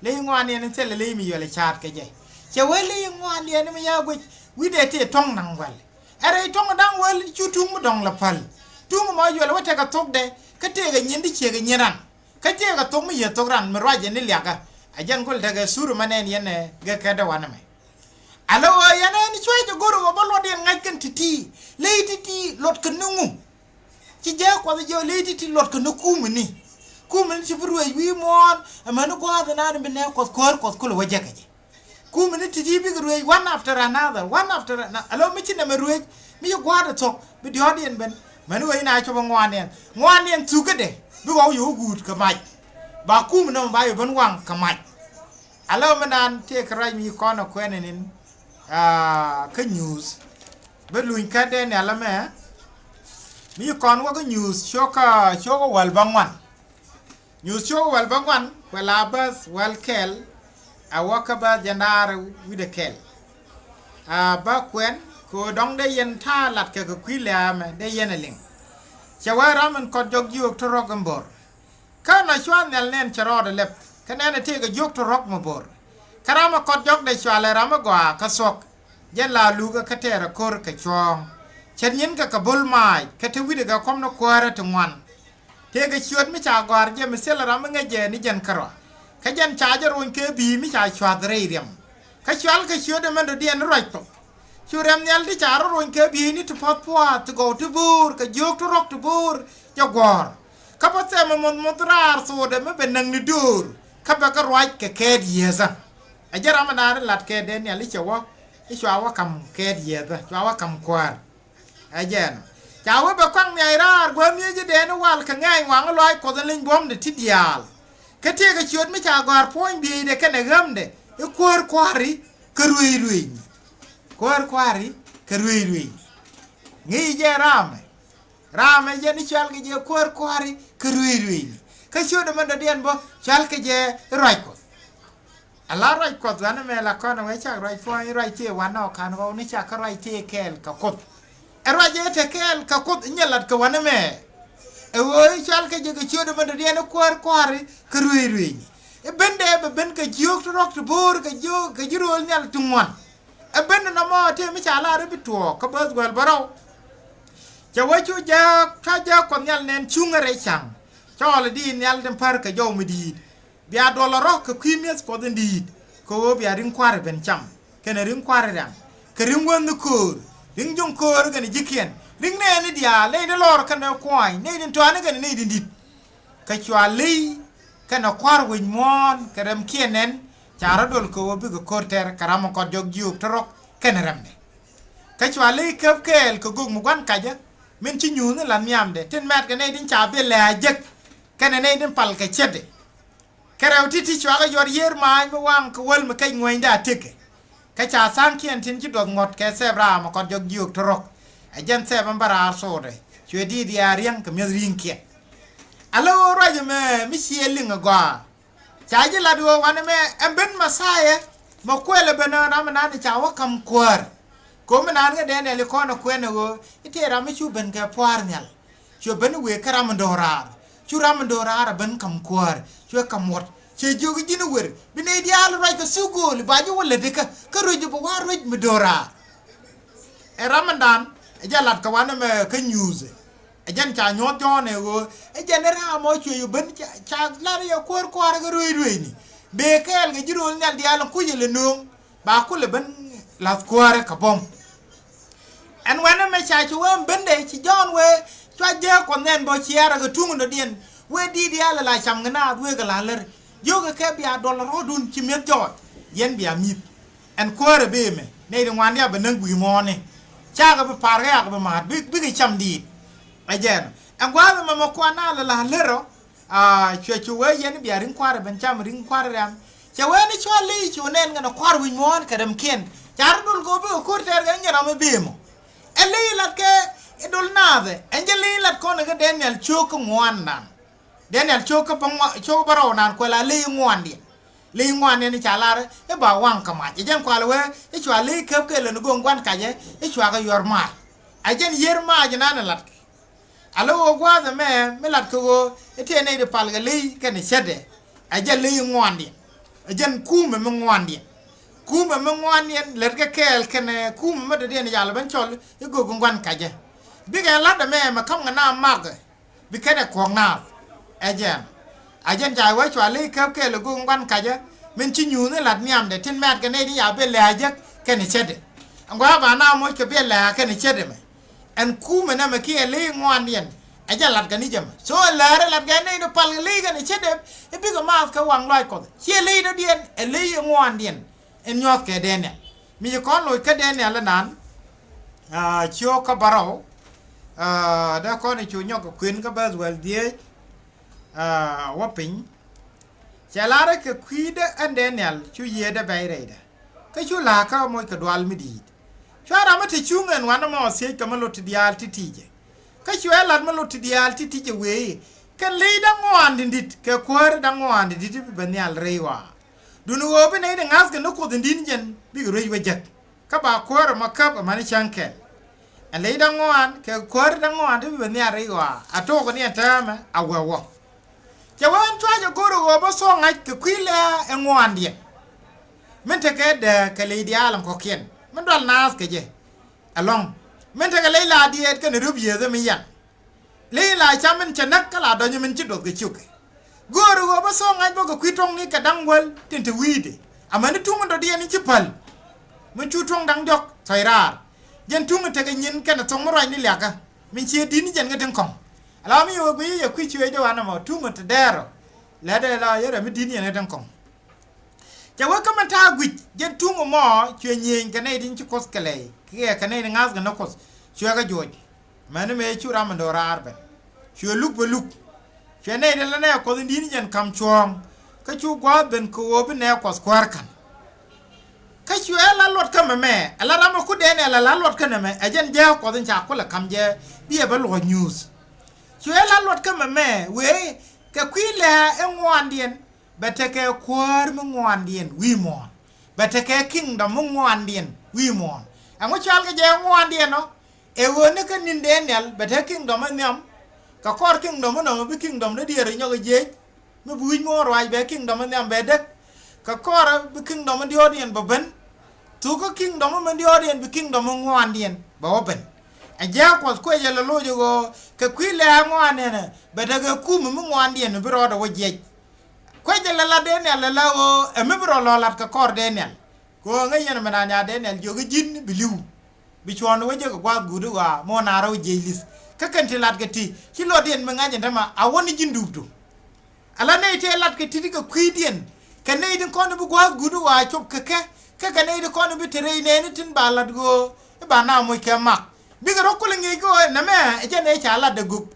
Ley i̱ ŋuandiɛn in thilɛ ley mi yuɛl i̱ ca̱a̱t kɛ jɛ. Cɛ wee ley i̱ ŋuandiɛn in mi ya guic wi̱cdɛ tëë tɔ̱ŋ naŋ gua̱l. Ɛ rɛy tɔ̱ŋ da̱ŋ wäl cu tuŋ mi dɔ̱ŋ la päl. Tuŋ mɔ yuɛl wä tekɛ thokdɛ kä tëëkɛ nyin ti ciëkɛ nyin ran. Kä tëëkɛ thok mi yieth thok ran mi ruacɛ ni liakä. A jɛn kuɔl tekɛ thur mɛ nɛn yɛn ɛ gɛ kɛtdɛ wanɛ mɛ. Alɛ ɣöö yɛn ɛn cua̱c ɛ go̱r ɣöö bä luɔt yɛn ŋa̱c kɛn ti̱ti̱ ley ti̱ti̱ luɔt kɛ ni ŋu. Ci jɛ kuɔth jɛ ley ti̱ti̱ luɔt kɛ ni kumɛ ni. Kumɛ ni ci bi ruëëc wi̱i̱ muɔ̱ɔ̱n ɛmɛ ni gua̱a̱th ɛnan bi nɛ kuɔth kuäär kuɔth kulɛ wä jɛ kɛ jɛ. Kumɛ ni ti̱ti̱ bikɛ ruëëc one after another, one after another. Alɔ mi ci nɛmɛ ruëëc mi ci gua̱a̱t ɛ thok bi diɔ̱ɔ̱kdiɛn ben. Mɛn wee in a cop ɛ ŋuandiɛn, ŋuandiɛn thukädɛ bi ɣɔw yɛ wä guut kɛ mac. Ba kumɛ nɔmɔ ba yɛ ben waŋ kɛ mac. Alɔ mi naan tëë kɛ ruac mi kɔn ɛ kuɛn ɛn in kä nyuuth. Bi luny kädɛ ni alɔ mɛ mi kɔn wä kä nyuuth cio̱kä cio̱kä wäl bä ŋuan. Nyuuth cio̱k wäl bä ŋuan kuɛ la bäth wäl kɛl. A wä kä bäth jɛn da̱a̱r wi̱cdɛ kɛl. A bä kuɛn kɛ ɣöö dɔ̱ŋ dee yɛn ta̱a̱ lat kɛ kɛ kui̱ lɛ̈ɛ̈mɛ dee yɛn ɛ liŋ. Cɛ wee ram in kɔt jɔk jiök ti rɔ̱k in bo̱r. Kä nɔ cua nhial nɛn cɛ rɔɔdɛ lɛp kä nɛn ɛ tëëkɛ jiök ti rɔ̱k mi bo̱r. Kä ram ɛ kɔt jɔkdɛ cua lɛ ram ɛ gɔaa kä thuɔ̱k. Jɛn la lukä kä tɛɛr ɛ ko̱r kɛ cuɔ̱ɔ̱ŋ. Cɛ nyinkɛ kɛ bo̱l maac kä te wi̱cdɛ kɛ kɔm ni kuäärä ti ŋuan. Tëëkɛ ciöt mi ca gɔ̱a̱r jɛ mi thilɛ ram mi ŋäc jɛ ni jɛn kärɔa. Kä jɛn ca jɛ rony kɛ bi̱i̱ mi ca cua̱th rɛy riɛm. Kä cual kɛ ciöt ɛmɛn dɔ̱diɛn ni ruac Kuɔth. Cu riɛm nhial ti ca rɔ rony kɛ bi̱i̱ni ti puɔ̱th pua̱a̱th ti gɔw ti bo̱o̱r kɛ jiök ti rɔ̱k ti bo̱o̱r jɛ guɔ̱ɔ̱r. Kä bä thɛmɛ muɔth muɔth raar thokdɛ mi bɛ näk ni döör kä bɛ kɛ ruac kɛ kɛɛt yiëëthä. Ɛ jɛ ram ɛn da̱a̱n ri lat kɛɛt Daniel i̱ cɛ wä i̱ cua wä ka̱m kɛɛt yiëëthä cua wä ka̱m kuäär. Ɛ jɛn ca wee bɛ kɔaŋ nhiac raar guäth miecä dee ni wal kɛ ŋɛɛny waŋä lɔaac Kuɔth in leny buɔ̱mdɛ ti diaal. Kä tëëkɛ ciöt mi ca gɔ̱a̱r puɔ̱ny bieydɛ kɛnɛ ɣämdɛ i̱ kuäär kua̱ri kä ruëëc ruëëcni. Kuäär kua̱ri kä ruëëc ruëëcni. Ŋi̱i̱c jɛ raamɛ. Raamɛ jɛn i̱ cual kɛ jɛ kuäär kua̱ri kä ruëëc ruëëcni. Kä ciötdɛ mɛn dɔ̱diɛn bä cual kɛ jɛ i̱ ruac Kuɔth. Ala ruac Kuɔth wanɛ mɛ la kɔn wee cak ruac puɔ̱ny ruac tëë wanɛ ɔ ka̱n ɣɔw ni cak kä ruac tëë kɛɛl kɛ Kuoth. Ɛ ruac ëë te kɛɛl kɛ Kuoth inyɛ lat kɛ wanɛ mɛ. Ɛ ɣöö i̱ cal kɛ jɛ kɛ ciötdɛ mɛn dɔ̱diɛn i̱ kuäär kua̱ri kä ruëëc ruëëcni. I̱ ben dee bɛ ben kɛ jiök ti rɔ̱k ti bo̱o̱r kɛ jiök kɛ ji̱ rööl nhial ti ŋuan. Ɛ ben dee nɔmɔ tëë mi ca lar i̱ bi tuɔɔk kä bäth guäl bärɔw. Cɛ wee cu jääk ta̱ jääk Kuɔth nhial nɛn cuŋä rɛy ca̱ŋ. Cɔɔl i̱ diit nhial tin pär kɛ jɔw mi di̱i̱t. Bia duɔl a rɔ̱ kɛ kui̱ mi̱eth Kuɔth in di̱i̱t kɛ ɣöö bia ri̱ŋ kua̱ri ben cam kɛnɛ ri̱ŋ kua̱ri riaŋ. kɛ ri̱ŋ wäni köör, ri̱ŋ juŋ köör kɛnɛ ji̱kiɛn, ri̱ŋ nɛɛni diaal, nɛy tin lɔr kɛnɛ kuany, nɛy tin tɔani kɛnɛ nɛy tin di̱t. Kä cua ley kɛnɛ kua̱r wec muɔ̱ɔ̱n kɛ rɛmkiɛn nɛn, ca rɔ̱ dol kɛ ɣöö bikɛ ko̱r tɛr kɛ ram mi kɔt jɔk jiök tɔ̱rɔ̱k kɛnɛ rɛmdɛ. Kä cua ley käp kɛɛl kɛ gök mi gua̱n kacä min ci nyuuthni la nhiamdɛ tin mɛt kɛ nɛy tin ca bil lɛ a jek kɛnɛ nɛy tin pal kɛ ce̱tdɛ. Kɛ rɛw ti̱ti̱ cua kɛ yuɔr yiër maac mi waŋ kɛ wäl mi kɛc ŋuɛ̈nydɛ a tëkɛ. Kä ca tha̱a̱ŋkiɛn tin ci duɔth ŋuɔ̱t kɛ thɛp raam ɛ kɔt jɔk jiök tɔ̱rɔ̱k. Ɛ jɛn thɛp ɛn bä raar thokdɛ cuɛ diit diaal riäŋ kɛ mi̱eth ri̱ŋkiɛn. Alä ɣöö ruac ɛmɛ mi ciɛ liŋ ɛ gɔaa. Ca ji̱ lat ɣöö wanɛ mɛ ɛn ben Mɛthia mɛ kuɛl ɛ ben ɛ ram ɛnan ca wä ka̱m kuäär. Ko̱mi naan kä Daniel i̱ kɔn ɛ kuɛn ɛ ɣöö i̱ tëë ram mi cu ben kɛ pua̱a̱r nhial. Cuɛ ben i̱ wëë kä ram mi do̱raar. Cu ram mi do̱raar ɛ ben ka̱m kuäär. Cuɛ ka̱m wuɔ̱t. Cɛ jiök i̱ ji̱n i̱ wer bi nɛy diaal ruac kɛ thuk gööl i̱ ba ji̱ wä lätdi kä kä ruec i̱ bi wa̱a̱ ruec mi do̱raar. Ɛ ram ɛndan ɛ jɛ lat kɛ wanɛ mɛ kä nyuuthɛ. Ɛ jɛn ca nyuɔ̱th jɔ̱ɔ̱n ɛ ɣöö ɛ jɛn ɛ raam ɔ cuɛ yɛ ben ca lat yɛ kuäär kua̱r kä ruec ruecni. Bëë kɛɛl kɛ ji̱ ro̱o̱l nhial diaal in kuc ilɛ nööŋ ba kulɛ ben la̱th kuäärä kɛ bum. Ɛn wɛnɛ mɛ ca ci wee bendɛ ci jɔ̱ɔ̱n wee cua jek kuɔth nɛn bä ciɛɛrä kɛ tuŋ in dɔ̱diɛn wee di̱i̱t diaal ɛ la cam kɛ naath wee kɛ la lär. Jiökɛ kɛ bia duɔl rɔ̱dun ci mi̱eth jɔɔc yɛn bia mi̱th. Ɛn kuäärä bëë mɛ nɛy ti ŋuan diaal bɛ näk gui̱i̱ muɔ̱ɔ̱ni. Cakɛ bi pa̱a̱r kɛ yakɛ bi ma̱a̱t bikɛ cam di̱i̱t. Ɛ jɛn ɛn gua̱a̱th ɛmɛ mɛ kuan naath lɛ la lär ɔ. Cuɛ cu wee yɛn bia ri̱ŋ kua̱r ɛ ben cam ri̱ŋ kua̱r ɛ rɛm. Cɛ wee ni cua ley cu nɛn kɛnɛ kua̱r wi̱c muɔ̱ɔ̱n kɛ rɛmkiɛn. Ca rɔ dol kɛ wä bikɛ ko̱r tɛɛr kɛ nyɛ ram mi bëë mɔ. Ɛ ley lat kɛ i̱ dol naathɛ ɛn jɛ ley lat kɔn ɛ kä Daniel cio̱o̱k kä ŋuandan. Daniel cio̱o̱k kä bä ŋua- cio̱o̱k bä rɔw nan kuɛ la ley ŋuandiɛn. Ley ŋuandiɛn i̱ ca lar i̱ ba waŋ kä mac ɛ jɛn kual wee i̱ cua ley käp kɛ lön i̱ go̱o̱ŋ gua̱n kacɛ i̱ cua kɛ yuɔr mac. Ɛ jɛn yiër mac inan ɛ lat kɛ. Alä ɣöö gua̱a̱th ɛmɛ mi lat kɛ ɣöö i̱ tëë nɛy ti pal kɛ ley kɛnɛ cätdɛ. Ɛ jɛ ley ŋuandiɛn. Ɛ jɛn kuumɛ mi ŋuandiɛn. Kuumɛ mi ŋuandiɛn lät kɛ kɛɛl kɛnɛ kuumɛ mi dɔ̱diɛn i̱ yal ben cɔl i̱ gök in gua̱n kacä. Bikɛ la̱t ɛmɛ mɛ ka̱m kɛ na makɛ bi kɛnɛ kuɔ̱k naath. Ɛ jɛn a jɛn ca wee cua ley käp kɛɛl ɛ gök in gua̱n kacä min ci nyuuthni la̱t nhiamdɛ tin mɛ̈t kɛ nɛy ti ya ben lɛ a jek kɛnɛ cätdɛ. Ɛn gua̱a̱th ba na moc kɛ biɛ lɛ a kɛnɛ cätdɛ mɛ. Ɛn kuumɛ nɛmɛ kiɛ ley ŋuandiɛn ɛ jɛ latkɛ ni jɛ mɛ. So ɛ läärä latkɛ nɛy ni pal kɛ ley kɛnɛ cätdɛ i̱ bikɛ maath kɛ waŋ lɔaac Kuɔth. Ciɛ ley dɔ̱diɛn ɛ ley ŋuandiɛn in nyuɔ̱thkɛ Daniel. Mi ci kɔn loc kä Daniel inan, ah, cio̱o̱k kä bärɔw, ah, dee kɔn i̱ cu nyɔk kɛ kuën kä bäth wäl dhieec, ah, wä piny. Cɛ la̱rä kɛ kui̱dä ɛn Daniel cu yiëëdä bɛy rɛydä. Kä cu la̱a̱kä moc kɛ dual mi di̱i̱t. Cua ram mi te cuŋ ɛn wanɛ mɔ thiec kɛ mi lot ti diaal ti ti̱cɛ. Kä cuɛ lat mi lot ti diaal ti ti̱cɛ wëë kɛn ley da̱ŋ ŋuan ti di̱t kɛ kuäär da̱ŋ ŋuan ti di̱t bi bɛ nhial rɛy ɣɔaa. Duundɛ ɣöö bi nɛy ti ŋa̱thkɛ ni Kuoth in di̱t ni jɛn bikɛ ruec wä jek. Kä ba kuäär ɛmɔ käp ɛmɛni cäŋ kɛl. Ɛ ley da̱ŋ ŋuan kɛ kuäär da̱ŋ ŋuan ti bi bɛ nhial rɛy ɣɔaa a tookɛ ni ɛn täämɛ a wee wä. Cɛ wee ɛn cua jɛ go̱r ɛ ɣöö bä thuɔ̱k ŋa̱c kɛ kui̱ lɛ ɛ ŋuandiɛn. Min tekɛ dääk kɛ ley diaal ɛn kɔ̱kiɛn min dual naath kɛ jɛ. Ɛlɔ̱ŋ min tekɛ ley la diɛɛt kɛnɛ röp yiëëthä mi yan. Ley la cam min cɛ näk kä la dɔ̱nyä min ci duɔth kɛ ciökɛ. Göörä ɣöö bä thuɔ̱k ŋa̱c bä kɛ kui̱ tuɔ̱ŋni kɛ da̱ŋ wäl tin te wi̱i̱dɛ. Amäni tuŋ in dɔ̱diɛn in ci päl. Min cu tuɔ̱ŋ da̱ŋ diɔ̱k thɔ̱c raar. Jɛn tuŋ in tekɛ nyin kɛnɛ thuɔ̱ŋ mi ruacni liakä min cië di̱t ni jɛn kä tin kɔ̱ŋ. Ala mi yɛ wä guiy yɛ kui̱ cuëëcdɛ wanɛ mɔ tuŋ in te dɛɛr ɔ. Lɛtdɛ la yɛ rɛ mi di̱t ni jɛn kä tin kɔ̱ŋ. Cɛ wee kä min ta̱a̱ guic jɛn tuŋ ɛmɔ cuɛ nyiëëny kɛ nɛy tin ci Kuoth kɛ lɛy kiɛ kɛ nɛy tin ŋa̱thkɛ ni Kuoth. Cuɛ kɛ juɔc. Mɛni mëë cu ram mi do̱raar ben. Cuɛ luk bɛ luk. Cuɛ nɛy tin la nɛy Kuɔth in di̱t ni jɛn ka̱m cuɔ̱ɔ̱ŋ. Kä cu gua̱a̱th ben kɛ ɣöö bi nɛy Kuɔth kuäär ka̱n. Kä cuɛ la luɔt kä mɛmɛ ɛ la ram ɛ kut Daniel ɛ la luɔt kä nɛmɛ ɛ jɛn jääk Kuɔth in ca kulɛ ka̱m jɛ bi ɛ bä luɔ̱c nyuuth. Cuɛ la luɔt kä mɛmɛ wëë kɛ kui̱ lɛ ɛ ŋuandiɛn. Bɛ tekɛ kuäär mi ŋuandiɛn wi̱i̱ muɔ̱ɔ̱n. Bɛ tekɛ kingdom mi ŋuandiɛn wi̱i̱ muɔ̱ɔ̱n. Ɛŋu cɔalkɛ jɛ ŋuandiɛn ɔ? Ɛ ɣöö ni kä ni̱n Daniel bɛ te kingdom mi nhiam. Kɛ kɔr kingdom mi nɔmɔ bi kingdom ni diɛɛr nyɔk ɛ jiec. Mi bi wi̱c muɔ̱ɔ̱n ruac bɛ kingdom mi nhiam bɛ dek. Kɛ kɔr bi kingdom mi diɔɔdiɛn bɛ ben. Thuk kä kingdom mi diɔɔdiɛn bi kingdom mi ŋuandiɛn bɛ wä ben. Ɛ jääk Kuɔth kuecɛ lɛ loc ɛ ɣöö kɛ kui̱ lɛ ŋuandiɛn ɛ bɛ tekɛ kum mi ŋuandiɛn mi bi rɔɔdɛ wä jiec. Kuecɛ lɛ la Daniel lɛ la ɣöö ɛ mi bi rɔ lɔ lat kɛ kɔr Daniel. Ɣöö ŋäc yɛn mɛ na nya Daniel jiök i̱ ji̱n bi li̱w, bi cuɔ̱ɔ̱n wä jek kɛ gua̱a̱th guut i̱ ɣɔaa mi wä naar wä jiɛc li̱th. Kä kɛn ti lat kɛ ti ci luɔtdiɛn mi ŋa̱c ɛn tämɛ a wä ni ji̱n dup du. Ala nɛy tëë lat kɛ ti̱ti̱ kɛ kui̱diɛn, kɛ nɛy tin kɔn i̱ bi gua̱a̱th guut i̱ ɣɔaa cop kɛ kɛ, kä kɛ nɛy tin kɔn i̱ bi te rɛy nɛɛni tin ba lat ɣöö i̱ ba na moc kɛ mak. Bikɛ rɔ kulɛ ŋi̱i̱c kɛ ɣöö nɛmɛ ɛ jɛn ɛ ca lat ɛ gök.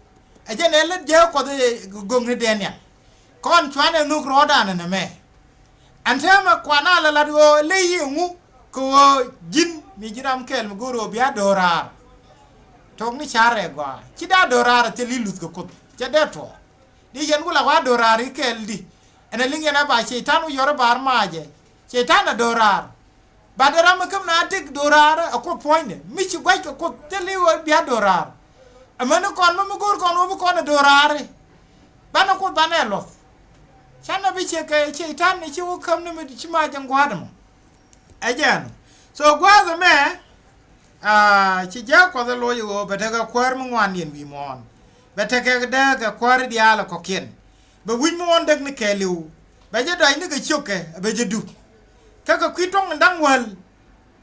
Ɛ jɛn ɛ lät jɛ Kuɔth ɛ gök ni Daniel. Kɔn cuanɛ nhök rɔɔdan ɛ nɛmɛ. Ɛn täämɛ kuan a lɛ lat ɣöö ley i̱ ŋu kɛ ɣöö ji̱n mi ji̱ ram kɛl mi go̱o̱r ɣöö bia do̱raar. Tok ni carɛ gɔaa ci daa do̱raar ɛ thil i̱ luth kɛ Kuoth cɛ dee tuɔɔk. Di yɛn ku la wa do̱raar i̱ kɛɛl di. Ɛn ɛ liŋ yɛn a ba Cɛy-tan wi̱i̱ yɔr i̱ bar maacɛ. Cɛy-tan a do̱raar. Bat ɛ ram mi käm na tek do̱raar ɛ Kuoth puɔ̱nydɛ mi ci gua̱c kɛ Kuoth thil i̱ ɣöö bia do̱raar. Amäni kɔn mi mi go̱o̱r kɔn ɣöö bi kɔn ɛ do̱raar i̱ banɛ Kuoth banɛ luɔth. Canɛ bi ciɛ kɛ Cɛy-tan ni ci wä käm ni mi ci mac ɛn gua̱a̱t ɛmɔ. Ɛ jɛn. So gua̱a̱th ɛmɛ, aa, ci jääk Kuɔth ɛ loc ɣöö bɛ tekɛ kuäär mi ŋuandiɛn wi̱i̱ muɔ̱ɔ̱n. Bɛ tekɛ dääk kɛ kuäär diaal ɛ kɔ̱kiɛn. Bɛ wi̱c muɔ̱ɔ̱n däk ni kɛɛliw. Bɛ jɛ dɔ̱a̱c ni kɛ ciökɛ ɛ bɛ jɛ dup. Kä kɛ kui̱ tɔ̱ŋ in da̱ŋ wäl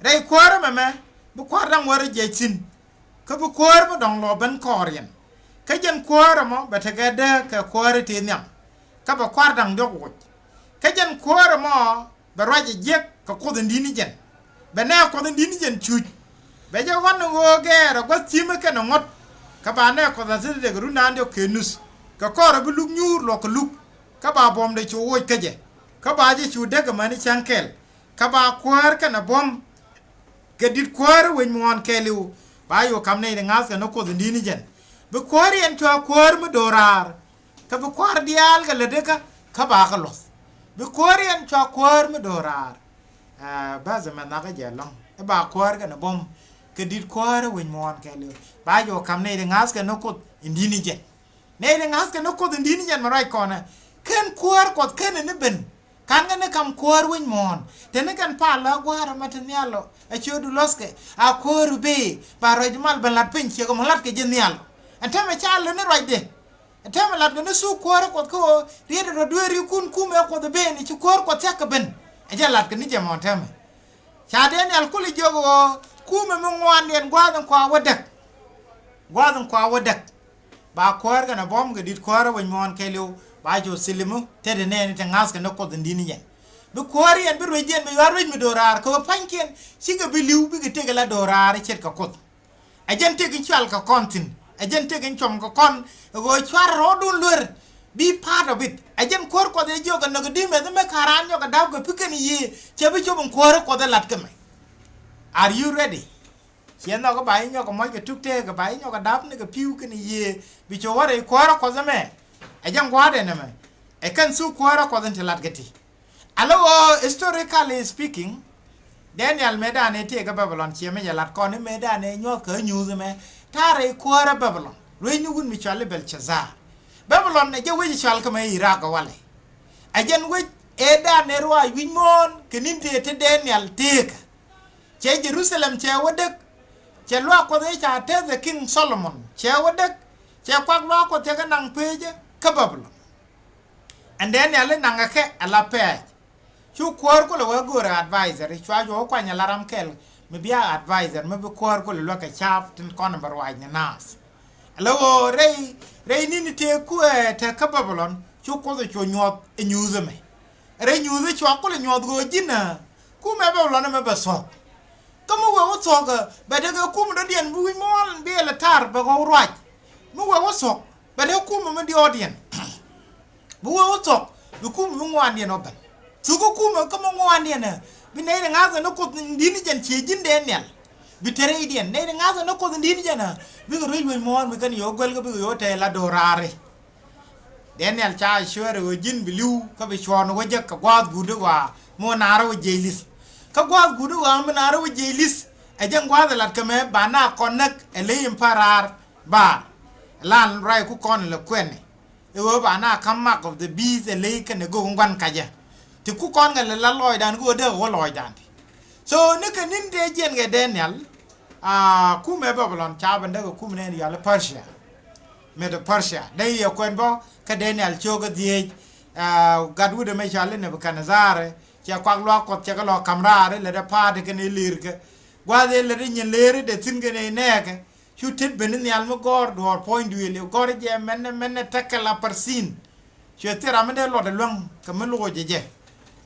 rɛy kuäär ɛmɛ mɛ bi kua̱r da̱ŋ wäl rɔ jiɛc thi̱n. Kä bi kuäär mi dɔ̱ŋ lɔ ben kɔɔriɛn. Kä jɛn kuäär ɛmɔ bɛ tekɛ dääk kɛ kuäär ti nhiam. Kä bɛ kua̱r da̱ŋ diɔ̱k woc. Kä jɛn kuäär ɛmɔ bɛ ruac ɛ jiäk kɛ Kuoth in di̱t ni jɛn. Bɛ nɛɛk Kuɔth in di̱t ni jɛn cuc. Bɛ jɛ ɣɔ̱n ni ɣöö gɛɛr ɛ gua̱th ti̱mä kɛnɛ ŋuɔ̱t. Kä ba nɛɛk Kuɔth a thil dek run da̱a̱n diɔ̱k kɛ nuth. Kɛ kɔr ɛ bi luk nyuur luɔk kɛ luk. Kä ba buɔ̱mdɛ cu woc kä jɛ. Kä ba jɛ cu dek amäni cäŋ kɛl. Kä ba kuäär kɛnɛ buɔ̱m kɛ di̱t kuäär wec muɔ̱ɔ̱n kɛɛliw. Ba yo̱o̱ ka̱m nɛy ti ŋa̱thkɛ ni Kuoth in di̱t ni jɛn. Bi kuäär yɛn cua kuäär mi do̱raar. Kä bi kua̱r diaal kɛ lätdä kä kä ba kɛ luɔth. Bi kuäär yɛn cua kuäär mi do̱raar. Aa, bäth ɛmɛ nhɔakä jɛ ɛlɔ̱ŋ i̱ ba kuäär kɛnɛ buɔ̱m kɛ di̱t kuäär wec muɔ̱ɔ̱n kɛɛliw. Ba yo̱o̱ ka̱m nɛy ti ŋa̱thkɛ ni Kuoth in di̱t ni jɛn. Nɛy ti ŋa̱thkɛ ni Kuoth in di̱t ni jɛn mɛ ruac kɔnɛ. Ken kuäär Kuɔth kenɛ ni ben. Ka̱n kɛ ni ka̱m kuäär wec muɔ̱ɔ̱n te ni kɛn pal la gua̱a̱r ɛmɛ ti nhial ɔ. Ɛ ciötdu luɔ̱thkɛ a kuäär i̱ bëë ba ruac mal ben lat piny ciek ɛmɔ latkɛ ji̱ nhial ɔ. Ɛn täämɛ ca lät ni ruacdɛ. Ɛn täämɛ latkɛ ni thuk kuäärä Kuɔth kä ɣöö riet rɔ dueerikun kumɛ Kuɔth ɛ bëë ni ci kuäär Kuɔth thia̱k kɛ ben. Ɛ jɛ latkɛ ni jɛ mɔ ɛn täämɛ. Ca Daniel kulɛ jiök ɣöö kumɛ mi ŋuandiɛn gua̱a̱th in kua wä däk. Gua̱a̱th in kua wä däk. Ba kuäär kɛnɛ buɔ̱m kɛ di̱t kuäärä wec muɔ̱ɔ̱n kɛɛliw ba cu thilimu tetdɛ nɛɛni ti ŋa̱thkɛ ni Kuoth in di̱t ni jɛn. Bi kuäär yɛn bi ruecdiɛn bi yua̱r ruec mi do̱raar kɛ ɣöö pa̱nykiɛn cikɛ bi li̱w bikɛ tëk ala do̱raar ce̱tkɛ Kuoth. Ɛ jɛn tëk in cual kɛ kɔn thi̱n. Ɛ jɛn tëk in cuɔm kɛ kɔn ɛ ɣöö cuarɛ rɔɔdun luer. Be part of it. Ɛ jɛn kuäär Kuɔth ɛ jiök kɛ nɔk ɛ di̱mɛth mɛ ka̱n raan nyɔk kɛ da̱p kɛ pi̱kɛn yiëë cɛ bi cop in kuäärä Kuɔth ɛ lat kä mɛ. Are you ready? Ciɛ nhɔk kä ba i̱ nyɔk kɛ muɔc kɛ tuk tëëk kɛ ba i̱ nyɔk kɛ dap ni kɛ pi̱w kɛnɛ yiëë bi cu wä rɛy kuäärä Kuɔth ɛmɛ. Ɛ jɛn gua̱a̱thdɛ nɛmɛ. Ɛ kɛn thuk kuäärä Kuɔth in ti lat kɛ ti. Ala ɣöö historically speaking, Daniel mëëdan ëë tëëk kä Babylon ciɛ mi jɛ lat kɔn i̱ mëëdan ëë nyuɔ̱th kɛ nyuuth ɛmɛ ta̱a̱ rɛy kuäärä Babylon. Ruecni wut mi cɔal i̱ Belshazzar. Babylon ɛ jɛ wec i̱ cɔal kä mɛ Iraq ɛ walɛ. Ɛ jɛn wec ëëdan ëë ruac wi̱c muɔ̱ɔ̱n kɛ ni̱n tëë te Daniel tëëkä. Cɛ Jerusalem cɛ wä dek. Cɛ luaak Kuɔth ëë ca tɛth ɛ King Solomon cɛ wä dek. Cɛ kuak luaak Kuɔth cɛ kɛ naŋ pecä kä Babylon. Ɛn Daniel i̱ naŋɛ kɛ ala pɛɛc. Cu kuäär kulɛ wee go̱o̱rɛ advisor i̱ cua juɔk kuany ala ram kɛl mi bia advisor mi bi kuäär kulɛ luäk kɛ ca̱a̱p tin kɔn bɛ ruac ni naath. Ala ɣöö rɛy rɛy ni̱ni tëë kuɛ tɛk kä Babylon cu Kuoth cu nyuɔth ɛ nyuuth ɛmɛ. Rɛy nyuuth i̱ cua kulɛ nyuɔth ɣöö ji̱n ɛ kumɛ Babylon ɛmɛ bɛ thuɔ̱k. Kä mi wee wä thuɔ̱k ɛ bɛ dee kɛ kum dɔ̱diɛn bi wi̱c muɔ̱ɔ̱n bi ɛlɛ tar bɛ ɣɔw ruac. Mi wee wä thuɔ̱k bɛ dee kum mi diɔɔdiɛn. Bi wee wä thuɔ̱k bi kum mi ŋuandiɛn wä ben. Thuk kä kum kä mi ŋuandiɛn ɛ bi nɛy ti ŋa̱th ɛ ni Kuoth in di̱t ni jɛn ciɛ ji̱n Daniel. Bi te rɛydiɛn nɛy ti ŋa̱th ɛ ni Kuoth in di̱t ni jɛn ɛ bikɛ ruec wec muɔ̱ɔ̱n mi kɛn yɛ wä guɛl kä bikɛ yɛ wä tɛy la do̱raari. Daniel ca cuɛɛr ɛ ɣöö ji̱n bi li̱w kä bi cuɔ̱ɔ̱n wä jek kɛ gua̱a̱th guut i̱ ɣɔaa mi wä naarä wä jiɛc li̱th. Kä gua̱a̱th guut i̱ ɣɔaa mi naarä wä jiɛc li̱th ɛ jɛn gua̱a̱th ɛ lat kɛ mɛ ba na kɔn näk ɛ ley in pa̱ raar baar. Lan ruac ku kɔn lɛ kuɛnɛ ɛ ɣöö ba na ka̱m mark of the beast ɛ ley kɛnɛ gök in gua̱n kacä. Ti ku kɔn kɛ lɛ la lɔɔcdan ku ɣöö dee kɛ wä lɔɔcdan ti. So ni kɛ ni̱n tëë jiɛn kɛ Daniel. Aa, kumɛ Babylon ca ben dee kɛ kumɛ nɛn yɔal i̱ Persia. Medo Persia dee yɛ kuɛn bä kä Daniel cio̱o̱k kä dhieec. Aa, gat wut ɛmɛ cɔal i̱ Nebuchadnezzar. Cɛ kuak luaak Kuɔth cɛ kɛ lɔ ka̱m raar ilɛ dee pa̱a̱t kɛn ilir kɛ. Gua̱a̱th ilɛ dee nyin ler idɛ thi̱n kɛn inɛɛkɛ. Cu tet ben nhial mi gɔ̱r duɔ̱ɔ̱r puɔ̱ny duëël i̱ gɔ̱r jɛ mɛnɛ mɛnɛ tekɛ la pärsin. Cuɛ thil ram mi dee luɔt iluäŋ kɛ mi loc jɛ jɛ.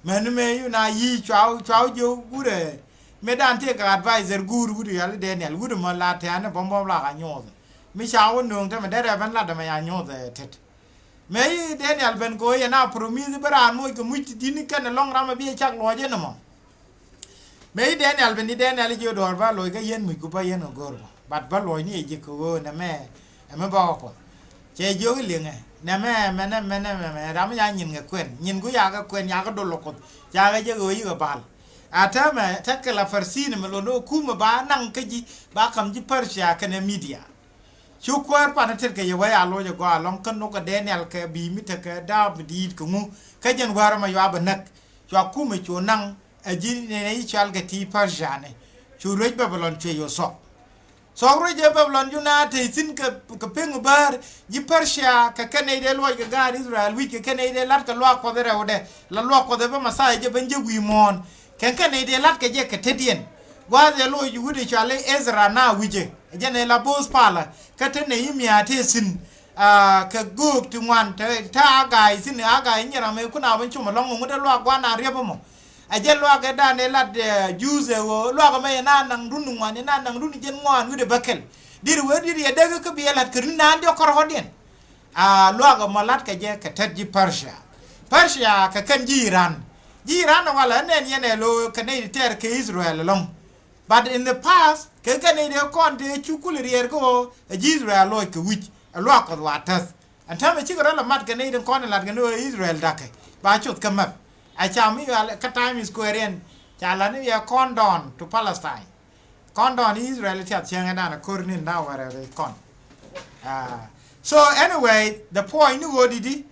Mɛni mëë yu na yi̱ cua cua jiök wurɛ. Mëë dan tëë kɛ advisor guur wut yal i̱ Daniel wut mɔ la tɛ̈ɛ̈n i̱ bɔm bɔm la ka nyuɔth. Mi ca wä nööŋ te mɛ derɛ ben lat dämɛ ya nyuɔth ɛ tet. Mëë i̱ Daniel ben kɛ ɣöö yɛn a promise bi raan moc kɛ muc ti di̱t ni kɛn ɛlɔ̱ŋ ram ɛ bi ɛ cak luɔc ɛn ɛmɔ. Mëë i̱ Daniel ben i̱ Daniel i̱ jiö duɔ̱ɔ̱r ba loc kä yɛn muc ku ba yɛn kɛ go̱o̱r bä. But bä luɔcni ɛ ji̱ kɛ ɣöö nɛmɛ ɛmɛ bä wä Kuɔth. Cɛ jiök i̱ liŋɛ nɛmɛ mɛnɛ mɛnɛ mɛmɛ ram i̱ ya nyin kɛ kuɛn nyin ku yakɛ kuɛn yakɛ dol ɛ Kuoth. Cakɛ jɛ ɣöö yi̱ kɛ bal. A täämɛ tekɛ la pärsin ɛmɛ luɔ̱n ɣöö kumɛ ba naŋ kä ji̱ ba ka̱m ji̱ Persia kɛnɛ Media. Cu kuäär pan tet kɛ yɛ wee a loc ɛ gɔaa ɛlɔ̱ŋ kä nukɛ Daniel kɛ bi̱i̱ mi tekɛ daap mi di̱i̱t kɛ ŋu. Kä jɛn wäär ɛmɛ yua bɛ näk. Cua kumɛ cu naŋ ɛ ji̱ nɛnɛ i̱ cɔal kɛ ti Persia ni. Cu ruec Babilon cuɛ yɛ thuɔ̱k. Thuɔ̱k ruec ɛ Babilon ju na te thi̱n kɛ kɛ pek mi bäär ji̱ Persia kɛ kɛn nɛy dee luɔc kɛ gaat Israel wi̱c kɛ kɛn nɛy dee la̱t kɛ luaak Kuɔth rɛwdɛ la luaak Kuɔth ɛ bä Mɛthia jɛ ben jek wi̱i̱ muɔ̱ɔ̱n. Kɛn kɛn nɛy dee la̱t kɛ jɛ kɛ tetdiɛn. Gua̱a̱th ɛ loc wut ɛ cɔal i̱ Ezra na wi̱cɛ ɛ jɛn ɛ la bo̱o̱th palä kä te Nehemia te thi̱n. Aa, kɛ göök ti ŋuan te te Agai thi̱n Agai nyiram ɛ kun a ben cum ɛlɔ̱ŋ ŋuŋ te luaak gua̱n a riɛp ɛmɔ. Ɛ jɛn luaak ɛ dan ɛ lat ɛ Juudh ɛ ɣöö luaak ɛmɛ yɛ na naŋ run ŋuan yɛ na naŋ run jɛn ŋuan wi̱cdɛ bäkɛl. Di̱t wee di̱t yɛ däk kä bi ɛ la̱t kɛ run naan diɔ̱k kärɔ̱diɛn. A luaak ɛmɔ la̱t kɛ jɛ kɛ tɛt ji̱ Persia. Persia kɛ kɛn ji̱ Iran. Ji̱ Iran ɛ walɛ ɛ nɛn yɛn ɛ lo̱o̱ kɛ nɛy ti tɛɛr kɛ Israel ɛlɔ̱ŋ. But in the past kɛ kɛn nɛy ti kɔn tëë cu kul riɛɛr kä ɣöö ɛ ji̱ Israel loc kɛ wi̱c ɛ luaak Kuɔth wa täth. Ɛn täämɛ cikɛ rɔ̱ lɛ mat kɛ nɛy ti kɔn ɛ lat kɛ ni ɣöö Israel da̱kɛ ba coth kä map. A ca mi ɣal kä Times Square ɛn ca lat ni yɛ countdown to Palestine. Countdown Israel tiath cieŋɛ dan a ko̱r ni̱n dan wärɛ ri kɔn. Ah, so anyway, the point ni ɣöö di̱t i̱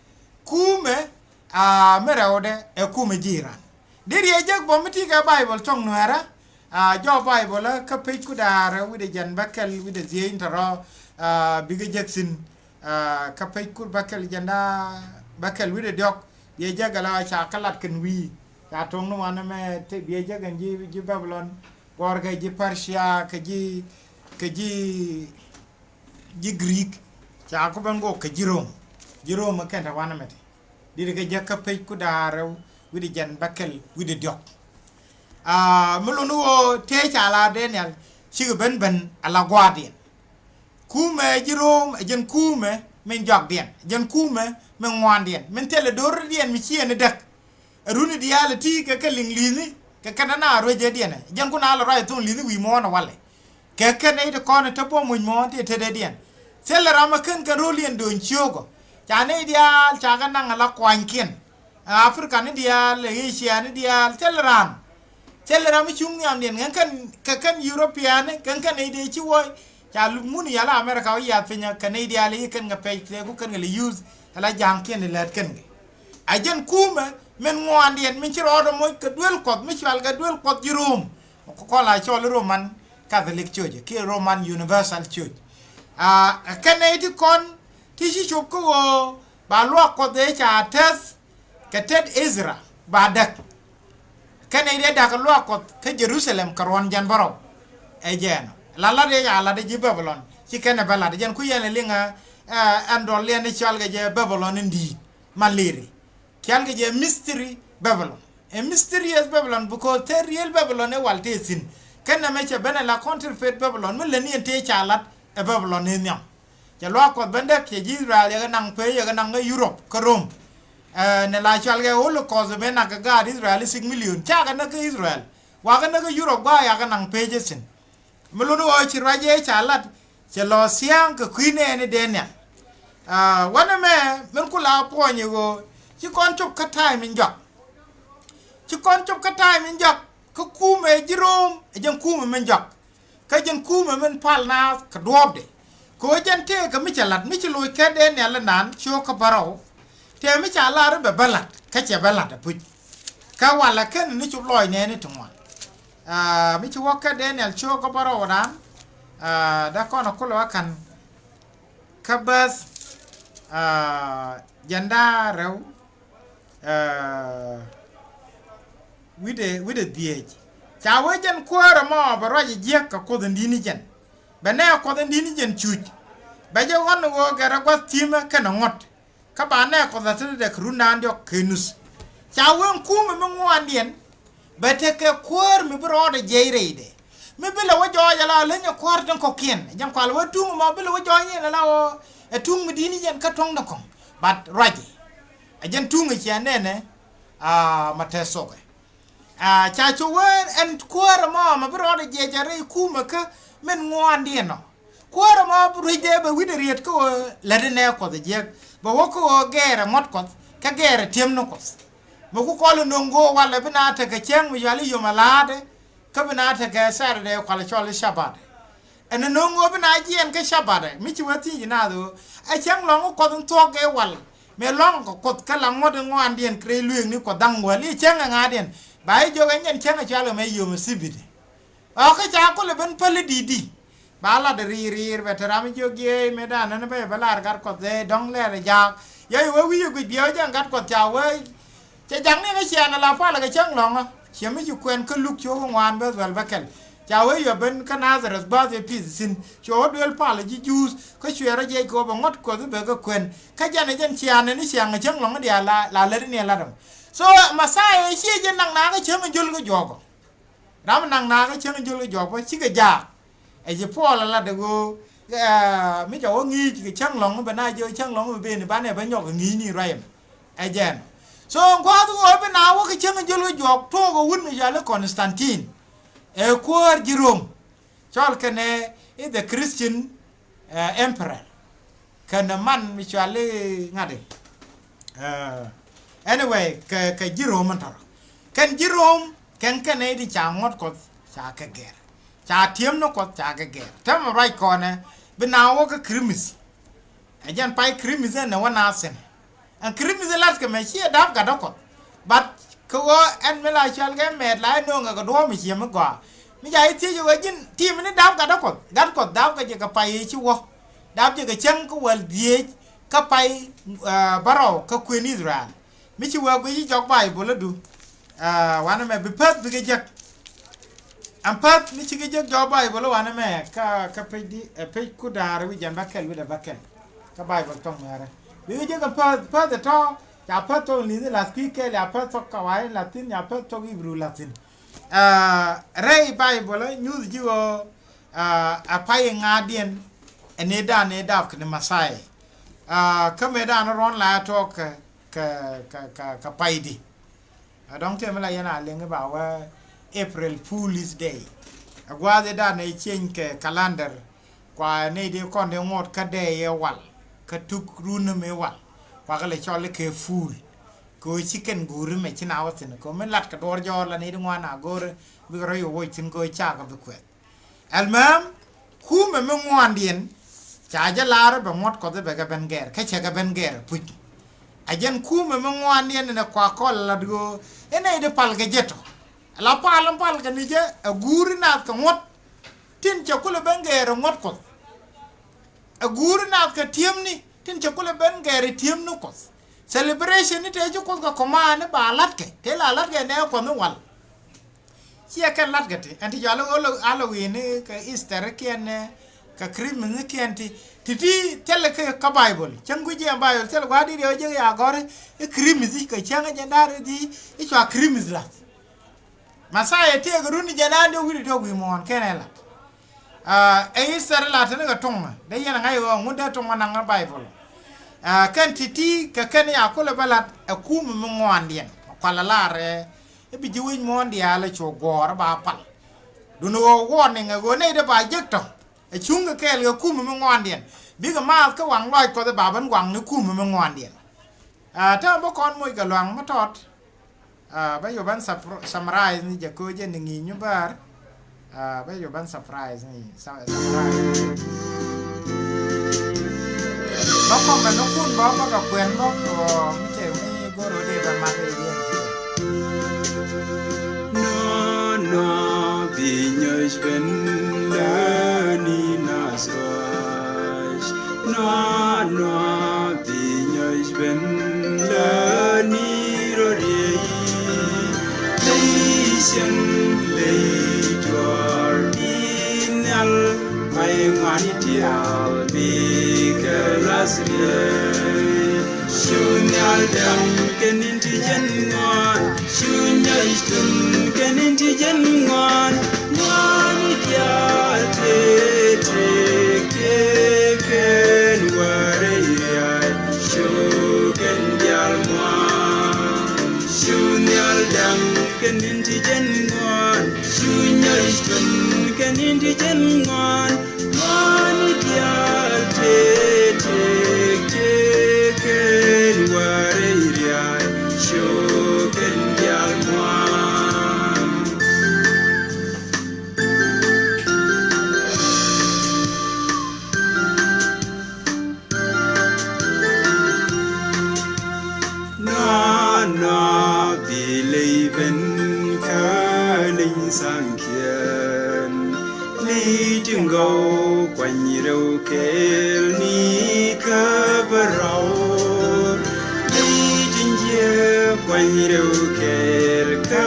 kumɛ, ah, mi rɛwdɛ ɛ kumɛ ji̱ Iran. Deri ɛ jek bä mi ti kɛ Baibol cɔŋ nuɛɛrä. Ah, jɔw Baibol kä pec ku da̱a̱r wi̱cdɛ jɛn bäkɛl wi̱cdɛ dhieec in tɔ̱rɔ̱, ah, bikɛ jek thi̱n. Ah, kä pec ku bäkɛl jɛn da̱a̱ bäkɛl wi̱cdɛ diɔ̱k. Bi ɛ jek ala ca kä lat kɛn wi̱i̱. Ca to̱ŋ ni wanɛ mɛ te bi ɛ jek ɛn ji̱ ji̱ Babilon. Gɔ̱rkɛ ji̱ Persia kɛ ji̱ kɛ ji̱ ji̱ Greek. Ca ku ben gok kɛ ji̱ Rom. Ji̱ Rom ɛ kɛn te wanɛ mɛ te. Di̱t kɛ jek kä pec ku da̱a̱r rɛw wi̱cdɛ jɛn bäkɛl wi̱cdɛ diɔ̱k. Aa, mi luni ɣöö tëë ca la Daniel cikɛ ben ben ala gua̱a̱rdiɛn. Kumɛ ji̱ Rom ɛ jɛn kumɛ min jɔakdiɛn ɛ jɛn kumɛ min ŋuaandiɛn min thilɛ do̱rdiɛn mi ciɛ ni däk. Ɛ runi diaal ɛ ti kɛ kɛ liŋ li̱thni kɛ kɛn na ruecdɛ diɛn ɛ jɛn kun a lɛ ruac ɛ thon li̱thni wi̱i̱ muɔ̱ɔ̱n ɛ walɛ. Kɛ kɛn nɛy ti kɔn ɛ te buɔ̱m wi̱c muɔ̱ɔ̱n ti te dee diɛn. Thilɛ ram ɛ ken kɛn ro̱l yɛn do̱ny ciöökɔ. Ca nɛy diaal ca kɛ naŋ ɛ la kuanykiɛn. Ɛ Africa ni diaal ɛ Asia ni diaal thilɛ ram. Thilɛ ram mi cuŋ nhiamdiɛn kɛn kɛn kɛ kɛn European ni kɛn kɛn nɛy dee ci wä. Ca mun yal America wä yath piny kɛ nɛy diaal i̱ kɛn kɛ pɛc kɛ ku kɛn kɛ lɛ use ɛ la ja̱a̱ŋkiɛn ilɛt kɛn kɛ. A jɛn kumɛ min ŋuandiɛn min ci rɔɔdɛ moc kɛ duel kuɔth mi cual kɛ duel kuɔth ji̱ Rom. Kɛ kɔn la cɔl i̱ Roman Catholic Church kiɛ Roman Universal Church. A kɛn nɛy ti kɔn ti ci cop kä ɣöö ba luaak kuɔth ëë ca tɛth kɛ tet Ithra ba däk. Kɛn nɛy dee da̱k luaak kuɔth kä Jerusalem kɛ ruɔ̱n jɛn bärɔw. Ɛ jɛn la lat yɛ ca lat ji̱ Babilon ci kɛn ɛ bä lat jɛn ku yɛn ɛ liŋ ɛ ɛn dɔl liɛn i̱ cɔal kɛ jɛ Babilon in di̱i̱t. Maliri kial kɛ jɛ mystery Babilon. Ɛ mysterious Babilon because te real Babilon ɛ wal tëë thi̱n. Kɛn nɛmɛ cɛ ben ɛ la counterfeit Babilon mi lätni ɛn tëë ca lat ɛ Babilon ëë nhiam. Cɛ luaak kuɔth ben däk cɛ ji̱ Israel yɛ kɛ naŋ pee yɛ kɛ naŋ kä Europe kä Rome. Ɛ nɛ la cɔal kɛ Holocaust ben nak kɛ gaat Israel i̱ six million ca kɛ näk kä Israel. Wa kɛ näk kä Europe gɔaa ya kɛ naŋ pee cɛ thi̱n. Mi luni ɣöö ci ruac ëë ca lat cɛ lɔ thia̱a̱ŋ kɛ kui̱ nɛɛni Daniel. Aa, wanɛ mɛ min ku la puɔ̱ny i̱ ɣöö ci kɔn cop kä ta̱a̱ min jɔak. Ci kɔn cop kä ta̱a̱ min jɔak kä kumɛ ji̱ Rom ɛ jɛn kumɛ min jɔak. Kä jɛn kumɛ min pal naath kɛ duɔ̱ɔ̱pdɛ. Kɛ ɣöö jɛn tëëkɛ mi cɛ lat mi ci loc kɛ Daniel inan ciöökä bärɔw. Tëë mi ca lar i̱ bɛ bä lat kä cɛ bä lat apuc. Kä walɛ kɛn ni cop lɔc nɛɛni ti ŋuan. Aa, mi ci wä kä Daniel ciöökä bärɔw inan. Aa, dee kɔn a kulɛ wä ka̱n kä bäth. Aa, jɛn da̱a̱ rɛw. Aa, Wi̱cdɛ, wi̱cdɛ dhieec. Ca wee jɛn kuäärä mɔ bɛ ruac jiäk kɛ Kuoth in di̱t ni jɛn. Bɛ nɛɛk Kuɔth in di̱t ni jɛn cuc. Bɛ jɛ ɣɔ̱n ɣöö gɛrɛ gua̱th ti̱mä kɛnɛ ŋuɔ̱t. Kä ba nɛɛk Kuɔth a tetdɛ kɛ rundan diɔ̱k kɛ nuth. Ca wee ɛn kumɛ mi ŋuandiɛn. Bɛ tekɛ kuäär mi bi rɔɔdɛ jiɛc rɛydɛ. Mi bi lɛ wä jɔɔc ala leny ɛ kuäär tin kɔ̱kiɛn. Ɛ jɛn kual wee tuŋ mɔ bi lɛ wä jɔɔc ni ala ɣöö ɛ tuŋ mi di̱t ni jɛn kä tuɔ̱ŋdɛ kɔ̱ŋ. But ruaci. Ɛ jɛn tuŋ ɛ cia nɛnɛ, a, ma tɛth thokɛ. A, ca cu wee ɛn kuäärä mɔ ma bi rɔɔdɛ jiɛc a rɛy kumɛ kä min ŋuandiɛn ɔ. Kuäärä mɔ bi ruecdɛ bɛ wi̱cdɛ riet kä ɣöö lätdɛ nɛɛk Kuɔth a jiäk. Bɛ wä kä ɣöö gɛɛrɛ ŋuɔ̱t Kuɔth, kä gɛɛrɛ ti̱emni Kuɔth. Mi ku kɔl in no̱ŋ go̱o̱k walɛ bi na tekɛ cäŋ mi yuali yom a la̱a̱dɛ, kä bi na tekɛ Saturday kual cɔl i̱ Shabbat. Ɛn no̱ŋ ɣöö bi na jiɛɛn kä Shabbat, mi ci wee thiec naath ɣöö ɛ cäŋ lɔ̱ŋ Kuɔth in thuɔ̱k gɛ wal. Mëë lɔ̱ŋ kɛ Kuoth kä la ŋuɔ̱t in ŋuandiɛn kɛ rɛy lueekni Kuɔth da̱ŋ wäl i̱ cäŋ ɛŋa̱diɛn. Ba i̱ jiök ɛn jɛn cäŋ ɛ cɔal kɛ mɛ yom ɛ thibit. Ɔ kä ca kulɛ ben päl i̱ di̱t di̱. Ba lat ri̱i̱r ri̱i̱r bɛ te ram i̱ jiök jiɛɛc mëë da̱a̱n nän bä bɛ lar gat Kuɔth ɛ dɔ̱ŋ lɛɛr ɛ jaak. Yɛ i̱ wee wi̱i̱ i̱ guic biɛw jɛn gat Kuɔth ca wee. Cɛ ja̱ŋ ni kä ciaŋ ala palä kɛ cäŋ lɔ̱ŋä. Ciɛ mi ci kuɛn kä Luk cio̱k ŋuan bäth wäl bäkɛl. Ca wee yɔ ben kä Nazareth gua̱a̱th ëë pi̱th thi̱n. Cuɛ wä duel palä ji̱ Juudh. Kä cuɛ rɔ jiɛc kɛ wä bɛ ŋuɔ̱t Kuɔth i̱ bɛ kä kuɛn. Kä jɛn ɛ jɛn ciaŋ ni ciaŋ ɛ cäŋ lɔ̱ŋä diaal la, la lät ni ɛ lat ɛmɔ. So, Mɛthia ɛ ciɛ jɛn naŋ nakä cäŋ ɛ jol kä juɔk ɔ. Ram naŋ nakä cäŋ ɛ jol kä juɔk bä cikɛ jaak. Ɛ ji̱ Puɔl ɛ lat ɛ ɣöö, ɛ, mi ca wä ŋi̱i̱c kɛ cäŋ lɔ̱ŋ bɛ na jiök cäŋ lɔ̱ŋ bɛ ben banɛ bä nyɔk kɛ ŋi̱i̱cni ruac ɛmɛ. Ɛ jɛn. So, ŋua̱th ɣöö bi na wä kɛ cäŋ jol kɛ juɔk tuɔɔk ɛ wut mi cɔal i̱ Constantine. Ɛ kuäär ji̱ Rom. Cɔl kɛnɛ i̱ the Christian, ɛ, emperor. Kɛnɛ man mi cɔal i̱ ŋa̱t i̱. Ɛ, anyway, kɛ, kɛ ji̱ Rom ɛn tɔ̱rɔ. Kɛn ji̱ Rom, kɛn kɛnɛ i̱ di ca ŋuɔ̱t Kuɔth, ca kɛ gɛr. Ca ti̱emni Kuɔth, ca kɛ gɛr. Täämɛ ruac kɔnɛ, bi na wä kä Kirimis. Ɛ jɛn pay Kirimis ɛn ɛ wä na thi̱n. Ɛn Kirimis ɛ lat kɛ mɛ ciɛ da̱p gatdä Kuɔth. But kɛ ɣöö ɛn mi la cɔal kɛ mɛɛt la ɛ no̱o̱ŋɛ kɛ duɔ̱ɔ̱p mi ciɛ mi gɔaa. Mi ca i̱ thiec ɛ ɣöö ji̱n ti̱i̱m ni da̱p gatdä Kuɔth. Gat Kuɔth da̱p kɛ jɛ kɛ pay ëë ci wä. Da̱p jɛ kɛ cäŋ kä wäl dhieec kä pay, ɛ, bärɔw kä kuën Ithɛrɛl. Mi ci wee guic i̱ jɔk Baibol adu. Aa, wanɛ mɛ bi päth bikɛ jek. Ɛn päth mi cikɛ jek jɔk Baibol wanɛ mɛ kä, kä pec di, ɛ, pec ku da̱a̱r wi̱c ɛn bäkɛl wi̱c ɛ bäkɛl. Kä Baibol thɔŋ mɛrɛ. Bikɛ jek ɛn päth, päth ɛ tɔ̱, ca päth thok Li̱th lath kui̱ kɛl, ca päth thok Kawaid lath thi̱n, ca päth thok Ibru lath thi̱n. Aa, rɛy Baibol ɛ nyuth ji̱ ɣöö, aa, a pay ŋa̱a̱diɛn ɛ ni da̱a̱n ni da̱a̱p kɛ ni Mɛthia. Aa, kä mëë da̱a̱n ruɔ̱n la ɛ tɔ̱ kɛ, kɛ, kɛ, kɛ, kɛ paydi. A dɔ̱ŋ tëë mi la yɛn a liŋ i̱ ba wä April Fool's Day. A gua̱a̱th i̱ da̱a̱n ɛ cieny kɛ calendar. Kua nɛy di kɔn di ŋot kä dee yɛ wal. Kä tuk run mi wal. Kua kɛ lɛ cɔl i̱ kɛ fool. Kɛ ɣöö ci kɛn guuri mɛ ci na wä thi̱n. Kɛ ɣöö mi lat kɛ duɔ̱ɔ̱r jɔɔr la nɛy di ŋuan a go̱o̱r. Bikɛ rɔ yo̱ woc thi̱n kɛ ɣöö cakɛ bi kuɛth. Ɛlmɛm, kumɛ mi ŋuandiɛn, ca jɛ lar bɛ ŋuɔ̱t Kuɔth bɛ kɛ ben gɛr, kä cɛ kɛ ben gɛr puc. A jɛn kumɛ mi ŋuandiɛn inɛ kua kɔl lat ɣöö inɛ idi pal kɛ jɛ tɔ. La pal in pal kɛ ni jɛ, a guuri naath kɛ ŋuɔ̱t. Tin cɛ kulɛ ben gɛr ŋuɔ̱t Kuɔth. A guuri naath kɛ ti̱emni, tin cɛ kulɛ ben gɛr ti̱emni Kuɔth. Celebration ni tëë ci Kuoth kɛ command ni ba latkɛ, tëë la latkɛ nɛ Kuɔth ni wal. Ciɛ kɛn latkɛ ti ɛn ti jɔal i̱ Halloween ni kɛ Easter kiɛn, kɛ Christmas ni kiɛn ti ti ti thilɛ kɛ kä Baibol. Cäŋ guic jiɛn Baibol thilɛ gua̱a̱r di̱t yɛ wä jek ya gɔ̱r i̱ Christmas i̱ kɛ cäŋ jɛn da̱r i̱ di i̱ cua Christmas lath. Mɛthia tëëkɛ run i̱ jɛn da̱r i̱ wi̱cdɛ tɔ̱ wi̱i̱ muɔ̱ɔ̱n kɛn ɛ lath. Aa, ɛ Easter la tini kɛ tuŋ dee yɛn ŋa̱c ɣɔɔ ŋun dee tuŋ naŋ Baibol. Aa, kɛn ti̱ti̱ kɛ kɛn ya kulɛ bä lat ɛ kumɛ mi ŋuandiɛn kualɛ lar ɛ i̱ bi ji̱ wec muɔ̱ɔ̱n diaal ɛ cu guɔ̱ɔ̱r ba pal. Duni ɣöö warning ɛ ɣöö nɛy dee ba jek tɔ ɛ cuŋ kɛ kɛɛl kɛ kumɛ mi ŋuandiɛn bikɛ maath kä waŋ lɔaac Kuɔth ɛ ba ben waŋ ni kumɛ mi ŋuandiɛn. Aa, täämɛ bä kɔn moc kɛ luaŋ mi tɔt. Aa, bä yɔ ban summarize ni jɛ ko̱ jɛ ni ŋi̱i̱c nyubaar. Aa, bä yɔ ban surprise ni, surprise. Bä kɔmɛ ni kun bä bä kɛ kuɛn bä kɔ mi tɛ mi goro dee bä mat i̱ yɛn. Nɔ nɔ bi nyɔc ben lɛ ni na suac. Nua nua bi nyɔc ben lɛ ni rɔ riey. Ni Ni diaal bikɛ lath riey. Cu Nhial dɛm kɛ ni̱n ti jiɛn ŋuan. Cu Nhial tun kɛ ni̱n ti jiɛn ŋuan. Ŋuan ni diaal tëë tëë tëë kɛn wä rɛy riey. Cu kɛn diaal ŋuan. Cu Nhial dɛm kɛ ni̱n ti jiɛn ŋuan. Cu Nhial tun kɛ ni̱n ti jiɛn ŋuan. Mani diaal tëë tëë tëë kɛn wä rɛy riey. Cu kɛn diaal ŋuan. Nɔnɔ bi ley ben kä leny tha̱a̱ŋkiɛn. Ley ti gɔw kuany rɛw kɛɛl ni kä bä rɔw. Ley ti jiɛ kuany rɛw kɛɛl kä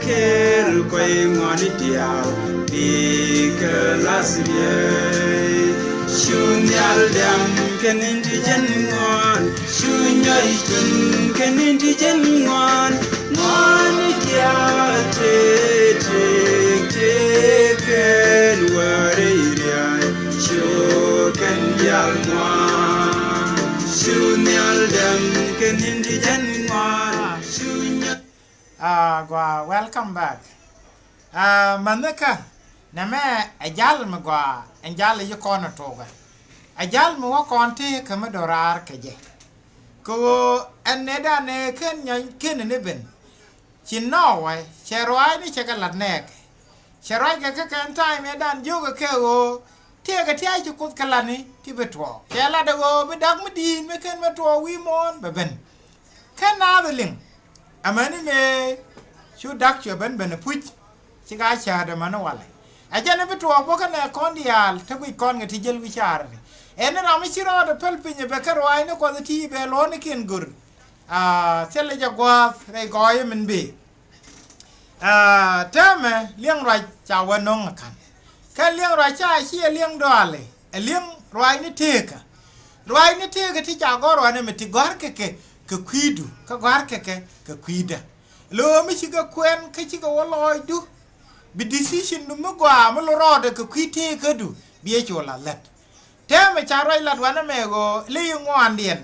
kɛɛl kuay ŋuan diaal. Bikɛ lath riey. Cu Nhial dɛm kɛ ni̱n ti jiɛn ŋuan. Cu Nhial tun kɛ ni̱n ti jiɛn ŋuan. Ŋuan diaal tëë tëë tëë kɛn wä rɛy riey. Cu kɛn diaal ŋuan. Cu Nhial dɛm kɛ ni̱n ti jiɛn ŋuan. Cu Nhial. Ah, gua, welcome back. Ah, mäni kä nɛmɛ ɛ jal mi gɔaa, ɛ jal yi kɔn ɛ tuɔɔkä. Ɛ jal mi wä kɔn tëë kä mi do̱raar kɛ jɛ. Kɛ ɣöö ɛn nɛy dan ɛ ken nyɔny ken ni ben. Ci nɔɔwɛ cɛ ruaacni cɛ kɛ lat nɛɛkɛ. Cɛ ruac kɛ kä kɛn ta̱a̱ mëë dan jiökɛ kɛ ɣöö tëëkɛ tia̱a̱ ci Kuoth kɛ latni ti bi tuɔɔk. Cɛ lat ɛ ɣöö bi da̱k mi di̱i̱t mi ken mi tuɔɔk wi̱i̱ muɔ̱ɔ̱n bɛ ben. Ken naath liŋ. Amäni mëë cu da̱k cuɛ ben ben puc. Ci ka cäätdä mäni walɛ. Ɛ jɛn bi tuɔɔk bä kä nɛ kɔn diaal te guic kɔn kɛ ti jäl wi̱c caarä ti. Ɛn ni ram mi ci rɔɔdɛ päl piny ɛ bɛ kɛ ruaacni Kuɔth ti bɛ luɔ̱ɔ̱nikiɛn go̱r. Aa, thilɛ jɛ gua̱a̱th rɛy gɔɔyä min bëë. Aa, täämɛ liɛŋ ruac ca wä no̱ŋ ɛ ka̱n. Kä liɛŋ ruac ca ci ɛ liɛŋ dɔaali. Ɛ liɛŋ ruaacni tëëkä. Ruaacni tëëkä ti ca gɔ̱r ruaacni mi ti gɔ̱a̱r kɛ kɛ kɛ kui̱du kä gɔ̱a̱r kɛ kɛ kɛ kui̱dä. Lo̱o̱ mi cikɛ kuɛn kä cikɛ wä lɔɔcdu. Bi decision du mi gɔaa mi lo rɔɔdɛ kɛ kui̱ tëëkädu bi ɛ cu la lät. Täämɛ ca ruac lat wanɛ mɛ ɣöö ley ŋuandiɛn.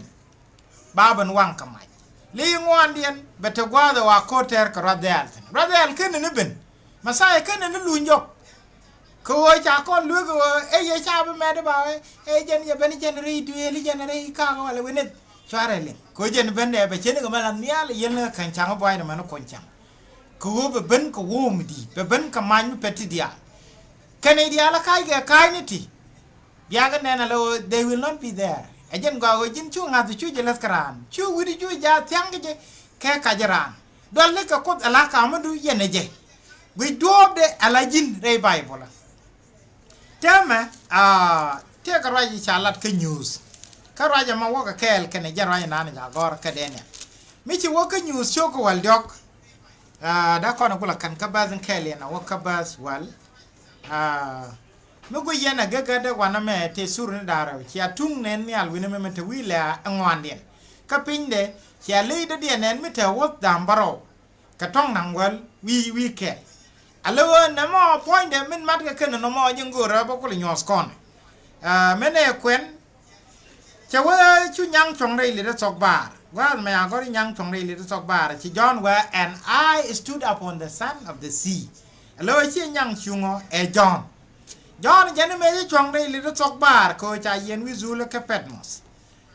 Ba ben waŋ kä mac. Ley ŋuandiɛn bɛ te gua̱a̱th ɛ wa ko̱r tɛɛr kɛ ruath dhɛɛl thi̱n. Ruath dhɛɛl ken ni ben. Mɛthia ken ni luny jɔk. Kɛ ɣöö ca kɔn lueek ɣöö ɛ yɛ ca bi mɛt i̱ ba ɛ jɛn yɛ ben jɛn rɛy duëël i̱ jɛn rɛy kakä walɛ wëë nith. Cuarɛ liŋ kɛ ɣöö jɛn ben ɛ bɛ cien kɛ mɛ la nhial yɛl ni kɛ kɛn caŋ i̱ buaydɛ mɛn i̱ kuɔny caŋ. Kɛ ɣöö bɛ ben kɛ wo̱o̱ mi di̱i̱t bɛ ben kɛ mac mi pɛt ti diaal. Kɛn i̱ diaal i̱ ka̱a̱c kɛ ka̱a̱cni ti. Biakɛ nɛn alɛ ɣöö they will not be there. Ɛ jɛn gɔaa ɣöö ji̱n cu ŋa̱th cu jɛ läth kä raan cu wi̱cdu cu jɛ a thia̱ŋ kä jɛ kɛ kac raan. Dual ni kɛ Kuoth ala kamädu yɛn ɛ jɛ. Guic duɔ̱ɔ̱pdɛ ala ji̱n rɛy Bayböl. Täämɛ aa tëëkɛ ruac i̱ ca lat kä nyuuth. Kä ruac ɛmɔ wäkɛ kɛɛl kɛnɛ jɛn ruac inan i̱ ca gɔ̱r kä Daniel. Mi ci wä kä nyuuth cio̱k kɛ wäl diɔ̱k. Aa dee kɔn i̱ kulɛ kɛn kä bäth in kɛɛl yɛn a wä kä bäth wäl. Aa mi guic yɛn a gekädɛ wanɛ mɛ tëë thurni da̱ŋ rɛw cia tuŋ nɛn nhial wi̱nɛ mɛ mɛ te wi̱i̱ lɛ ɛ ŋuandiɛn. Kä pinydɛ cia ley dɔ̱diɛn nɛn mi te wuɔ̱th da̱ŋ bärɔw. Kɛ tɔ̱ŋ naŋ wäl wi̱i̱ wi̱i̱ kɛl. A lɛ ɣöö nɛmɔ puɔ̱nydɛ min matkɛ kɛn nɔmɔ ji̱ ŋöörä bä kulɛ nyuɔ̱th kɔn. Aa mënɛ kuɛn. Cɛ wee cu nyaŋ cuɔ̱ŋ rɛy li̱t ɛ thok baar. Gua̱a̱th mɛ a gɔ̱r nyaŋ cuɔ̱ŋ rɛy li̱t ɛ thok baar. Ci Jɔ̱ɔ̱n wee, and I stood upon the sand of the sea. Ɛ lo̱ ci nyaŋ cuŋɔ ɛ Jɔ̱ɔ̱n. Jɔ̱ɔ̱n jɛn mëë ci cuɔ̱ŋ rɛy li̱t ɛ thok baar kɛ ɣöö ca yiɛn wi̱i̱ dhul kä Patmos.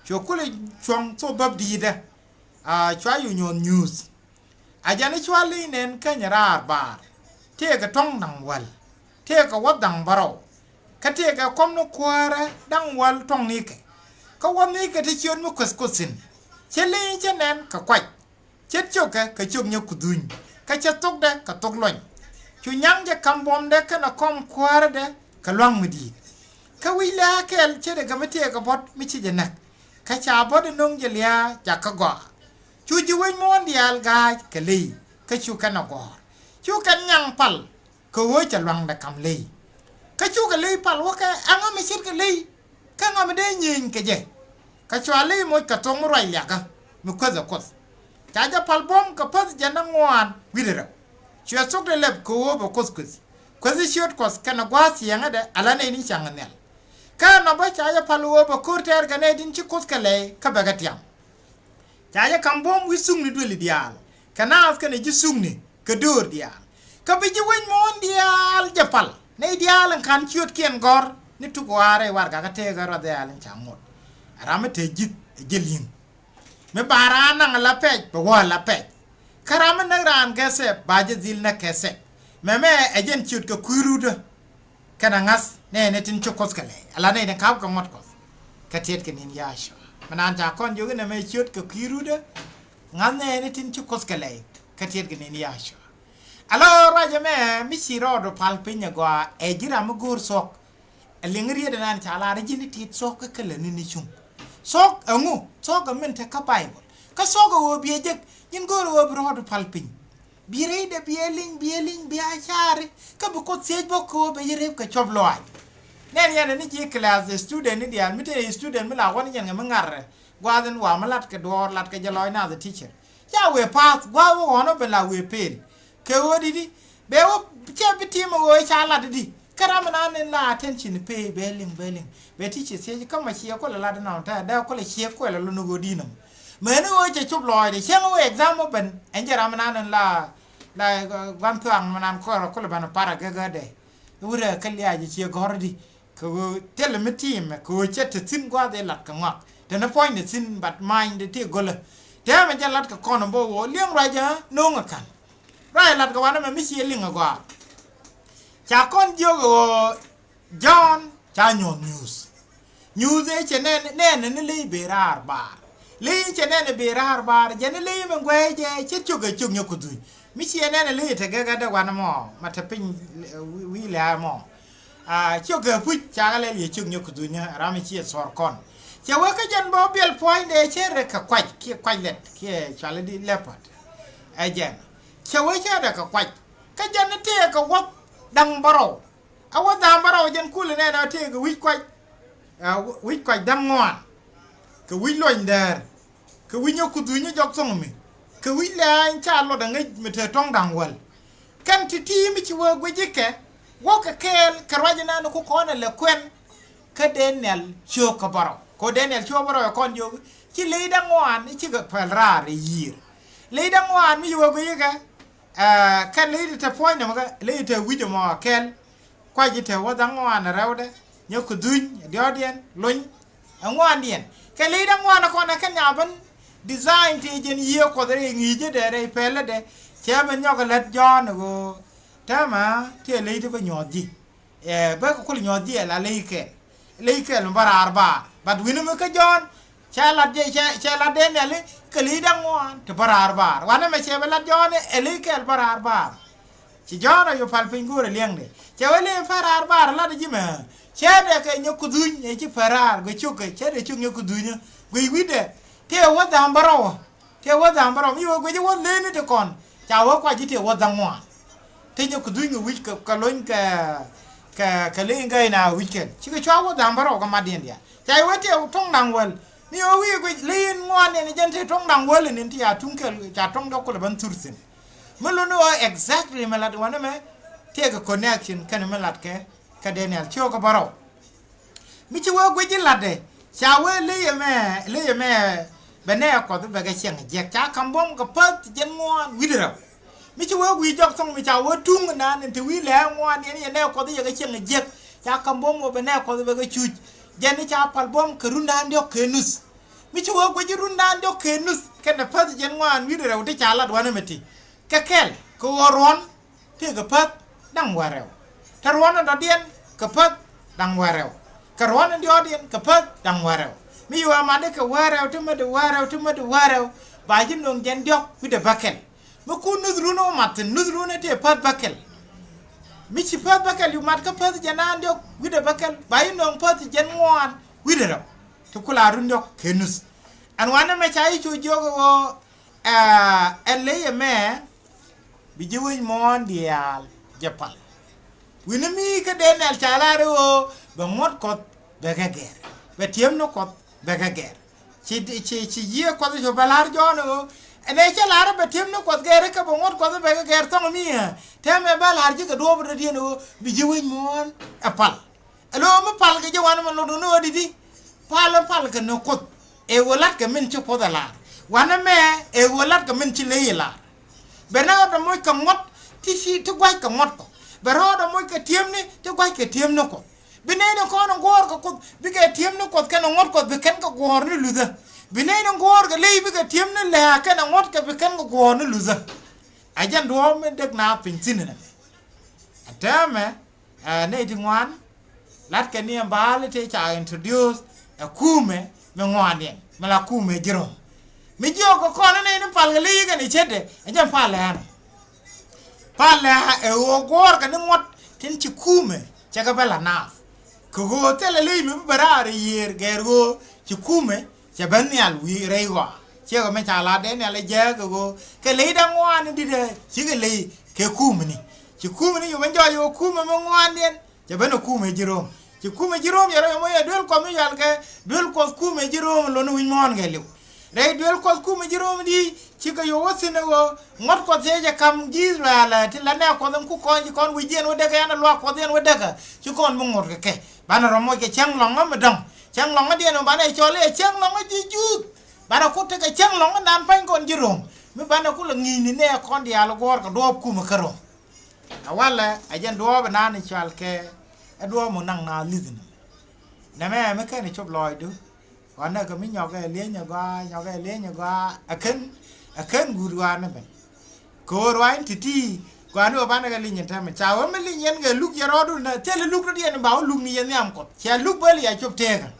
Cu kulɛ cuɔ̱ŋ thok bäp di̱i̱tdä. Aa cua yu nyuɔ̱th nyuuth. A jɛn i̱ cua ley nɛn käny raar baar. Tëëkɛ tɔ̱ŋ da̱ŋ wäl. Tëëkɛ wuɔ̱th da̱ŋ bärɔw. Kä tëëkɛ kɔm ni kuäärä da̱ŋ wäl tɔ̱ŋnikɛ. Kä wuɔ̱thnikɛ ti ciöt mi kueth kuoth thi̱n. Cä ley cä nɛn kɛ kuac. Cä ciökɛ kɛ ciök nyɛ kudhuny. Kä cä thokdɛ kɛ thok luɔny. Cu nyaŋ jɛ ka̱m buɔ̱mdɛ kɛnɛ kɔm kuäärädɛ kɛ lua̱ŋ mi di̱i̱t. Kä wi̱c lɛ̈ɛ̈ kɛl ce̱tkɛ mi tëëkɛ buɔ̱t mi ci jɛ näk. Kä ca buɔ̱t in no̱ŋ jɛ lia̱a̱ jakä gɔaa. Cu ji̱ wec muɔ̱ɔ̱n diaal ga̱a̱c kɛ ley kä cu kɛn ɛ gɔ̱r. Cu kɛn nyaŋ pal kɛ ɣöö cɛ lua̱ŋdɛ ka̱m ley. Kä cukɛ ley pal wä kɛ ɛŋa mi ce̱tkɛ ley, kä ɛŋa mi dee nyieny kɛ jɛ. Kä cua ley moc kɛ thok mi ruac liakä mi kuäthɛ Kuoth. Ca jɛ pal buɔ̱m kɛ päth jiɛn da̱ŋ ŋuan wi̱cdɛ rɛw. Cuɛ thok dee lɛp kɛ ɣöö bɛ Kuoth kueth, kueth ciöt Kuɔth kɛnɛ gua̱a̱th ciɛŋädɛ ala nɛy tin cieŋ nhial. Kä nɔmɔ ca jɛ pal ɣöö bɛ ko̱r tɛɛr kɛ nɛy tin ci Kuoth kɛ lɛy kä bɛ kɛ tiam. Ca jɛ ka̱m buɔ̱m wi̱c thukni duëli diaal, kɛ naath kɛnɛ ji̱ thukni kɛ döör diaal. Kä bi ji̱ wec muɔ̱ɔ̱n diaal jɛ pal, nɛy diaal in ka̱n ciötkiɛn gɔ̱r ni tuk wa̱a̱ rɛy warɛgak kä tëëkä ruath diaal in ca ŋot. Ɛ ram mi te ji̱th ɛ jɛ li̱ŋ. Mi ba raan naŋ ala pɛc bɛ wä ala pɛc. Kä ram mi näk raan kɛ thɛp ba jɛ dhil näk kɛ thɛp. Mɛmɛ ɛ jɛn ciöt kɛ kui̱ rutdä. Kɛnɛ ŋa̱th nɛɛni tin ci Kuoth kɛ lɛy ala nɛy tin ka̱p kɛ ŋuɔ̱t Kuɔth. Kä tiɛtkɛ ni̱n Yacua. Mi naan ca kɔn jiök inɛ mɛ ciöt kɛ kui̱ rutdä. Ŋa̱th nɛɛni tin ci Kuoth kɛ lɛy. Kä tiɛtkɛ ni̱n Yacua. Ala ruacɛ mɛ mi ci rɔɔdu pal piny agɔaa ɛ ji̱ ram mi go̱o̱r thuɔ̱k. Ɛ liŋ riet ɛnan ca lar ji̱n i̱ tit thuɔ̱k kä kälä ni̱n i̱ cuŋ. Thuɔ̱k ɛŋu? Thuɔ̱k ɛ min te kä Baibol. Kä thuɔ̱k ɛ ɣöö biɛ jek ji̱n go̱o̱r ɛ ɣöö bi rɔɔdu pal piny. Bi rɛydɛ biɛ liŋ, biɛ liŋ, biɛ a caari. Kä bi Kuoth thiec bä kɛ ɣöö bɛ ji̱ rep kɛ cuɔp lɔaac. Nɛn yɛn ni ji̱ class student ni diaal mi te student mi la wä ni yɛn kɛ mi ŋa̱r gua̱a̱th in wa mi lat kɛ duɔɔr lat kɛ jɛ lɔc nath ɛ teacher. Ca wëë pa̱a̱th gua̱a̱th wä ɣɔ̱n wä ben la wëë pel. Kɛ ɣöö di di bɛ wä cɛ bi tim ɣöö ca lat di. Kä ram mi nan in la attention pay bɛ liŋ bɛ liŋ bɛ teacher thiec kä ma ciɛ kulɛ lat inɔ tɛ dee kulɛ ciɛ kuɛl ɛ lun ɣöö di nɔm. Meni ɣöö cɛ cop lɔɔcdɛ cieŋ ɣöö exam wä ben ɛn jɛ ram inan in la la gua̱n thuaŋ mi nan kɔr kulɛ ben par agägädɛ. Iwurɛ kä liac ciɛ gɔ̱r di kɛ ɣöö thilɛ mi tiimɛ kɛ ɣöö cɛ te thi̱n gua̱a̱th ëë lat kɛ ŋɔak te ni puɔ̱nydɛ thi̱n bat manyde ti go̱lä. Tɛmɛ jɛ lat kɛ kɔn bä ɣöö liɛŋ ruacä no̱o̱ŋ ɛ ka̱n. Ruac lat kɛ wanɛ mɛ mi ciɛ liŋ agɔaa. Ca kɔn jiök ɣöö Jɔ̱ɔ̱n ca nyuɔ̱th nyuuth. Nyuuth ëë cɛ nɛn nɛn ni ley ben raar baar. Ley cɛ nɛn ben raar baar jɛ ni ley min guɛy jɛ cɛ cök ɛ cök nyɛ kudhuny. Mi ciɛ nɛn ley te gɛgɛ dee wanɛ mɔ ma te piny wi̱i̱ lɛ mɔ. Cök ɛ puc ca kɛ lɛl yɛ cök nyɛ kudhuny ram mi ciɛ thuɔr kɔn. Cɛ wee kä jɛn bä biɛl puɔ̱nydɛ cɛ rɛ kɛ kuac kiɛ kuac lɛt kiɛ cuali di leopard. Ɛ jɛn cɛ wee cɛ rɛ kɛ kuac. Kä jɛn ni tëë kɛ wuɔth da̱ŋ bärɔw. A wä dha̱a̱m bä rɔw jɛn kulɛ nɛn a tëëkɛ wi̱c kuac. Wi̱c kuac da̱ŋ ŋuan. Kɛ wi̱c luɔny däär. Kɛ wi̱c nyɛ kudhuny nyɛ jɔk thoŋ mi. Kɛ wi̱c lɛ any ca luɔt a ŋäc mi te tɔ̱ŋ da̱ŋ wäl. Kɛn ti̱ti̱ mi ci wee guic ikɛ wäkɛ kɛɛl kɛ ruac inan ku kɔn ɛ lɛ kuɛn. Kä Daniel ciök kä bä rɔw kɛ Daniel ciök bä rɔw ɛ kɔn jiök. Ci ley da̱ŋ ŋuan i̱ cikɛ pɛl raar ɛ yiër. Ley da̱ŋ ŋuan mi ci wee guic ikɛ. Kɛn ley ti te puɔ̱ny nɔmɔ kɛ ley ti te wi̱c ɛmɔ kɛl. Kuac ji̱ te wä dhaŋ ŋuan rɛwdɛ nyɛ kudhuny diɔ̱ɔ̱diɛn lony. Ɛ ŋuandiɛn kɛ ley da̱ŋ ŋuan kɔn ɛ kɛn nya ben. Design ti jɛn yiëë kuɔth rɛy ŋi̱i̱cädɛ rɛy pɛlädɛ. Cɛ ben nyɔk ɛ lät Jɔ̱ɔ̱n ɛ ɣöö tɛmɛ ti ɛ ley ti bä nyuɔ̱th ji̱. Ɛ bä kɛ kul nyuɔ̱th jiɛl a ley kɛl. Ley kɛl mi bä raar baar but wi̱n mi kä Jɔ̱ɔ̱n. Cɛ lat jɛ cɛ lat Daniel kɛ ley da̱ŋ ŋuan ti bä raar baar wanɛ mɛ cɛ bä lat Jɔ̱ɔ̱n ɛ ley kɛl bä raar baar. Ci Jɔ̱ɔ̱n a yop pal piny go̱o̱rɛ liɛŋdɛ cɛ wä ley pär raar baar lat ji̱ mɛ. Cɛ dɛ kɛ nyɛ kudhuny ɛ ci pär raar gɛ cuk kɛ cɛ dɛ cuk nyɛ kudhuny ɛ guiy wi̱dɛ. Tëë wä dha̱a̱m bä rɔw. Tëë wä dha̱a̱m bä rɔw mi wä guic wä leni ti kɔn. Ca wä kuac ji̱ tëë wä dha̱a̱m ŋuan. Tëë nyɛ kudhuny kɛ wi̱c kɛ lony kɛ kɛ kɛ ley gäy na wi̱c kɛn cikɛ cua wä dha̱a̱m bä rɔw kɛ matdiɛn diaal. Ca wä tëë tuŋ da̱ŋ wäl mi wä wi̱i̱ guic ley in ŋuan in jɛn tëë tuŋ da̱ŋ wäl in in ti ca tuŋ kɛl ca tuŋ dɔ̱k kulɛ bän thur thi̱n. Mi luni ɣöö exactly mi lat wanɛ mɛ. Tëëkɛ connection kɛnɛ mi lat kɛ kɛ Daniel ciökä bärɔw. Mi ci wee guic i̱ latdɛ ca wee ley ɛmɛ ley ɛmɛ. Bɛ nɛɛ kuɔth bɛ kɛ ciɛŋ jiɛk ca ka̱m buɔ̱m kɛ päth jɛn ŋuan wi̱cdɛ rɛw. Mi ci wee guic jɔk thɔŋ mi ca wee tuŋ naan in te wi̱i̱ lɛɛ ŋuan yɛn yɛ nɛɛ kuɔth yɛ kɛ ciɛŋ jiɛk. Ca ka̱m buɔ̱m wä bɛ nɛɛ kuɔth bɛ kɛ cuc. Jɛn i̱ ca pal buɔ̱m kɛ run naan diɔ̱k kɛ nuth. Mi ci wee guic i̱ run naan diɔ̱k kɛ nuth kɛnɛ päth jɛn ŋuan wi̱cdɛ rɛw ti ca lat wanɛ mɛ ti. Kɛ kɛl kɛ ɣöö ruɔ̱n tëëkɛ päth da̱ŋ wäl rɛw. Te ruɔ̱n in dɔ̱diɛn kɛ päth da̱ŋ wäl rɛw. Kɛ ruɔ̱n in diɔ̱ɔ̱diɛn kɛ päth da̱ŋ wäl rɛw. Mi yuɔ mani kɛ wäl rɛw ti mädi wäl rɛw ti mädi wäl rɛw. Ba ji̱ no̱o̱ŋ jɛn diɔ̱k wi̱cdɛ bäkɛl. Mi kun nuth run wä mat thi̱n nuth run in tëë päth bäkɛl. Mi ci päth bäkɛl yu mat kä päth jɛn naan diɔ̱k wi̱cdɛ bäkɛl ba ji̱ no̱o̱ŋ päth jɛn ŋuan wi̱cdɛ rɛw. Ti kula run diɔ̱k kɛ nuth. Ɛn wanɛ mɛ ca ji̱ cu jiök ɛ ɣöö Ɛ, ɛn ley ɛmɛ bi ji̱ wec muɔ̱ɔ̱n diaal jɛ pal. Wi̱ni mi kä Daniel ca lar i̱ ɣöö bɛ ŋuɔ̱t Kuɔth bɛ kɛ gɛr, bɛ ti̱emni Kuɔth bɛ kɛ gɛr. Ci, ci, ci yiëë Kuɔth i̱ cu bɛ lar Jɔ̱ɔ̱n i̱ ɣöö ɛn ɛ cä lar i̱ bɛ ti̱emni Kuɔth gɛr i̱ kɛ bɛ ŋuɔ̱t Kuɔth i̱ bɛ kɛ gɛr thɔ̱ŋ mi ɛ tɛmɛ bɛ lar ji̱ kɛ duɔ̱ɔ̱p rɔ̱diɛn i̱ ɣöö bi ji̱ wec muɔ̱ɔ̱n ɛ pal. Ɛ lo̱o̱ mi pal kɛ ji̱ wanɛ mɛ lot wun i̱ ɣöö di̱t i̱ pal in pal kɛ ni Kuoth ɛ ɣöö la̱t kɛ min ci Kuoth ɛ lar. Wanɛ mɛ ɛ ɣöö la̱t kɛ min ci ley ɛ lar. Bɛ rɔɔdɛ moc kɛ ŋuɔ̱t ti ci ti gua̱c kɛ ŋuɔ̱t kɔ. Bɛ rɔɔdɛ moc kɛ ti̱emni ti gua̱c kɛ ti̱emni Kuɔth. Bi nɛy ni kɔn in guɔ̱ɔ̱r kɛ Kuoth bikɛ ti̱emni Kuɔth kɛnɛ ŋuɔ̱t Kuɔth bi kɛn kɛ guɔ̱ɔ̱r ni luthä. Bi nɛy ni guɔ̱ɔ̱r kɛ ley bikɛ ti̱emni lɛ̈ɛ̈ kɛnɛ ŋuɔ̱t kɛ bi kɛn kɛ guɔ̱ɔ̱r ni luthä. Ɛ jɛn duɔ̱ɔ̱p mi dek naath piny thi̱n ɛnɛ. Ɛ täämɛ, ɛ, nɛy ti ŋuan, latkɛ ni ɛn bal i̱ tëë ca introduce ɛ kumɛ mi ŋuandiɛn mi la kumɛ ji̱ Rom. Mi jiɔk kɛ kɔn i̱ nɛy ni pal kɛ ley kɛn i̱ ce̱tdɛ ɛ jɛn pal ɛn. Pal ɛ ɣöö guɔ̱ɔ̱rkɛ ni ŋuɔ̱t tin ci kumɛ cɛ kɛ bä la naath. Kɛ ɣöö thilɛ ley mi bi bɛ raar i̱ yiëër gɛr ɣöö ci kumɛ cɛ ben nhial wi̱i̱ rɛy ɣɔaa. Ciɛ kɛ mi ca lat Daniel ɛ jääk kɛ ɣöö kɛ ley da̱ŋ ŋuan in di̱t ɛ cikɛ ley kɛ kumɛni. Ci kumɛni cu ben jɔɔc ɣöö kumɛ mi ŋuandiɛn cɛ ben ɛ kumɛ ji̱ Rom. Ci kumɛ ji̱ Rom yɛ rɔ yɛ moc ɛ duel Kuɔth mi cɔal kɛ duel Kuɔth kumɛ ji̱ Rom lon wi̱c muɔ̱ɔ̱n kɛ li̱w. Rɛy duel Kuɔth kumɛ ji̱ Rom di cikɛ yo̱o̱k wä thi̱n ɛ ɣöö ŋuɔ̱t Kuɔth cɛ jɛ ka̱m ji̱ Israel ɛ ti la nɛ Kuɔth in ku kɔn ci kɔn wi̱c jiɛn wä däkä ɛn ɛ luaak Kuɔth in wä däkä ci kɔn bi ŋuɔ̱t kɛ kɛ. Banɛ rɔ moc kɛ cäŋ lɔ̱ŋä mi dɔ̱ŋ. Cäŋ lɔ̱ŋädiɛn ɔ banɛ cɔl i̱ ɛ cäŋ lɔ̱ŋä ji̱ Juudh. Banɛ kut tekɛ cäŋ lɔ̱ŋädan pa̱ny kɔn ji̱ Rom mi banɛ kulɛ ŋi̱i̱ni nɛ kɔn diaal guɔ̱ɔ̱r kɛ duɔ̱ɔ̱p kumɛ kä Rom. A walɛ ɛ jɛn duɔ̱ɔ̱p inan i̱ cɔal kɛ ɛ duɔ̱ɔ̱p mi naŋ naath li̱th ni. Nɛmɛ mi kɛn i̱ cop lɔɔcdu. Ɣɔn nɛ kɛ mi nyɔkɛ lieny ɛ gɔaa nyɔkɛ lieny ɛ gɔaa ɛ kɛn ɛ kɛn guut ɣɔaa ni ben. Kɛ ɣöö ruac in ti̱ti̱ gɔaa ni ɣöö banɛ kɛ lieny in täämɛ ca ɣöö mi lieny yɛn kɛ luk yɛ rɔɔdun nɛ thilɛ luk rɔ̱diɛn ba wä luk ni yɛn nhiam Kuɔth cɛ luk bäl ya cop teekä.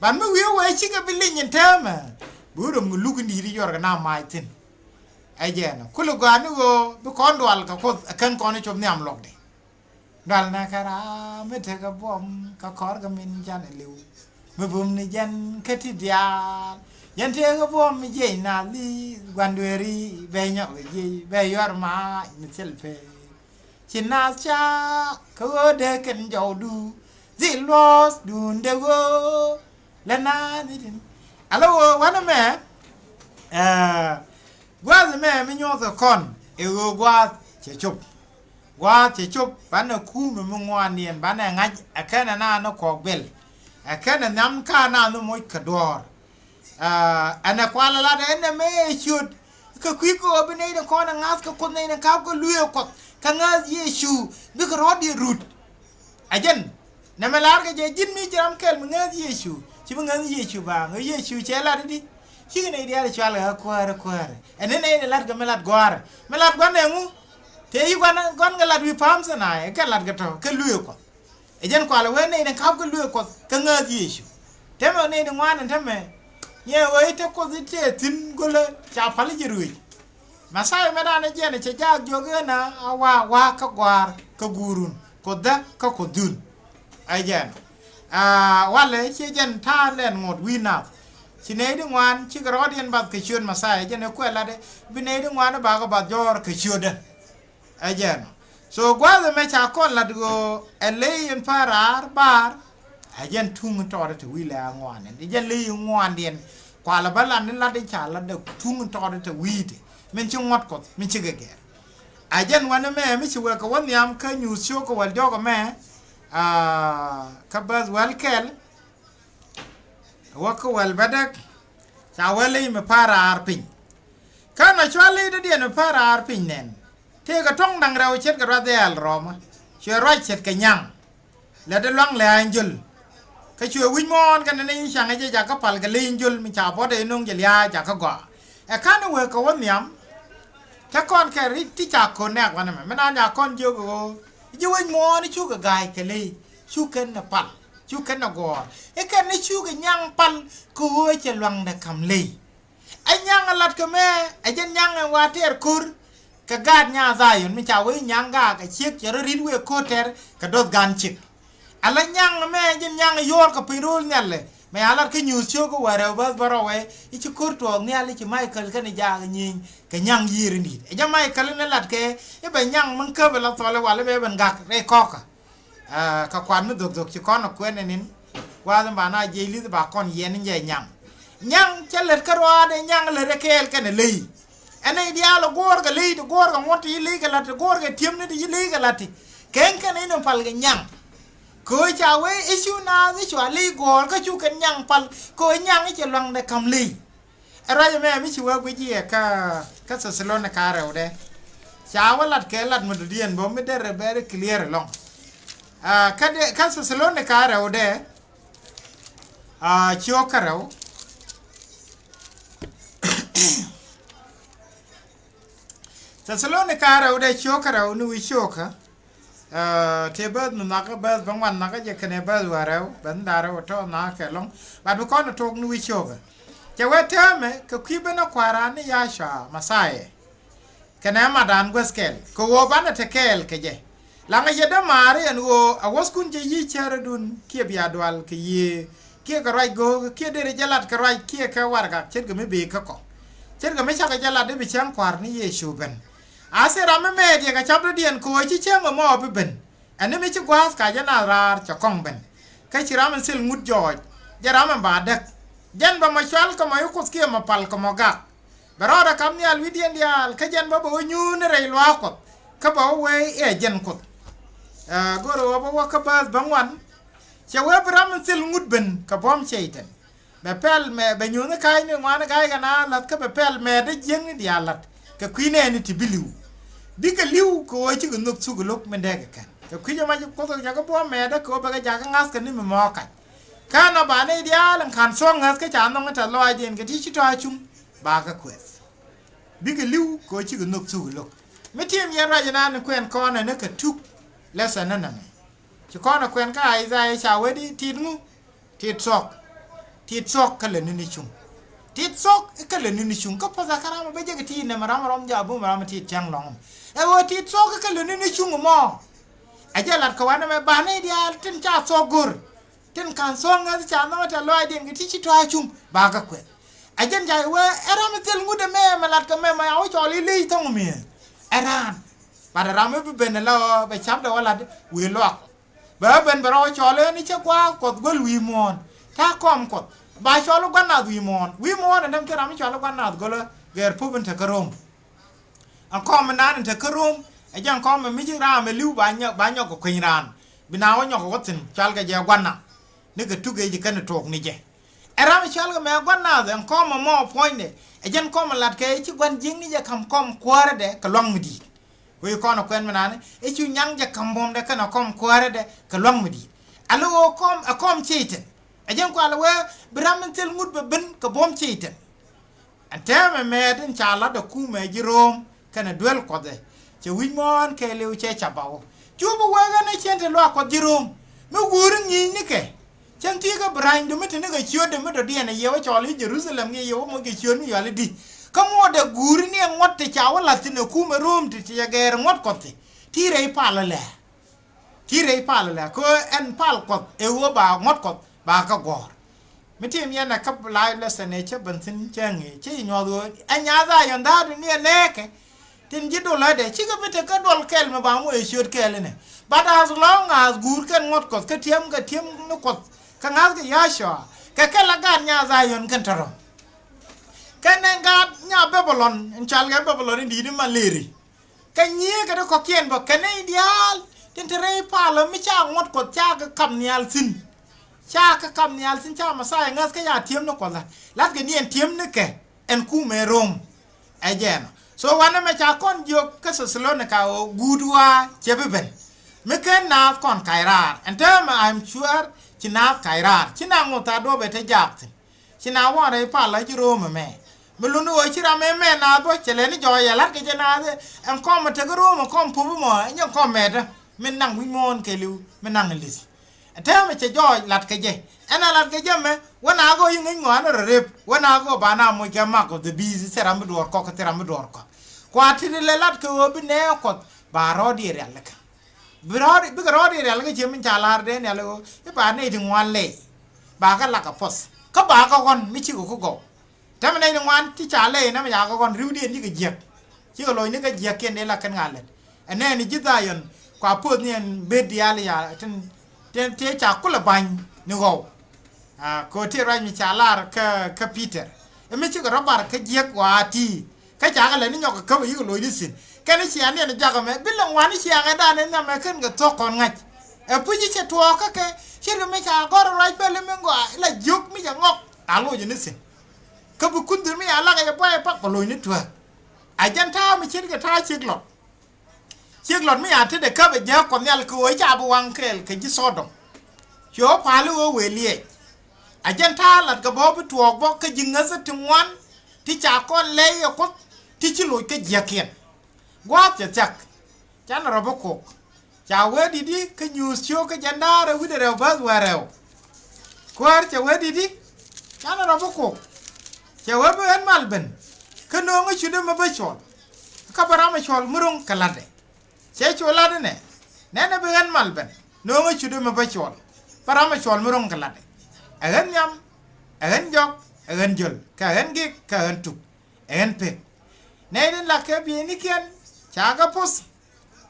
Ban mi wi̱i̱ wee cikɛ bi lieny in täämɛ bi wä röm kɛ luk in di̱i̱t i̱ yɔr kɛ na mac thi̱n. Ɛ jɛn kulɛ gɔaa ni ɣöö bi kɔn dual kɛ Kuoth ɛ kɛn kɔn i̱ cop nhiam luɔkdɛ. Dual nɛ kɛ raa mi tekɛ buɔ̱m kɛ kɔr kɛ min canɛ li̱w. Mi bum ni jɛn kä ti diaal. Jɛn tekɛ buɔ̱m mi jiɛc na li̱i̱ gua̱n dueeri bɛ nyɔk jiɛc bɛ yuɔr mac mi thil pee. Ci naath ca kä ɣöö dee kɛn jɔwdu dhil luɔ̱ɔ̱th duundɛ ɣöö lɛ naath ni tin. Ala ɣöö wanɛ mɛ, ɛ, gua̱a̱th mɛ mi nyuɔ̱th kɛ kɔn ɛ ɣöö gua̱a̱th cɛ cop. Gua̱a̱th cɛ cop banɛ kuumɛ mi ŋuandiɛn banɛ ŋa̱c ɛ kɛnɛ naath ni kɔɔk bɛl. Ɛ kɛnɛ nhiam kaa naath ni moc kɛ duɔ̱ɔ̱r. Aa, ɛn ɛ kual ɛ lat ɛn ɛ mɛ ɛ ciöt. Kɛ kui̱ kɛ ɣöö bi nɛy ni kɔn ɛ ŋa̱th kɛ Kuoth nɛy ni ka̱p kɛ luee Kuɔth kɛ ŋa̱th Yecu bikɛ rɔ̱diɛn rut. Ɛ jɛn nɛmɛ la̱r kɛ jɛ ji̱n mi ji̱ ram kɛl mi ŋa̱th Yecu ci bi ŋa̱th Yecu baaŋ ɛ Yecu cɛ lat i̱di. Cikɛ nɛy diaal ɛ cual kɛ ɣä kuäärä kuäärä ɛn ni nɛy ni lat kɛ mi lat gɔaarä mi lat gua̱n ɛŋu. Tëë yi gua̱n gua̱n kɛ lat wi̱i̱ pa̱a̱m Thinay ɛ kɛ lat kɛ tɔ̱ kɛ luee Kuɔth. Ɛ jɛn kualɛ wee nɛy ni ka̱p kɛ luee Kuɔth kä ŋääth Yecu. Tɛmɛ nɛy ni ŋuan ɛn tɛmɛ. Nyɛ wee i̱ te Kuoth i̱ tëë thi̱n go̱lä ca pal i̱ jɛ ruëëc. Mɛthia mɛ danɛ jɛn ɛ cɛ jaak jiök ɣän a wa̱a̱ wa̱a̱ kä gɔaar kä guurun Kuoth dhä kä Kuoth dhun. Ɛ jɛn. Aa, walɛ ciɛ jɛn ta̱a̱ lɛn ŋot wi̱i̱ nath. Ci nɛy di ŋuan cikɛ rɔɔdiɛn bath kɛ ciöt Mɛthia jɛn ɛ kuɛ latdɛ bi nɛy di ŋuan i̱ bakɛ bath jɔɔr kɛ ciötdä. Ɛ jɛn ɔ. So gua̱a̱th ɛmɛ ca kɔn lat ɣöö ɛ ley in pa̱a̱r raar baar. Ɛ jɛn tuŋ in tɔɔt ɛ te wi̱i̱ lɛ a ŋuan ɛn. Ɛ jɛn ley in ŋuandiɛn. Kualɛ bä lat ni lat in ca lat dɛ tuŋ in tɔɔt ɛ te wi̱i̱ te. Min ci ŋuɔ̱t Kuɔth, min ci gɛgɛr. Ɛ jɛn wanɛ mɛ mi ci wek kɛ wä nhiam kä nyuuth ciök kɛ wäl diɔ̱k ɛmɛ. Aa, kä bäth wäl kɛl. Wä kä wäl bädäk ca wä ley mi pa̱a̱r raar piny. Kä nɔ cua ley dɔ̱diɛn mi pa̱a̱r raar piny nɛn. Tëëkɛ tɔ̱ŋ da̱ŋ rɛw ce̱tkɛ ruath dhɛɛl rɔmä. Cuɛ ruac ce̱tkɛ nyaŋ. Lɛ dee luaŋ lɛ a ɛn jöl. Kä cuɛ wi̱c muɔ̱ɔ̱n kɛnɛ ni ca̱ŋ ɛ jɛ jakä pal kɛ ley in jöl mi ca buɔ̱t ɛ no̱ŋ jɛ lia̱a̱ jakä gɔaa. Ɛ ka̱n i̱ wee kɛ wä nhiam. Te kɔn kɛ ri ti ca ko̱n nɛɛk wanɛ mɛ mi naan ca kɔn jiök ɣöö ji̱ wec muɔ̱ɔ̱n i̱ cukɛ ga̱a̱c kɛ ley. Cu kɛn ɛ pal cu kɛn ɛ gɔɔr i̱ kɛn ni cukɛ nyaŋ pal. Kɛ ɣöö cɛ luaŋdɛ ka̱m ley. Ɛ nyaŋ ɛ lat kɛ mɛ ɛ jɛn nyaŋ ɛ wa tɛɛr ko̱r. Kɛ gaat nya Dhayɔn mi ca wee nyaŋ gaak ɛ ciek cɛ rɔ ri̱t wee ko̱r tɛr kɛ do̱th gan ciek. Ala nyaŋ ɛ mɛ ɛ jɛn nyaŋ ɛ yo̱o̱r kɛ piny ro̱o̱l nhial ɛ. Mɛ a lat kä nyuuth ciök kä wäl rɛw bäth bärɔw ɛ i̱ ci ko̱r tuɔɔk nhial i̱ ci Michael kɛnɛ jaak nyieny kɛ nyaŋ yiëër in di̱i̱t. Ɛ jɛ Michael in ɛ lat kɛ i̱ bɛ nyaŋ min käp ɛ la thɔl i̱ wal i̱ bɛ ben gak rɛy kɔkä. Aa, kɛ kuat mi dhok dhok ci kɔn ɛ kuɛn ɛ ni̱n. Gua̱a̱th in ba na jiɛc li̱th ba kɔn yɛn in jɛ nyaŋ. Nyaŋ cɛ lät kä ruaadɛ nyaŋ lät ɛ kɛɛl kɛnɛ ley. Ɛn nɛy diaal ɛ guɔ̱ɔ̱r kɛ ley ti guɔ̱ɔ̱r kɛ ŋuɔ̱t ti ci ley kɛ la̱t ti guɔ̱ɔ̱r kɛ ti̱emni ti ci ley kɛ la̱t ti. Kɛn kɛn in in pal kɛ nyaŋ. Kɛ ɣöö ca wee i̱ cu naath i̱ cua ley gɔ̱ɔ̱r kä cu kɛn nyaŋ pal kɛ ɣöö nyaŋ i̱ cɛ luaŋdɛ ka̱m ley. Ɛ ruac ɛmɛ mi ci wee guic i̱ ɛ kä, kä Thɛthalonika rɛwdɛ. Ca wä lat kɛ lat mi dɔ̱diɛn bä mi derɛ very clear ɛlɔ̱ŋ. Aa, kä dee, kä Thɛthalonika rɛwdɛ, aa, ciök kä rɛw. Thɛthalonika rɛwdɛ ciök kä rɛw ni wi̱i̱ ciökä. Aa, tëë bäth mi nhɔakä bäth bä ŋuan nhɔakä jɛ kɛnɛ bäth wäl rɛw bäth ni da̱ŋ rɛw tɔ̱ nhɔakä kɛ lɔ̱ŋ. But bi kɔn ɛ tok ni wi̱i̱ ciökä. Cɛ wee täämɛ kɛ kui̱ ben ɛ Kua̱ran ni Yacua Mɛthia. Kɛnɛ madan guäth kɛl kɛ ɣöö banɛ te kɛɛl kɛ jɛ. Laŋä yɛ dämaari ɛn ɣöö a wäthkun cɛ yi̱ cärädun kiɛ bia dual kɛ yiëë kiɛ kɛ ruac go̱o̱k kiɛ derɛ jɛ lat kɛ ruac kiɛ kɛ warɛgak ce̱tkɛ mi bëë kä kɔ. Ce̱tkɛ mi cakɛ jɛ lat i̱ bi cäŋ Kua̱r ni Yecu ben. A thil ram mi mɛɛt yɛ kɛ ca̱p dɔ̱diɛn kɛ ɣöö ci cäŋ ɛmɔ bi ben. Ɛn ni mi ci gua̱a̱th ka jɛ naath raar cɛ kɔŋ ben. Kä ci ram in thil ŋut jɔɔc jɛ ram in ba däk. Jɛn bɛ mɔ cual kɛ mɔ i̱ Kuoth kiɛ mɔ pal kɛ mɔ gak. Bɛ rɔɔdɛ kap nhial wi̱cdiɛn diaal kä jɛn bä bɛ wä nyuun ni rɛy luaak Kuɔth kä bɛ wä wee i̱ ɛ jɛn Kuoth. Ɛ, go̱rɛ wä bä wä kä bääth bä ŋuan. Cɛ wee bi ram in thil ŋut ben kɛ buɔ̱m Cɛytan. Bɛ pɛl mɛ bɛ nyuun ni ka̱a̱cni ŋuan ni ga̱a̱c kɛ na la̱th kä bɛ pɛl mɛɛt dee jiäkni diaal la̱t kɛ kui̱ nɛɛni ti bi li̱w. Bikɛ li̱w kɛ ɣöö cikɛ nhök thuk lo̱k min dee kɛ kɛn kɛ kui̱ jɛ mac Kuoth kɛ cɛ kɛ buɔ̱m mɛɛt dee kɛ ɣöö bɛ kɛ jakä ŋa̱th kɛ ni mi mɔɔk kac. Kä nɔ ba nɛy diaal in ka̱n thuɔ̱k ŋäth kä ca nhɔŋ in tɛ̈th lɔaacdiɛn kɛ ti ci tɔ̱ a cuŋ. Ba kä kuɛth. Bikɛ li̱w kɛ ɣöö cikɛ nhök thuk lo̱k. Mi tim yɛn ruac inan in kuɛn kɔn ɛn ni kɛ tuk. Lɛthɛn ni nɛmɛ ci kɔn ɛ kuɛn kä Isaiah ca wee di tit ŋu. Tit thuɔ̱k. Tit thuɔ̱k kä lɛ ni̱n i̱ cuŋ. Tit thuɔ̱k kä lɛ ni̱n i̱ cuŋ kä puɔth a kä ram ɛ bä jek tit nɛmɛ ram ɛ rɔm ja̱ bum ram ɛ tit cäŋ lɔ̱ŋ. Ɛ ɣöö tit thuɔ̱k kä lɛ ni̱n i̱ cuŋ mɔ. Ɛ jɛ lat kɛ wanɛ mɛ ba nɛy diaal tin ca thuɔ̱k go̱r. Tin ka̱n thuɔ̱k ŋäth ca nhɔk tɛ̈th lɔaacdiɛn kɛ ti ci tɔ̱ a cuŋ ba kä kuɛth. Ɛ jɛn ca wee ɛ ram mi thil ŋut ɛmɛ mɛ lat kɛ mɛ mɛ a wä cɔl i̱ ley thɔ̱ŋ mi. Ɛ raan. Bat ɛ ram mi bi ben ɛ la ɣöö bɛ ca̱pdɛ wä lat wi̱i̱ luaak. Bɛ ben bɛ rɔ wä cɔl i̱ ni cä gua̱a̱k Kuɔth go̱l wi̱i̱ muɔ̱ɔ̱n. Ta̱a̱ kɔm Kuɔth ba cɔl i̱ gua̱n naath wi̱i̱ muɔ̱ɔ̱n. Wi̱i̱ muɔ̱ɔ̱n ɛ däm thil ram mi cɔl i̱ gua̱n naath go̱l i̱ gɛɛr pup in te kä Rom. Ɛn kɔm mi naan in te kä Rom ɛ jɛn kɔm mi mi ci raam ɛ li̱w ba nyɔk, ba nyɔk kɛ kueny raan. Bi naan wä nyɔk kɛ wä thi̱n cɔal kɛ jɛ gua̱n nath. Ni kɛ tuk ëë ci kɛn tok ni jɛ. Ɛ ram cɔal kɛ mɛ gua̱n nath ɛn kɔm ɛmɔ puɔ̱nydɛ. Ɛ jɛn kɔm ɛ lat kɛ ci gua̱n jiäkni jɛ ka̱m kɔm kuäärädɛ kɛ luaŋ mi di̱i̱t. Wec kɔn ɛ kuɛn mi naan i̱ cu nyaŋ jɛ ka̱m buɔ̱mdɛ kɛnɛ kɔm kuäärädɛ kɛ luaŋ mi di̱i̱t. Alo ɣöö kɔm ɛ kɔm Cɛytan. Ɛ jɛn kualɛ wee bi ram min thil ŋut bɛ ben kɛ buɔ̱m Cɛytan. Ɛn täämɛ mɛɛt in ca lat ɛ kumɛ ji̱ Rom kɛnɛ duel Kuɔth ɛ. Cɛ wi̱c muɔ̱ɔ̱n kɛɛliw cɛ ca baw. Cu bi wee ɣän ɛ cɛn te luaak Kuɔth ji̱ Rom. Mi guuri ŋi̱i̱cnikɛ. Cäŋ ti kä bi ra̱nydu mi te ni kɛ ciötdɛ mi dɔ̱diɛn ɛ yɛ wä cɔl i̱ Jɛ-ru-tha-lɛm ŋi̱i̱c yɛ wä moc kɛ ciöt mi yuali di. Kä ŋuɔ̱tdɛ guuri ni ɛ ŋuɔ̱t ti ca wä la̱th thi̱n ɛ kumɛ Rom ti ti ɛ gɛɛr ŋuɔ̱t Kuɔth ti. Ti rɛy pal ɛ lɛ. Ti rɛy pal ɛ lɛ kɛ ɣöö ɛn pal Kuɔth ɛ ɣöö ba ŋuɔ̱t Kuɔth ba kä guɔ̱ɔ̱r. Mi tim yɛn ɛ käp live lesson ɛ cä ben thi̱n cä ŋi̱i̱c cä yi nyuɔ̱th ɣöö ɛ nyath a yɔn dha̱a̱du ni ɛ nɛɛkɛ. Tin ji̱ dol ɛ dee cikɛ bi te kä duɔl kɛl mi ba moc ɛ ciöt kɛl inɛ. But as long as guur kɛn ŋuɔ̱t Kuɔth kä ti̱em kɛ ti̱em ni Kuɔth kɛ ŋa̱th kɛ Yacua kɛ kɛl a gaat nya Dhayɔn kɛn tɔ̱rɔ̱. Kɛn ɛ gaat nya Babilɔn in cɔal kɛ Babilɔn in di̱i̱t in ma lëëri. Kɛ nyiee kɛ ti kɔ̱kiɛn bä kɛ nɛy diaal tin te rɛy palä mi ca ŋuɔ̱t Kuɔth ca kɛ kap nhial thi̱n. Ca kɛ kap nhial thi̱n ca Mɛthia ŋäth kä ca ti̱em ni Kuɔth la̱t la̱t kɛ ni ɛn ti̱em ni kɛ ɛn kumɛ Rom. Ɛ jɛɛn ɔ so wanɛ mɛ ca kɔn jiök kä Thɛthalonika ɣöö guut ɣɔaa cɛ bi ben. Mi ken naath kɔn kac raar ɛn täämɛ I'm sure ci naath kac raar ci na ŋuɔ̱th tha̱a̱ŋ duɔ̱ɔ̱p ɛ te jaak thi̱n. Ci na wä rɛy palä ji̱ Rom ɛmɛ. Mi luni ɣöö ci ram ɛmɛ naath bä cɛ lɛni jɔɔc ɛ la̱t kɛ jɛ naath ɛ ɛn kɔm ɛ tek rom ɛ kɔm pup mɔ ɛ nyɛ kɔm mɛtdä. Mi naŋ wi̱c muɔ̱ɔ̱n kɛɛliw mi naŋ li̱th. Ɛ täämɛ cɛ jɔɔc la̱t kɛ jɛ ɛn a la̱t kɛ jɛ mɛ wä na ɣöö yi ŋäc ŋɔaani rɔ rep wä na ɣöö ba na moc kɛ mark of the beast thil ram mi duɔɔr kɔk kɛ thil ram mi duɔɔr kɔk. Kua ti ri lɛ la̱t kɛ ɣöö bi nɛɛ Kuɔth ba rɔɔd i̱ rialikä. Bi rɔɔd bikɛ rɔɔd i̱ rialikä ciɛ min ca la̱r dee nialikä ɣöö i̱ ba nɛy ti ŋuan lɛy. Ba kɛ lak kɛ puɔth kä ba kɛ ɣɔn mi cikɛ ku gɔw. Täämɛ nɛy ni ŋuan ti ca lɛy nɛmɛ ca kɛ ɣɔn riwdiɛn cikɛ jiäk. Cikɛ loc ni kä jiäkiɛn dee la kɛn ŋa lät. Ɛ nɛɛni ji̱ Dhayɔn kua puɔth ni ɛn bet diaal ya tin tin tëë ca kulɛ ba̱ny ni ɣɔw. Aa, kɛ ɣöö tëë ruac mi ca lar kä kä Peter. Ɛ mi cikɛ rɔ bar kä jiäk ɣɔaa ti. Kä cakɛ lɛ ni nyɔk kɛ käp a yikɛ loc ni thi̱n kɛn i̱ ciaŋdiɛn jakä mɛ bi lɛ ŋuan i̱ ciaŋɛ dan in nhiam ɛ kɛn kɛ thuɔ̱k kɔn ŋa̱c. Ɛ puc i̱ cɛ tuɔɔk kä kɛ ce̱tkɛ mi ca gɔ̱r ruac pɛl i̱ mi ŋɔak ila jiök mi cɛ ŋɔk a loc ni thi̱n. Kä bi kun dhir mi ca lak ɛ cɛ buay ɛ pak bɛ loc ni tuääk. A jɛn ta̱a̱ mi ce̱tkɛ ta̱a̱ ciek lɔt. Ciek lɔt mi ca tetdɛ käp ɛ jääk Kuɔth Nhial kɛ ɣöö ca bi waŋ kɛɛl kɛ ji̱ Sodom. Cuɛ wä pa̱a̱l i̱ ɣöö wëë liɛɛc. A jɛn ta̱a̱ lat kɛ bä bi tuɔɔk bä kä ji̱ ŋäthä ti ŋuan ti ca kɔn lɛy ɛ Kuoth ti ci loc kä jiäkiɛn. Gua̱a̱th cɛ thia̱k. Canɛ rɔ bi kok. Ca wee di̱t i̱ kä nyuuth ciök kä jɛn da̱a̱r ɛ wi̱cdɛ rɛw bäth wee rɛw. Kuäär cɛ wee di̱t i̱ canɛ rɔ bi kok. Cɛ wee bi ɣän mal ben kä nööŋä cutdä mi bä cuɔl. Kä bä ram ɛ cuɔl mi ro̱ŋ kɛ la̱tdɛ. Cɛ cu lat inɛ nɛnɛ bi ɣän mal ben nööŋä cutdä mi bä cuɔl. Bä ram ɛ cuɔl mi ro̱ŋ kɛ la̱tdɛ. Ɛ ɣän nhiam, ɛ ɣän jɔk, ɛ ɣän jöl, kɛ ɣän gik, kɛ ɣän tuk, ɛ ɣän pek. Nɛy tin la kɛ bieynikiɛn ca kɛ puth.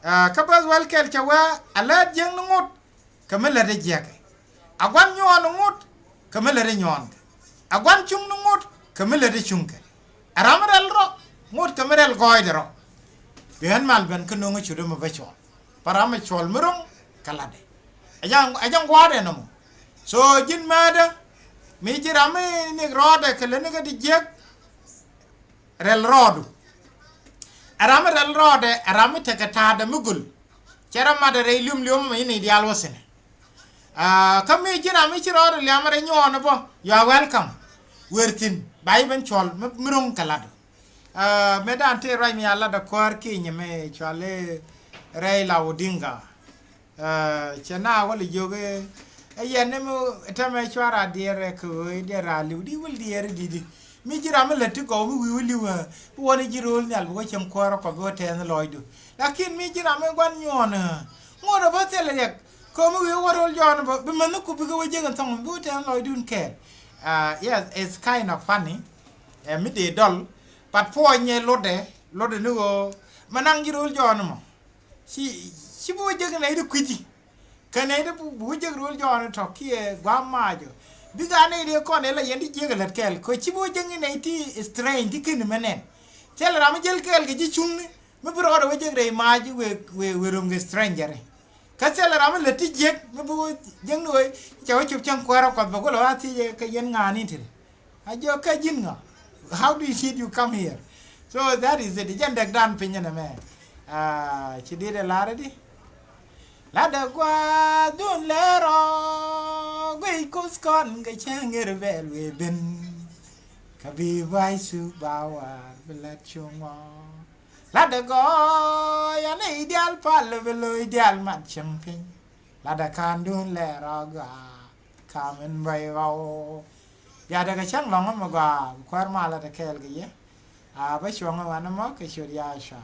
Aa, kä bäth wäl kɛl cɛ wee a lät jiäk ni ŋot kɛ mi lät i̱ jiäkɛ. A gua̱n nyuɔɔn ni ŋot kɛ mi lät i̱ nyuɔɔnkɛ. A gua̱n cuŋ ni ŋot kɛ mi lät i̱ cuŋkɛ. Ɛ ram mi rɛl rɔ ŋot kɛ mi rɛl gɔɔydɛ rɔ. Bi ɣän mal ben kä no̱ŋ i̱ cutdä mi bä cuɔl. Bä ram mi cuɔl mi ro̱ŋ kɛ la̱tdɛ. Ɛ jɛn, ɛ jɛn gua̱a̱thdɛ nɔmɔ. So ji̱n määtdä mi ji̱ ram mi nik rɔɔdɛ kɛ lätnikä ti jiäk. Rɛl rɔɔdu. Ɛ ram mi rɛl rɔɔdɛ ɛ ram mi tekɛ ta̱a̱dɛ mi göl. Cɛ rɔ matdɛ rɛy li̱om li̱om mi ni diaal wä thi̱n. Aa, kä mi ji̱n ram mi ci rɔɔdu liamä rɛy nyuɔɔn bä, you are welcome. Wer thi̱n ba ji̱ ben cuɔl mi, mi ro̱ŋ kɛ la̱tdu. Aa, mëë dan tëë ruac mi a lat a kuäär ki̱ny ɛmɛ cɔal i̱ Raila Odinga. Aa, cɛ na wä lɛ jiök i̱ ɛ yɛn ni mi täämɛ cua ra diɛɛr ɛ kɛ ɣöö i̱ diɛɛr ra li̱w di wä lɛ diɛɛr i̱ di̱t i̱ mi ji̱ ram mi lät ti gɔw mi wi̱i̱ wä li̱w ɛ bi wä ni ji̱ ro̱o̱l nhial bi wä cieŋ kuäärä kɔ bi wä tɛɛth ni lɔcdu. Lakin mi ji̱ ram mi gua̱n nyuɔɔn ɛ ŋot ɛ bä thilɛ riɛk kɛ ɣöö mi wi̱i̱ wä ro̱o̱l jɔɔn ɛ bä bi mäth ni kup bikɛ wä jiäk in thɔŋ bi wä tɛɛth ni lɔcdun kɛɛl. Aa, yes, it's kind of funny. Ɛ mi dee dɔl. But puɔ̱ny ɛ lotdɛ, lotdɛ ni ɣöö mɛ naŋ ji̱ ro̱o̱l jɔɔn ɛmɔ. Ci, ci bi wä jek nɛy ti kui̱ci. Kɛ nɛy ti bi wä jek ro̱o̱l jɔɔn tɔ̱ kiɛ gua̱a̱m mac ɔ. Bikɛ a nɛy ti kɔn ɛ la yɛn ti jiäk ɛ lät kɛɛl. Kɛ ci bi wä jek ni nɛy ti strange ti ken mɛ nɛn. Thilɛ ram mi jäl kɛɛl kɛ ji̱ cuŋni. Mi bi rɔɔdɛ wä jek rɛy mac wëë, wëë, wëë röm kɛ stranger. Kä thilɛ ram mi lät ti jiäk mi bi wä jek ni wä cɛ wä cop cäŋ kuäärä Kuɔth bɛ kulɛ wä thiec kɛ yɛn ŋa̱a̱ni ti. A jiök kä ji̱n ŋa? How do you, did you come here? So that is it. Jɛn dɛkdan piny ɛn ɛmɛ. Aa, ci dit ɛ lar i̱di. Latdɛ gua̱a̱th dun lɛr ɔ guic Kuoth kɔn kɛ cäŋ ɣer bɛl wëë ben. Kä bi buay thuk ba war bi lät cuŋ ɔ. Latdɛ gɔɔy ani i̱ diaal pal bi lo̱c diaal mat cieŋ piny. Latdɛ ka̱n dun lɛr ɔ gɔaa. Kam in bäy ɣɔw. Bia dee kɛ cäŋ lɔ̱ŋ mi gɔaa bi kuäär mal a te kɛɛl kɛ yɛ. A bä cuɔ̱ŋ in wanɛ mɔ kɛ ciöt Yacua.